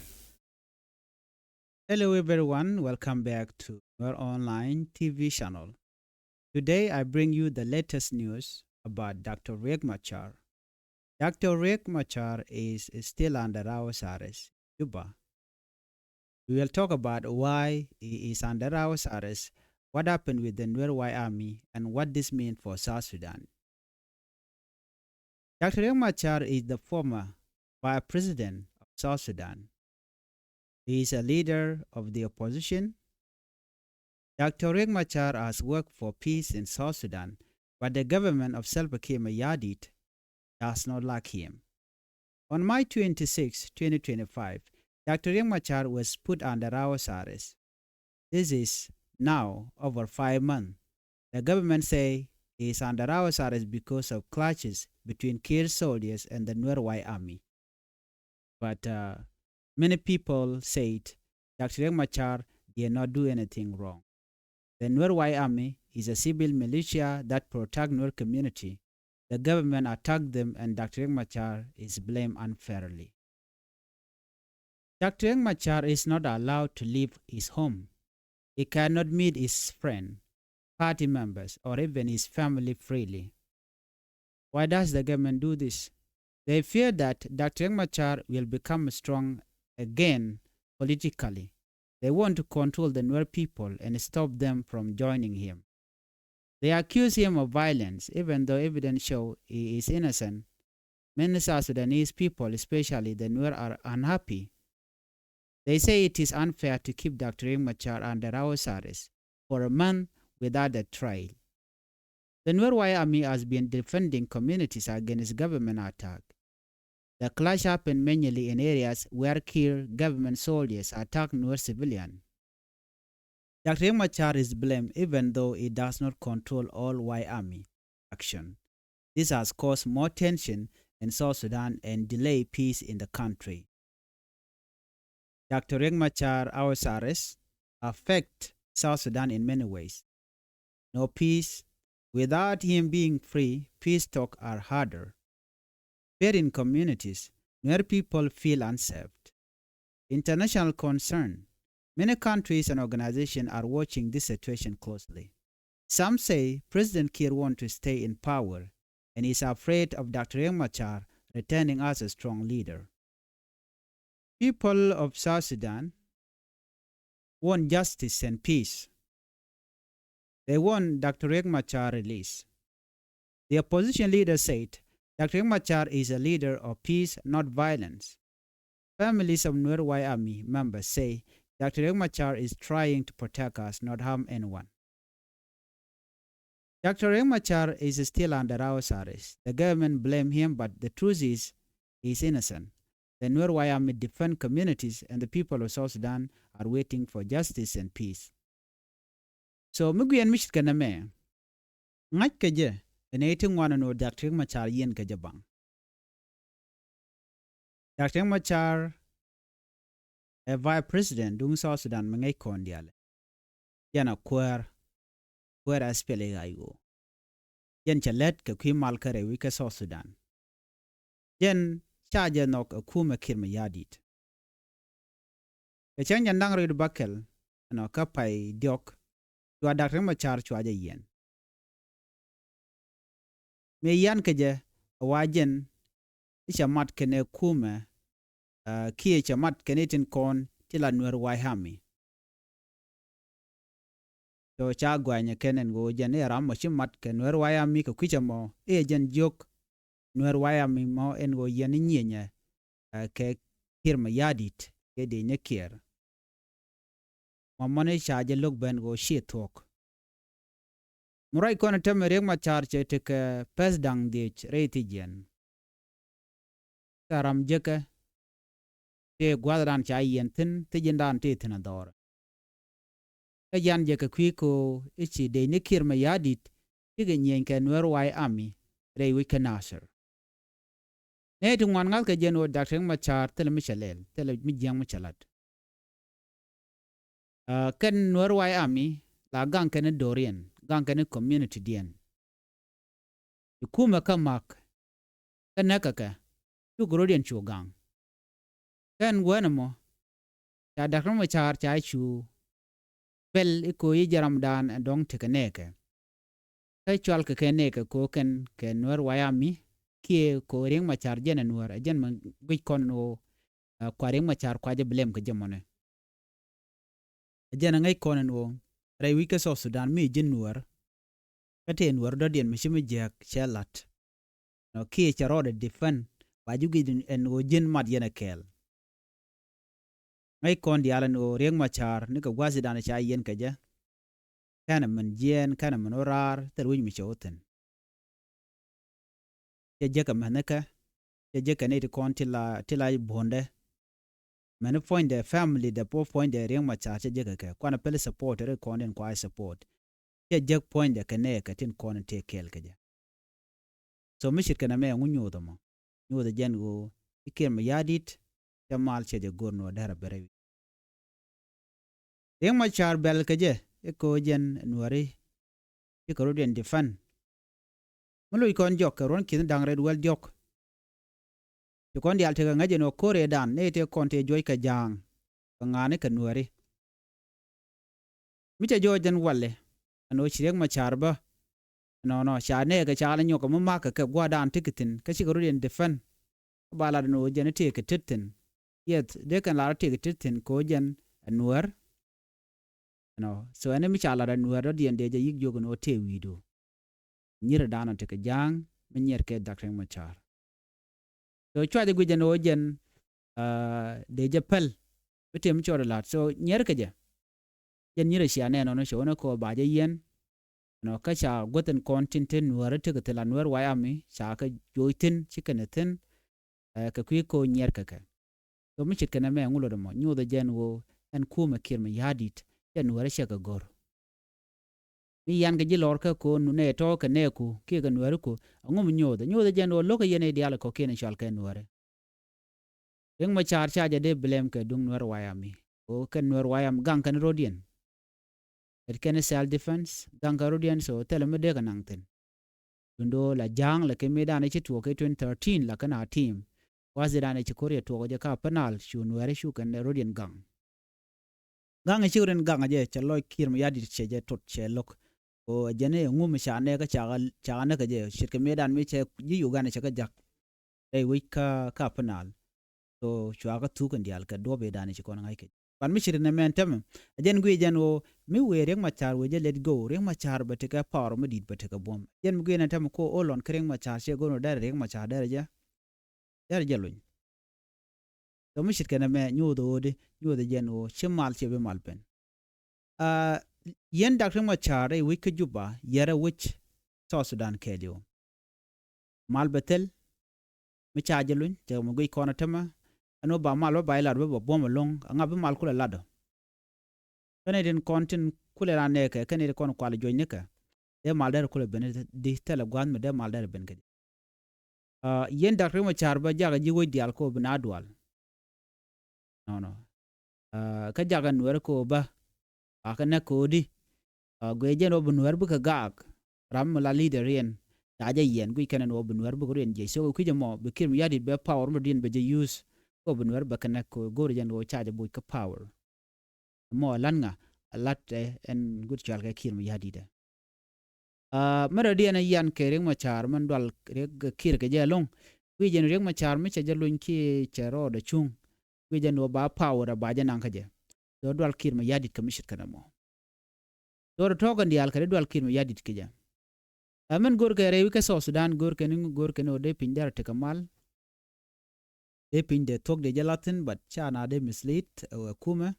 Hello everyone, welcome back to Nuer Online T V channel. Today I bring you the latest news about Doctor Riek Machar. Doctor Riek Machar is still under house arrest in Juba. We will talk about why he is under house arrest, what happened with the Nuer White Army, and what this means for South Sudan. Doctor Riek Machar is the former vice president of South Sudan. He is a leader of the opposition. Doctor Riek Machar has worked for peace in South Sudan, but the government of Salva Kiir Mayardit does not like him. On March twenty-sixth, twenty twenty-five, Doctor Riek Machar was put under house arrest. This is now over five months. The government say he is under house arrest because of clashes between Kiir soldiers and the Nuer White Army. But, uh, many people said Doctor Riek Machar did not do anything wrong. The Nuer White Army is a civil militia that protect Nuer community. The government attacked them and Doctor Riek Machar is blamed unfairly. Doctor Riek Machar is not allowed to leave his home. He cannot meet his friend, party members, or even his family freely. Why does the government do this? They fear that Doctor Riek Machar will become strong again politically. They want to control the Nuer people and stop them from joining him. They accuse him of violence, even though evidence show he is innocent. Many South Sudanese people, especially the Nuer, are unhappy. They say it is unfair to keep Doctor Riek Machar under house arrest for a month without a trial. The Nuer White Army has been defending communities against government attack. The clash happened mainly in areas where Kiir government soldiers attack Nuer civilian. Doctor Riek Machar is blamed even though he does not control all White Army action. This has caused more tension in South Sudan and delay peace in the country. Doctor Riek Machar house arrest affect South Sudan in many ways. No peace. Without him being free, peace talk are harder. Fear in communities, Nuer people feel unsafe. International concern. Many countries and organizations are watching this situation closely. Some say President Kiir want to stay in power and is afraid of Doctor Riek Machar returning as a strong leader. People of South Sudan want justice and peace. They want Doctor Riek Machar release. The opposition leader said Doctor Riek Machar is a leader of peace, not violence. Families of Nuer White Army members say Doctor Riek Machar is trying to protect us, not harm anyone. Doctor Riek Machar is still under house arrest. The government blame him, but the truth is, he is innocent. The Nuer White Army defend communities, and the people of South Sudan are waiting for justice and peace. So, mi guiɛn mi ce̱tkɛ nɛmɛ, ŋa̱ckɛ jɛ ɛn ɛ ti ŋuan ɛn ɣöö Doctor Riek Machar yiɛn kɛ jɛ baŋ. Doctor Riek Machar ɛ vice president duŋ South Sudan mi ŋäc kɔn diaal. Jɛn a kuäär, kuäär ɛ S P L A I O. Jɛn cɛ lät kɛ kui̱ mal kä rɛy wi̱c kä South Sudan. Jɛn ca jɛ nhɔk ɛ kumɛ Kiir Mayardit. Kɛ cäŋ jɛn da̱ŋ rɛw bäkɛl ɛnɔ kä pay diɔ̱k, cua Doctor Riek Machar cua jɛ yiɛn. Mëë yian kɛ jɛ ɛ wa jɛn i̱ cɛ mat kɛnɛ kumɛ, ɛ, kiɛ cɛ mat kɛnɛ tin kɔn ti la Nuer White Army. So ca guanyɛ kɛn ɛn ɣöö jɛn i̱ ram mɔ ci mat kɛ Nuer White Army kɛ kui̱cɛ mɔ i̱ jɛn jiök Nuer White Army mɔ ɛn ɣöö yɛn i̱ nyieenyɛ, ɛ, kɛ Kiir Mayardit kɛ Dec ni Kiir. Mɔ mɔni ca jɛ lo̱k ben ɣöö ciɛ thuɔ̱k. Mi ruac kɔn ɛ tämɛ Riek Machar cɛ tekɛ pɛth da̱ŋ dhiec rɛy thiec jiɛn. Kä ram jekɛ tëë gua̱thdan ca yiɛn thi̱n, thi̱n ji̱ndan tëë thi̱n a dhɔr. Kä jian jekɛ kui̱ ko i̱ ci Dec ni Kiir Mayardit cikɛ nyieny kɛ Nuer White Army rɛy wi̱c kä Nasir. Nɛy ti ŋuan ŋa̱thkɛ jɛn ɣöö Doctor Riek Machar thilɛ mi cɛ lɛl, thilɛ mi jiäŋ mi cɛ la̱t. Kɛn Nuɛr White Army la gaŋ kɛn do̱riɛn, gaŋ kɛn community diɛn. Ci kumɛ kä mak kä näk kɛ kɛ cuk rot yɛn cu gaŋ. Kɛn guɛn ɛmɔ ca Dak Riek Machar ca cu pɛl i̱ ko̱ yi jɛ ramdan ɛ dɔ̱ŋ tekɛ nɛɛkɛ. Kä cual kɛ kɛ nɛɛkɛ ko̱ kɛn kɛ Nuɛr White Army kiɛ ko̱ Riek Machar jɛn ɛ Nuɛr ɛ jɛn mɛ guic kɔn ɛn ɣöö kua Riek Machar kua jɛ blame kɛ jɛ mɔnɛ. Ɛ jɛn ɛ ŋäc kɔn ɛn ɣöö rɛy wi̱c kä South Sudan mi ji̱n Nuɛr. Kä tëë Nuɛr dɔ̱diɛn mi ci mi jiääk cɛ la̱t. Nɔ kiɛ cɛ rɔɔdɛ defend ba ji̱ guic ɛn ɣöö ji̱n mat yɛn ɛ kɛɛl. Ŋäc kɔn diaal ɛn ɣöö Riek Machar nikɛ gua̱thidan ca yiɛn kɛ jɛ. Kɛnɛ min jiɛɛn kɛnɛ min wä raar thil wi̱c mi cɛ wä thi̱n. Cɛ jekɛ mɛnhikɛ cɛ jekɛ nɛy ti kɔn ti la ti la buɔ̱ndɛ. Mɛni puɔ̱nydɛ family dɛ puɔ̱nydɛ Riek Machar cɛ jekɛ kɛ kuanɛ pɛli support ri kɔn tin kua support. Cɛ jek puɔ̱nydɛ kɛ nɛɛkɛ tin kɔn in tëë kɛɛl kɛ jɛ. So mi ce̱tkɛ nɛmɛ ŋu nyothɛ mɔ nyothɛ jɛn ɣöö i̱ Kiir Mayardit cɛ mal cɛ jɛ go̱r nuɔ dɛr a bɛrɛ wi̱c. Riek Machar bɛl kɛ jɛ i̱ ko̱ jɛn Nuɛri cikɛ rot yɛn defend. Mi loc kɔn jɔk kɛ ruɔ̱n ki̱n da̱ŋ rɛt wäl diɔ̱k. Ci kɔn diaal tekɛ ŋäc ɛn ɣöö ko̱r ëëdan ni tëë kɔn tëë juɔc kɛ ja̱a̱ŋ kɛ ŋa̱a̱ni kɛ Nuɛri. Mi cɛ jɔɔc jɛn walɛ ɛn ɣöö ci Riek Machar bä. Nɔnɔ ca nɛɛkɛ ca lɛ nyɔk kɛ mi ma̱a̱k kɛ kɛ gua̱a̱rdan ti kɛ thi̱n kä cikɛ rot yɛn defend. Kä ba lat ɛn ɣöö jɛn i̱ tëëkɛ tet thi̱n. Yɛth dee kɛn lar i̱ tëëkɛ tet thi̱n ko̱ jɛn ɛ Nuɛr. Ɛnɔ so ɛn mi ca lat ɛ Nuɛr dɔ̱diɛn dee jɛ yi̱k jiök ɛn ɣöö tëë wi̱i̱du. Nyirɛ daanɔ tekɛ ja̱a̱ŋ mi nyiɛr kɛ Dak Riek Machar. So cua jɛ guic ɛn ɣöö jɛn dee jɛ päl mi tëë mi cɔɔdɛ la̱t so nyiɛr kɛ jɛ. Jɛn nyirɛ cia nɛɛnɔni cɛ wä ni kɛ ɣöö ba jɛ yiɛn. Ɛnɔ kä ca guäth ɛn kɔn tin te Nuɛɛri tekɛ thil a Nuɛɛr White Army ca kɛ joc thi̱n ci kɛn ɛ thi̱n. Kɛ kui̱ ko̱ nyiɛr kɛ kɛ. So mi ce̱tkɛ nɛmɛ ŋu lot ɛmɔ nyothɛ jɛn ɣöö ɛn kumɛ Kiir Mayardit cɛ Nuɛɛri cɛ kɛ go̱r. Mi yan kɛ ji̱ lɔr kä ko̱n nɛ tɔ̱ kɛ nɛɛku kiɛ kɛ Nuɛɛriku. Aŋu mi nyothɛ nyothɛ jɛn ɣöö lo̱kä yɛn i̱ diaal kɔ̱kiɛn i̱ cɔal kɛ Nuɛɛri. Riek Machar ca jɛ dee blame kɛ duŋ Nuɛɛr White Army. Ɣöö kɛn Nuɛɛr White Army gaŋ kɛn rodiɛn. It kɛn self defense gaŋ kɛn rodiɛn so thilɛ mi dee kɛ naŋ thi̱n. Dundo la ja̱a̱ŋ la kɛ mëëdan i̱ ci tuɔɔk kɛ twenty thirteen la kɛn a team. Gua̱thidan i̱ ci ko̱r yɛ tuɔɔk jɛ ka Upper Nile cu Nuɛɛri cu kɛn rodiɛn gaŋ. Gaŋ i̱ ci rodiɛn gaŋ jɛ cɛ lɔc Kiir Mayardit cɛ jɛ tot cɛ lo̱k. Ko jɛn i̱ ŋum ca nɛɛkä ca näkä jɛ ce̱tkɛ mëëdan mi cɛ ji̱ Uganda cɛ kä jak. Rɛy wec kä Upper Nile. So cua kä thuk in diaal kɛ duɔ̱p i̱ dan i̱ ci kɔn ŋa̱c kɛ. But mi ce̱tkɛ nɛmɛ ɛn tämɛ ɛ jɛn guic jɛn ɣöö mi wëë Riek Machar wëë jɛ let go Riek Machar bɛ tekɛ power mi di̱i̱t bɛ tekɛ buɔ̱m. Jɛn mi guic ɛn tämɛ ko ɣöö lɔn kä Riek Machar ciɛ go̱n ɣöö derɛ Riek Machar derɛ jɛ. Derɛ jɛ lony. So mi ce̱tkɛ nɛmɛ nyothɛ ɣöödi nyothɛ jɛn ɣöö ci mal ciɛ bi mal ben. Yɛn Dak Riek Machar i̱ wec kä Juba yɛrɛ wec South Sudan kɛɛliw. Mal bɛ thil mi ca jɛ luny cɛ mi guic kɔn a tämɛ. Ɛn wä ba mal bä ba ilat bä ba buɔ̱m ɛlɔ̱ŋ a ŋa bi mal kulɛ lat ɔ. Kɛn itin kɔn tin kulɛ ran nɛɛkɛ kɛn itin kɔn kual juɔ̱cnikɛ. Dee mal derɛ kulɛ ben di thilɛ gua̱a̱th mi dee mal derɛ ben kɛ jɛ. Yɛn Dak Riek Machar bä jakä ji̱ wec diaal kɛ ɣöö bi na dual. Nɔnɔ kä jakä Nuɛɛri kɛ ɣöö bä. Akä nɛ kɛ ɣöö di guiɛ jɛn ɣöö bi Nuɛɛri bikɛ gaak. Ram mi la leader riɛn ca jɛ yiɛn guic kɛn ɛn ɣöö bi Nuɛɛri bikɛ riɛn jiɛc so kɛ kui̱c ɛmɔ bi Kiir Mayardit bɛ power mi riɛn bɛ jɛ use. Kɛ ɣöö bi Nuɛɛri bɛ kɛ nɛ kɛ ɣöö go̱o̱rɛ jɛn ɣöö ca jɛ boc kä power. Mɔ lat ŋa lat ɛn gut cual kɛ Kiir Mayardit ɛ. Mɛ rɔ diɛn yan kɛ Riek Machar mɛn dual Riek Kiir kɛ jɛ loŋ. Kui̱ jɛn Riek Machar mi cɛ jɛ luny kiɛ cɛ rɔɔdɛ cuŋ. Kui̱ jɛn wä ba power ba jɛ naŋ kä jɛ. Dɔr dual Kiir Mayardit kɛ mi ce̱tkɛ nɛmɔ. Dɔr tɔ̱ kɛn diaal kɛ dee dual Kiir Mayardit kɛ jɛ. Ɛ mɛn go̱r kɛ rɛy wi̱c kɛ South Sudan go̱r kɛn go̱r kɛn wä dee piny dɛr tekɛ mal. Dee piny dee thuɔ̱k dee jɛ lathin but ca na dee mislead ɛ kumɛ.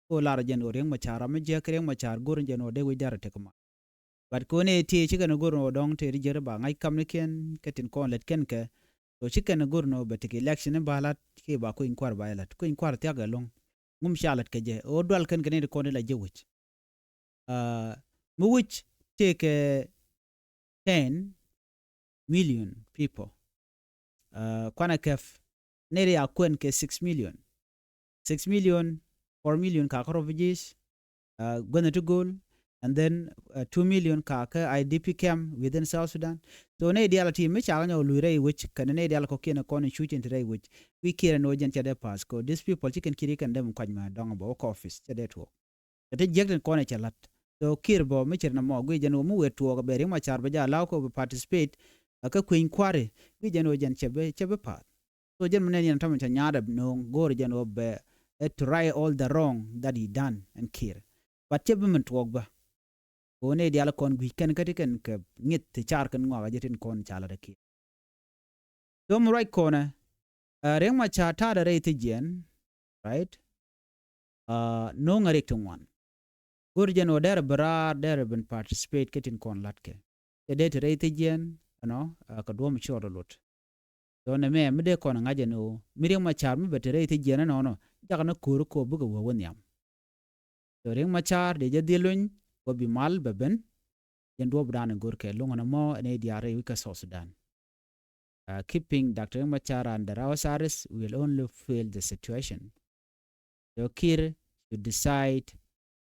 Ko lar jɛn ɣöö Riek Machar ram mi jiäk Riek Machar go̱r jɛn ɣöö dee wi̱c dɛr ɛ tekɛ mal. But ko ni ti ci kɛn go̱r ni ɣöö dɔ̱ŋ tëë ri jiäk ba ŋa̱c kam ni kiɛn kɛ tin kɔn lät kɛn kɛ. So ci kɛn go̱r ni ɣöö bɛ tekɛ election ni ba la̱t kiɛ ba kui̱ny kua̱r ba jɛ la̱t kui̱ny kua̱r thia̱k ɛlɔ̱ŋ. Ŋum ca la̱t kɛ jɛ ɣöö dual kɛn kɛ ni ti kɔn ti la jiäk wi̱c. Mi wi̱c tëëkɛ ten million people. Kuanɛ kɛp nɛy ri a kuɛn kɛ six million. Six million, four million kakä refugees. uh, guänh ti go̱o̱l, and then uh, two million ka kä I D P camp within South Sudan. So nɛy diaal ti mi cakɛ nyɔk luc rɛy wec kɛnɛ nɛy diaal kɔkiɛn kɔn in cuc in ti rɛy wec. Wi̱i̱ Kiir ɛn ɣöö jɛn cɛ dee pass kɛ these people ci kɛn Kiir i̱ kɛn dee mi kuac mɛ dɔŋ bɛ wä kɛ office cɛ dee tuɔɔk. Kɛ ti jiäk tin kɔn ɛ cɛ la̱t. So Kiir bɔ mi ce̱t nɔmɔ guic jɛn ɣöö mi wëë tuɔɔk bɛ Riek Machar bɛ jɛ allow kɛ bɛ participate ɛ kä kui̱ny kua̱ri guic jɛn ɣöö jɛn cɛ bi cɛ bi path. So jɛn mi nɛn yɛn tɔmɔ cɛ nyaadɛ no̱o̱ŋ go̱o̱r jɛn ɣöö bɛ ɛ to right all the wrong that he done ɛn Kiir. But cɛ bi min tuɔɔk bä. Kɛ ɣöö nɛy diaal kɔn gui̱c kɛn kä ti kɛn kɛ ŋi̱th ti car kɛn ŋɔak a jɛ tin kɔn ca la̱t ɛ Kiir. Thom ruac kɔnɛ, uh, Riek Machar ta̱a̱dɛ rɛy thi̱jiɛn, right? Uh, no̱o̱ŋ a riɛk ti ŋuan. Go̱r jɛn ɣöö derɛ bi raar derɛ bin participate kä tin kɔn la̱tkɛ. Cɛ dee ti rɛy thi̱jiɛn ɛnɔ, uh, kɛ duɔ̱ɔ̱m cuɔt ɔ lot. So nɛ mɛ mi dee kɔn ŋa̱c ɛn ɣöö mi Riek Machar mi bɛ ti rɛy thi̱jiɛn ɛnɔnɔ, jakɛ ni ko̱ri kɔ bikɛ wee wä nhiam. So Riek Machar dee jɛ dhil luny kɔ bi mal bɛ ben. Jɛn duɔ̱ɔ̱p dan in go̱rkɛ luŋ ɛn ɛmɔ ɛn ɛ diaal rɛy wi̱c kä South Sudan. Uh, keeping Doctor Riek Machar under house arrest will only fuel the situation. So Kiir should decide,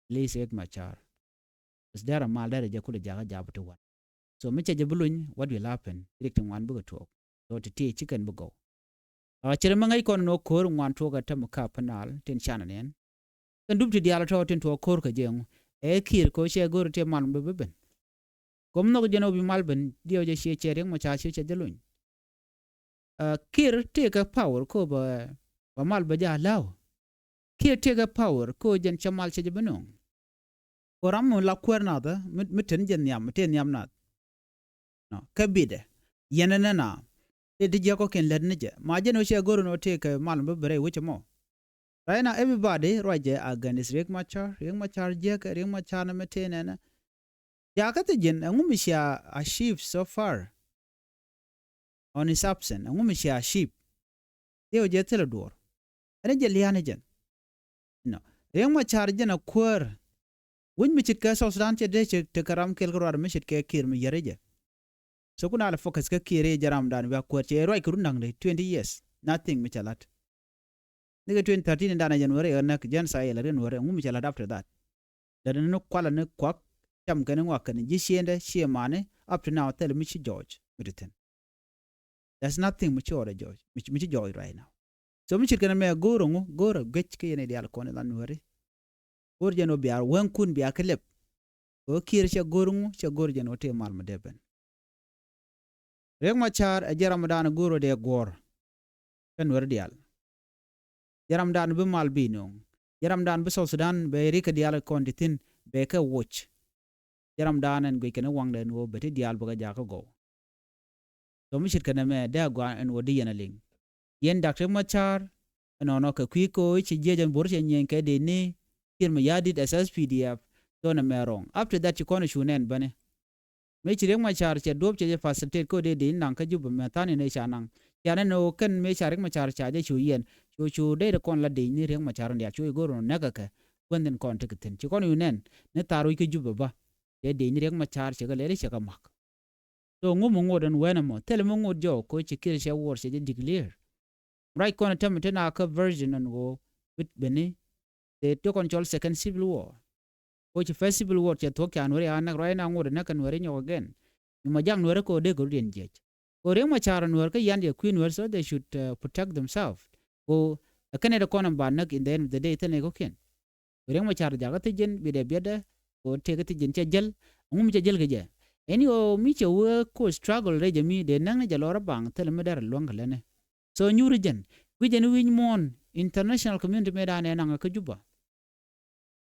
please Riek Machar. Bas derɛ mal derɛ jɛ kulɛ jakä jap ti wan. So mi cɛ jɛ bi luny, what will happen? Riɛk ti ŋuan bikɛ tuɔɔk. So ti ti ci kɛn bi gɔw. A cɛ rɛ mi ŋäc kɔn ni wä ko̱r ŋuan tuɔɔk ɛ tɛm kä Upper Nile tin canɛ niɛn. Kɛn dup ti diaal tɔ̱ tin tuɔɔk ko̱r kɛ jɛ ŋu. Ɛ Kiir kɛ ɣöö cɛ go̱r ti mal bi bi ben. Kom nhɔk jɛn ɣöö bi mal ben diɛw jɛ ciɛ cɛ Riek Machar ciɛ cɛ jɛ luny. Uh, Kiir tëëkɛ power ko bɛ, bɛ mal bɛ jɛ allow. Kiir tëëkɛ power ko jɛn cɛ mal cɛ jɛ bi no̱o̱ŋ. Ko ram mi la kuäär nath, mi, mi ten jɛ nhiam, mi tëë nhiam nath. No, kä bitdɛ. Yɛn ɛn ɛn a. Tëë ti jiäk kɔkiɛn lät ni jɛ. Ma jɛn ɣöö cɛ go̱r ɛn ɣöö tëëkɛ mal mi bi rɛy wecɛ mɔ. Right now, everybody ruacɛ against Riek Machar, Riek Machar jiäkɛ, Riek Machar ni mi tëë nɛnɛ. Jakä thi ji̱n, ɛŋu mi cia achieve so far? On his absent, ɛŋu mi cia achieve? Thieu jɛ thilɛ duɔ̱ɔ̱r. Ɛn jɛ lia̱a̱n jɛn. No. Riek Machar jɛn a kuäär. Wi̱c mi ce̱tkɛ South Sudan cɛ dee cɛ tekɛ ram kɛl kä ruaar mi ce̱tkɛ Kiir mi yɛr jɛ. So kun a lɛ focus kä Kiir jɛ ramdan bia kuäär cɛ ruac kɛ run da̱ŋ de twenty years. Nothing mi cɛ la̱t. Nikɛ twenty thirteen in danɛ jɛ Nuɛri ɛ näk jɛn sa yɛl ri Nuɛri, ɛŋu mi cɛ la̱t after that? Lät ni kualɛ ni kuak, cam kɛn ŋuak kɛn ji̱ ciendɛ, ciɛ mani, up to now, thil mi ci jɔɔc mi ti thi̱n. There's nothing mi ci ɣɔt ɛ jɔɔc, mi ci, mi ci jɔɔc right now. So mi ce̱tkɛ nɛmɛ go̱o̱r ɛŋu, go̱o̱r ɛ guec kä yɛn i̱ diaal kɔn i̱ la Nuɛri. Go̱o̱r jɛn ɣöö bia wääŋkun bia kɛ lɛp. Kɛ ɣöö Kiir cɛ go̱o̱r ɛŋu, cɛ go̱o̱r jɛn ɣöö tëë mal mi dee ben. Riek Machar ɛ jɛ ramdan go̱o̱r ɣöö dee guɔ̱ɔ̱r. Kä Nuɛri diaal. Jɛ ramdan bi mal bi no̱o̱ŋ. Jɛ ramdan bi South Sudan bɛ rikä diaal kɔn ti thi̱n bɛ kɛ woc. Jɛ ramdan ɛn guic kɛn i̱ waŋdɛ ɛn ɣöö bɛ ti diaal bɛ kɛ jakä gɔw. So mi ce̱tkɛ nɛmɛ dee a gɔaa ɛn ɣöö di yɛn a liŋ. Yɛn Doctor Riek Machar ɛnɔnɔ kɛ kui̱ ko̱o̱c ci jiɛc ɛn bo̱r cɛ nyieny kɛ dee ni Kiir Mayardit as S P D F. So nɛmɛ wrong. After that ci kɔn cu nɛn bäni. Mëë ci Riek Machar cɛ duɔ̱ɔ̱p cɛ jɛ facilitate kɛ ɣöö dee dec naŋ kä Juba mɛ tha̱a̱n in ëë ca naŋ. Ca nɛn ɣöö kɛn mëë ca Riek Machar ca jɛ cu yiɛn cu cu dee ti kɔn la dec ni Riek Machar in diaal cu i̱ go̱r nɔ näk kɛ kɛ. Kuɛn thin kɔn tekɛ thi̱n ci kɔn wi̱i̱ nɛn ni thaar wi̱c kä Juba bä. Cɛ dec ni Riek Machar cɛ kɛ lɛl i̱ cɛ kɛ ma̱k. So ŋu mi ŋot ɛn wɛn ɛmɔ thilɛ mi ŋot jɔɔk kɛ ɣöö ci Kiir cɛ war cɛ jɛ declare. Ruac kɔn ɛ tämɛ ti na kä version ɛn ɣöö wi̱t beni. Tëë ti kɔn cɔl second civil war. Ko ci first civil war cɛ thuɔ̱k ca Nuɛri a näk ruac na ŋot ɛ näk kɛ Nuɛri nyɔk again. Ni ma jak Nuɛri ko dee kɛ rut yɛn jiɛc. Ko Riek Machar Nuɛr kä yan jɛ kui̱ Nuɛr so they should uh, protect themselves. Ko ɛ kɛnɛ dee kɔn ɛn ba näk in the end of the day thilɛ ni kɔkiɛn. Ko Riek Machar jakä thi ji̱n bi dee biɛtdɛ. Ko tëë kä thi ji̱n cɛ jäl. Ɛŋu mi cɛ jäl kɛ jɛ. Ɛn ɣöö mi cɛ wee ko struggle rɛy jɛ mi dee näk ni jɛ lɔr ɛ baŋ thilɛ mi dɛr ɛ luäŋ kɛ lɛnɛ. So nyuuri jɛn wi̱c jɛn wi̱c muɔ̱ɔ̱n international community mëë da̱a̱n ɛ naŋ kä Juba.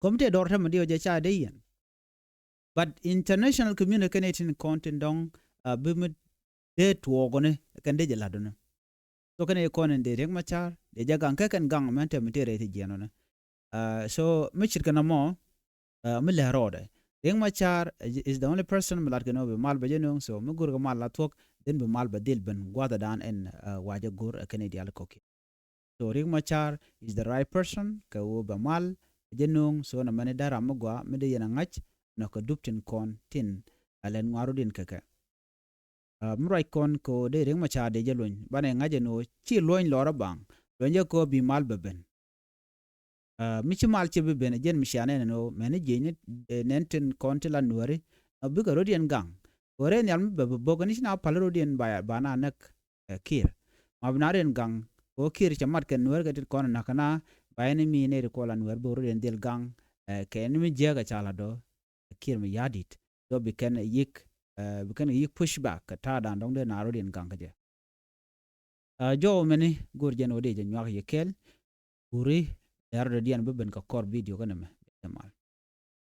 Committee dɔr tämɛ diɔ jɛ ca dee yɛn. But international community kɛn itin kɔn tin dɔŋ a bi mi dee tuɔɔkɔni kɛn dee jɛ latdɔni. So kɛn itin kɔn in dee Riek Machar dee jɛ gaŋ kɛ kɛn gaŋ mɛn tämɛ ti rɛy ti jiɛnɔni. Uh, so mi ce̱tkɛ nɔmɔ uh, mi lɛ rɔɔdɛ. Riek Machar is the only person mi lat kɛ nɔ bi mal bɛ jɛ nöŋ, so mi go̱r kɛ mal la thuɔ̱k, then bi mal bɛ dhil ben gua̱thɛ dan ɛn uh, wacɛ go̱r ɛ kɛn idial kɔki. So Riek Machar is the right person kɛ ɣöö bɛ mal jɛ nöŋ, so na mɛni dee ram mi gɔaa mi dee yɛn a ŋa̱c nɔ kɛ dup tin kɔn tin a lɛn ŋuaru din kɛ kɛ. Uh, mi ruac kɔn kɛ ɣöö dee Riek Machar dee jɛ luɔny banɛ ŋa̱c ɛn ɣöö ci luɔny lɔrä baŋ, luɔny jɛ kɛ ɣöö bi mal bɛ ben. Ɛ, mi ci mal cɛ bi ben ɛ jɛn mi cia nɛn ɛn ɣöö mɛn ni jiɛc ni, ɛ, nɛn tin kɔn ti la Nuääri. Ɛ, bikɛ rɔ̱diɛn gaŋ. Ɣöö rɛy nhial mi bɛ bi bo̱k ni ci na pal rɔ̱diɛn ba, ba na näk, ɛ, Kiir. Ma bi na rɔ̱diɛn gaŋ. Ɣöö Kiir cɛ mat kɛ Nuäär kɛ tin kɔn ɛ näk kɛ na ba ɛn mi nɛy ti kɔn la Nuäär bi rɔ̱diɛn dhil gaŋ. Ɛ, kɛ ni mi jiääk ɛ ca la dɔ̱. Kiir mi ya̱di̱t. Dɔ̱ bi kɛn ɛ yi̱k, ɛ, bi kɛn ɛ yi̱k push back kɛ ta̱a̱dan dɔ̱ŋ dee na rɔ̱diɛn gaŋ kä jɛ. Ɛ, jɔw mɛni go̱o̱r jɛn ɣöö dee jɛ nyuak yɛ kɛɛl. Kuri dɛr dɔ̱diɛn bi ben kɛ kɔr video kä nɛmɛ. Jɛ mal.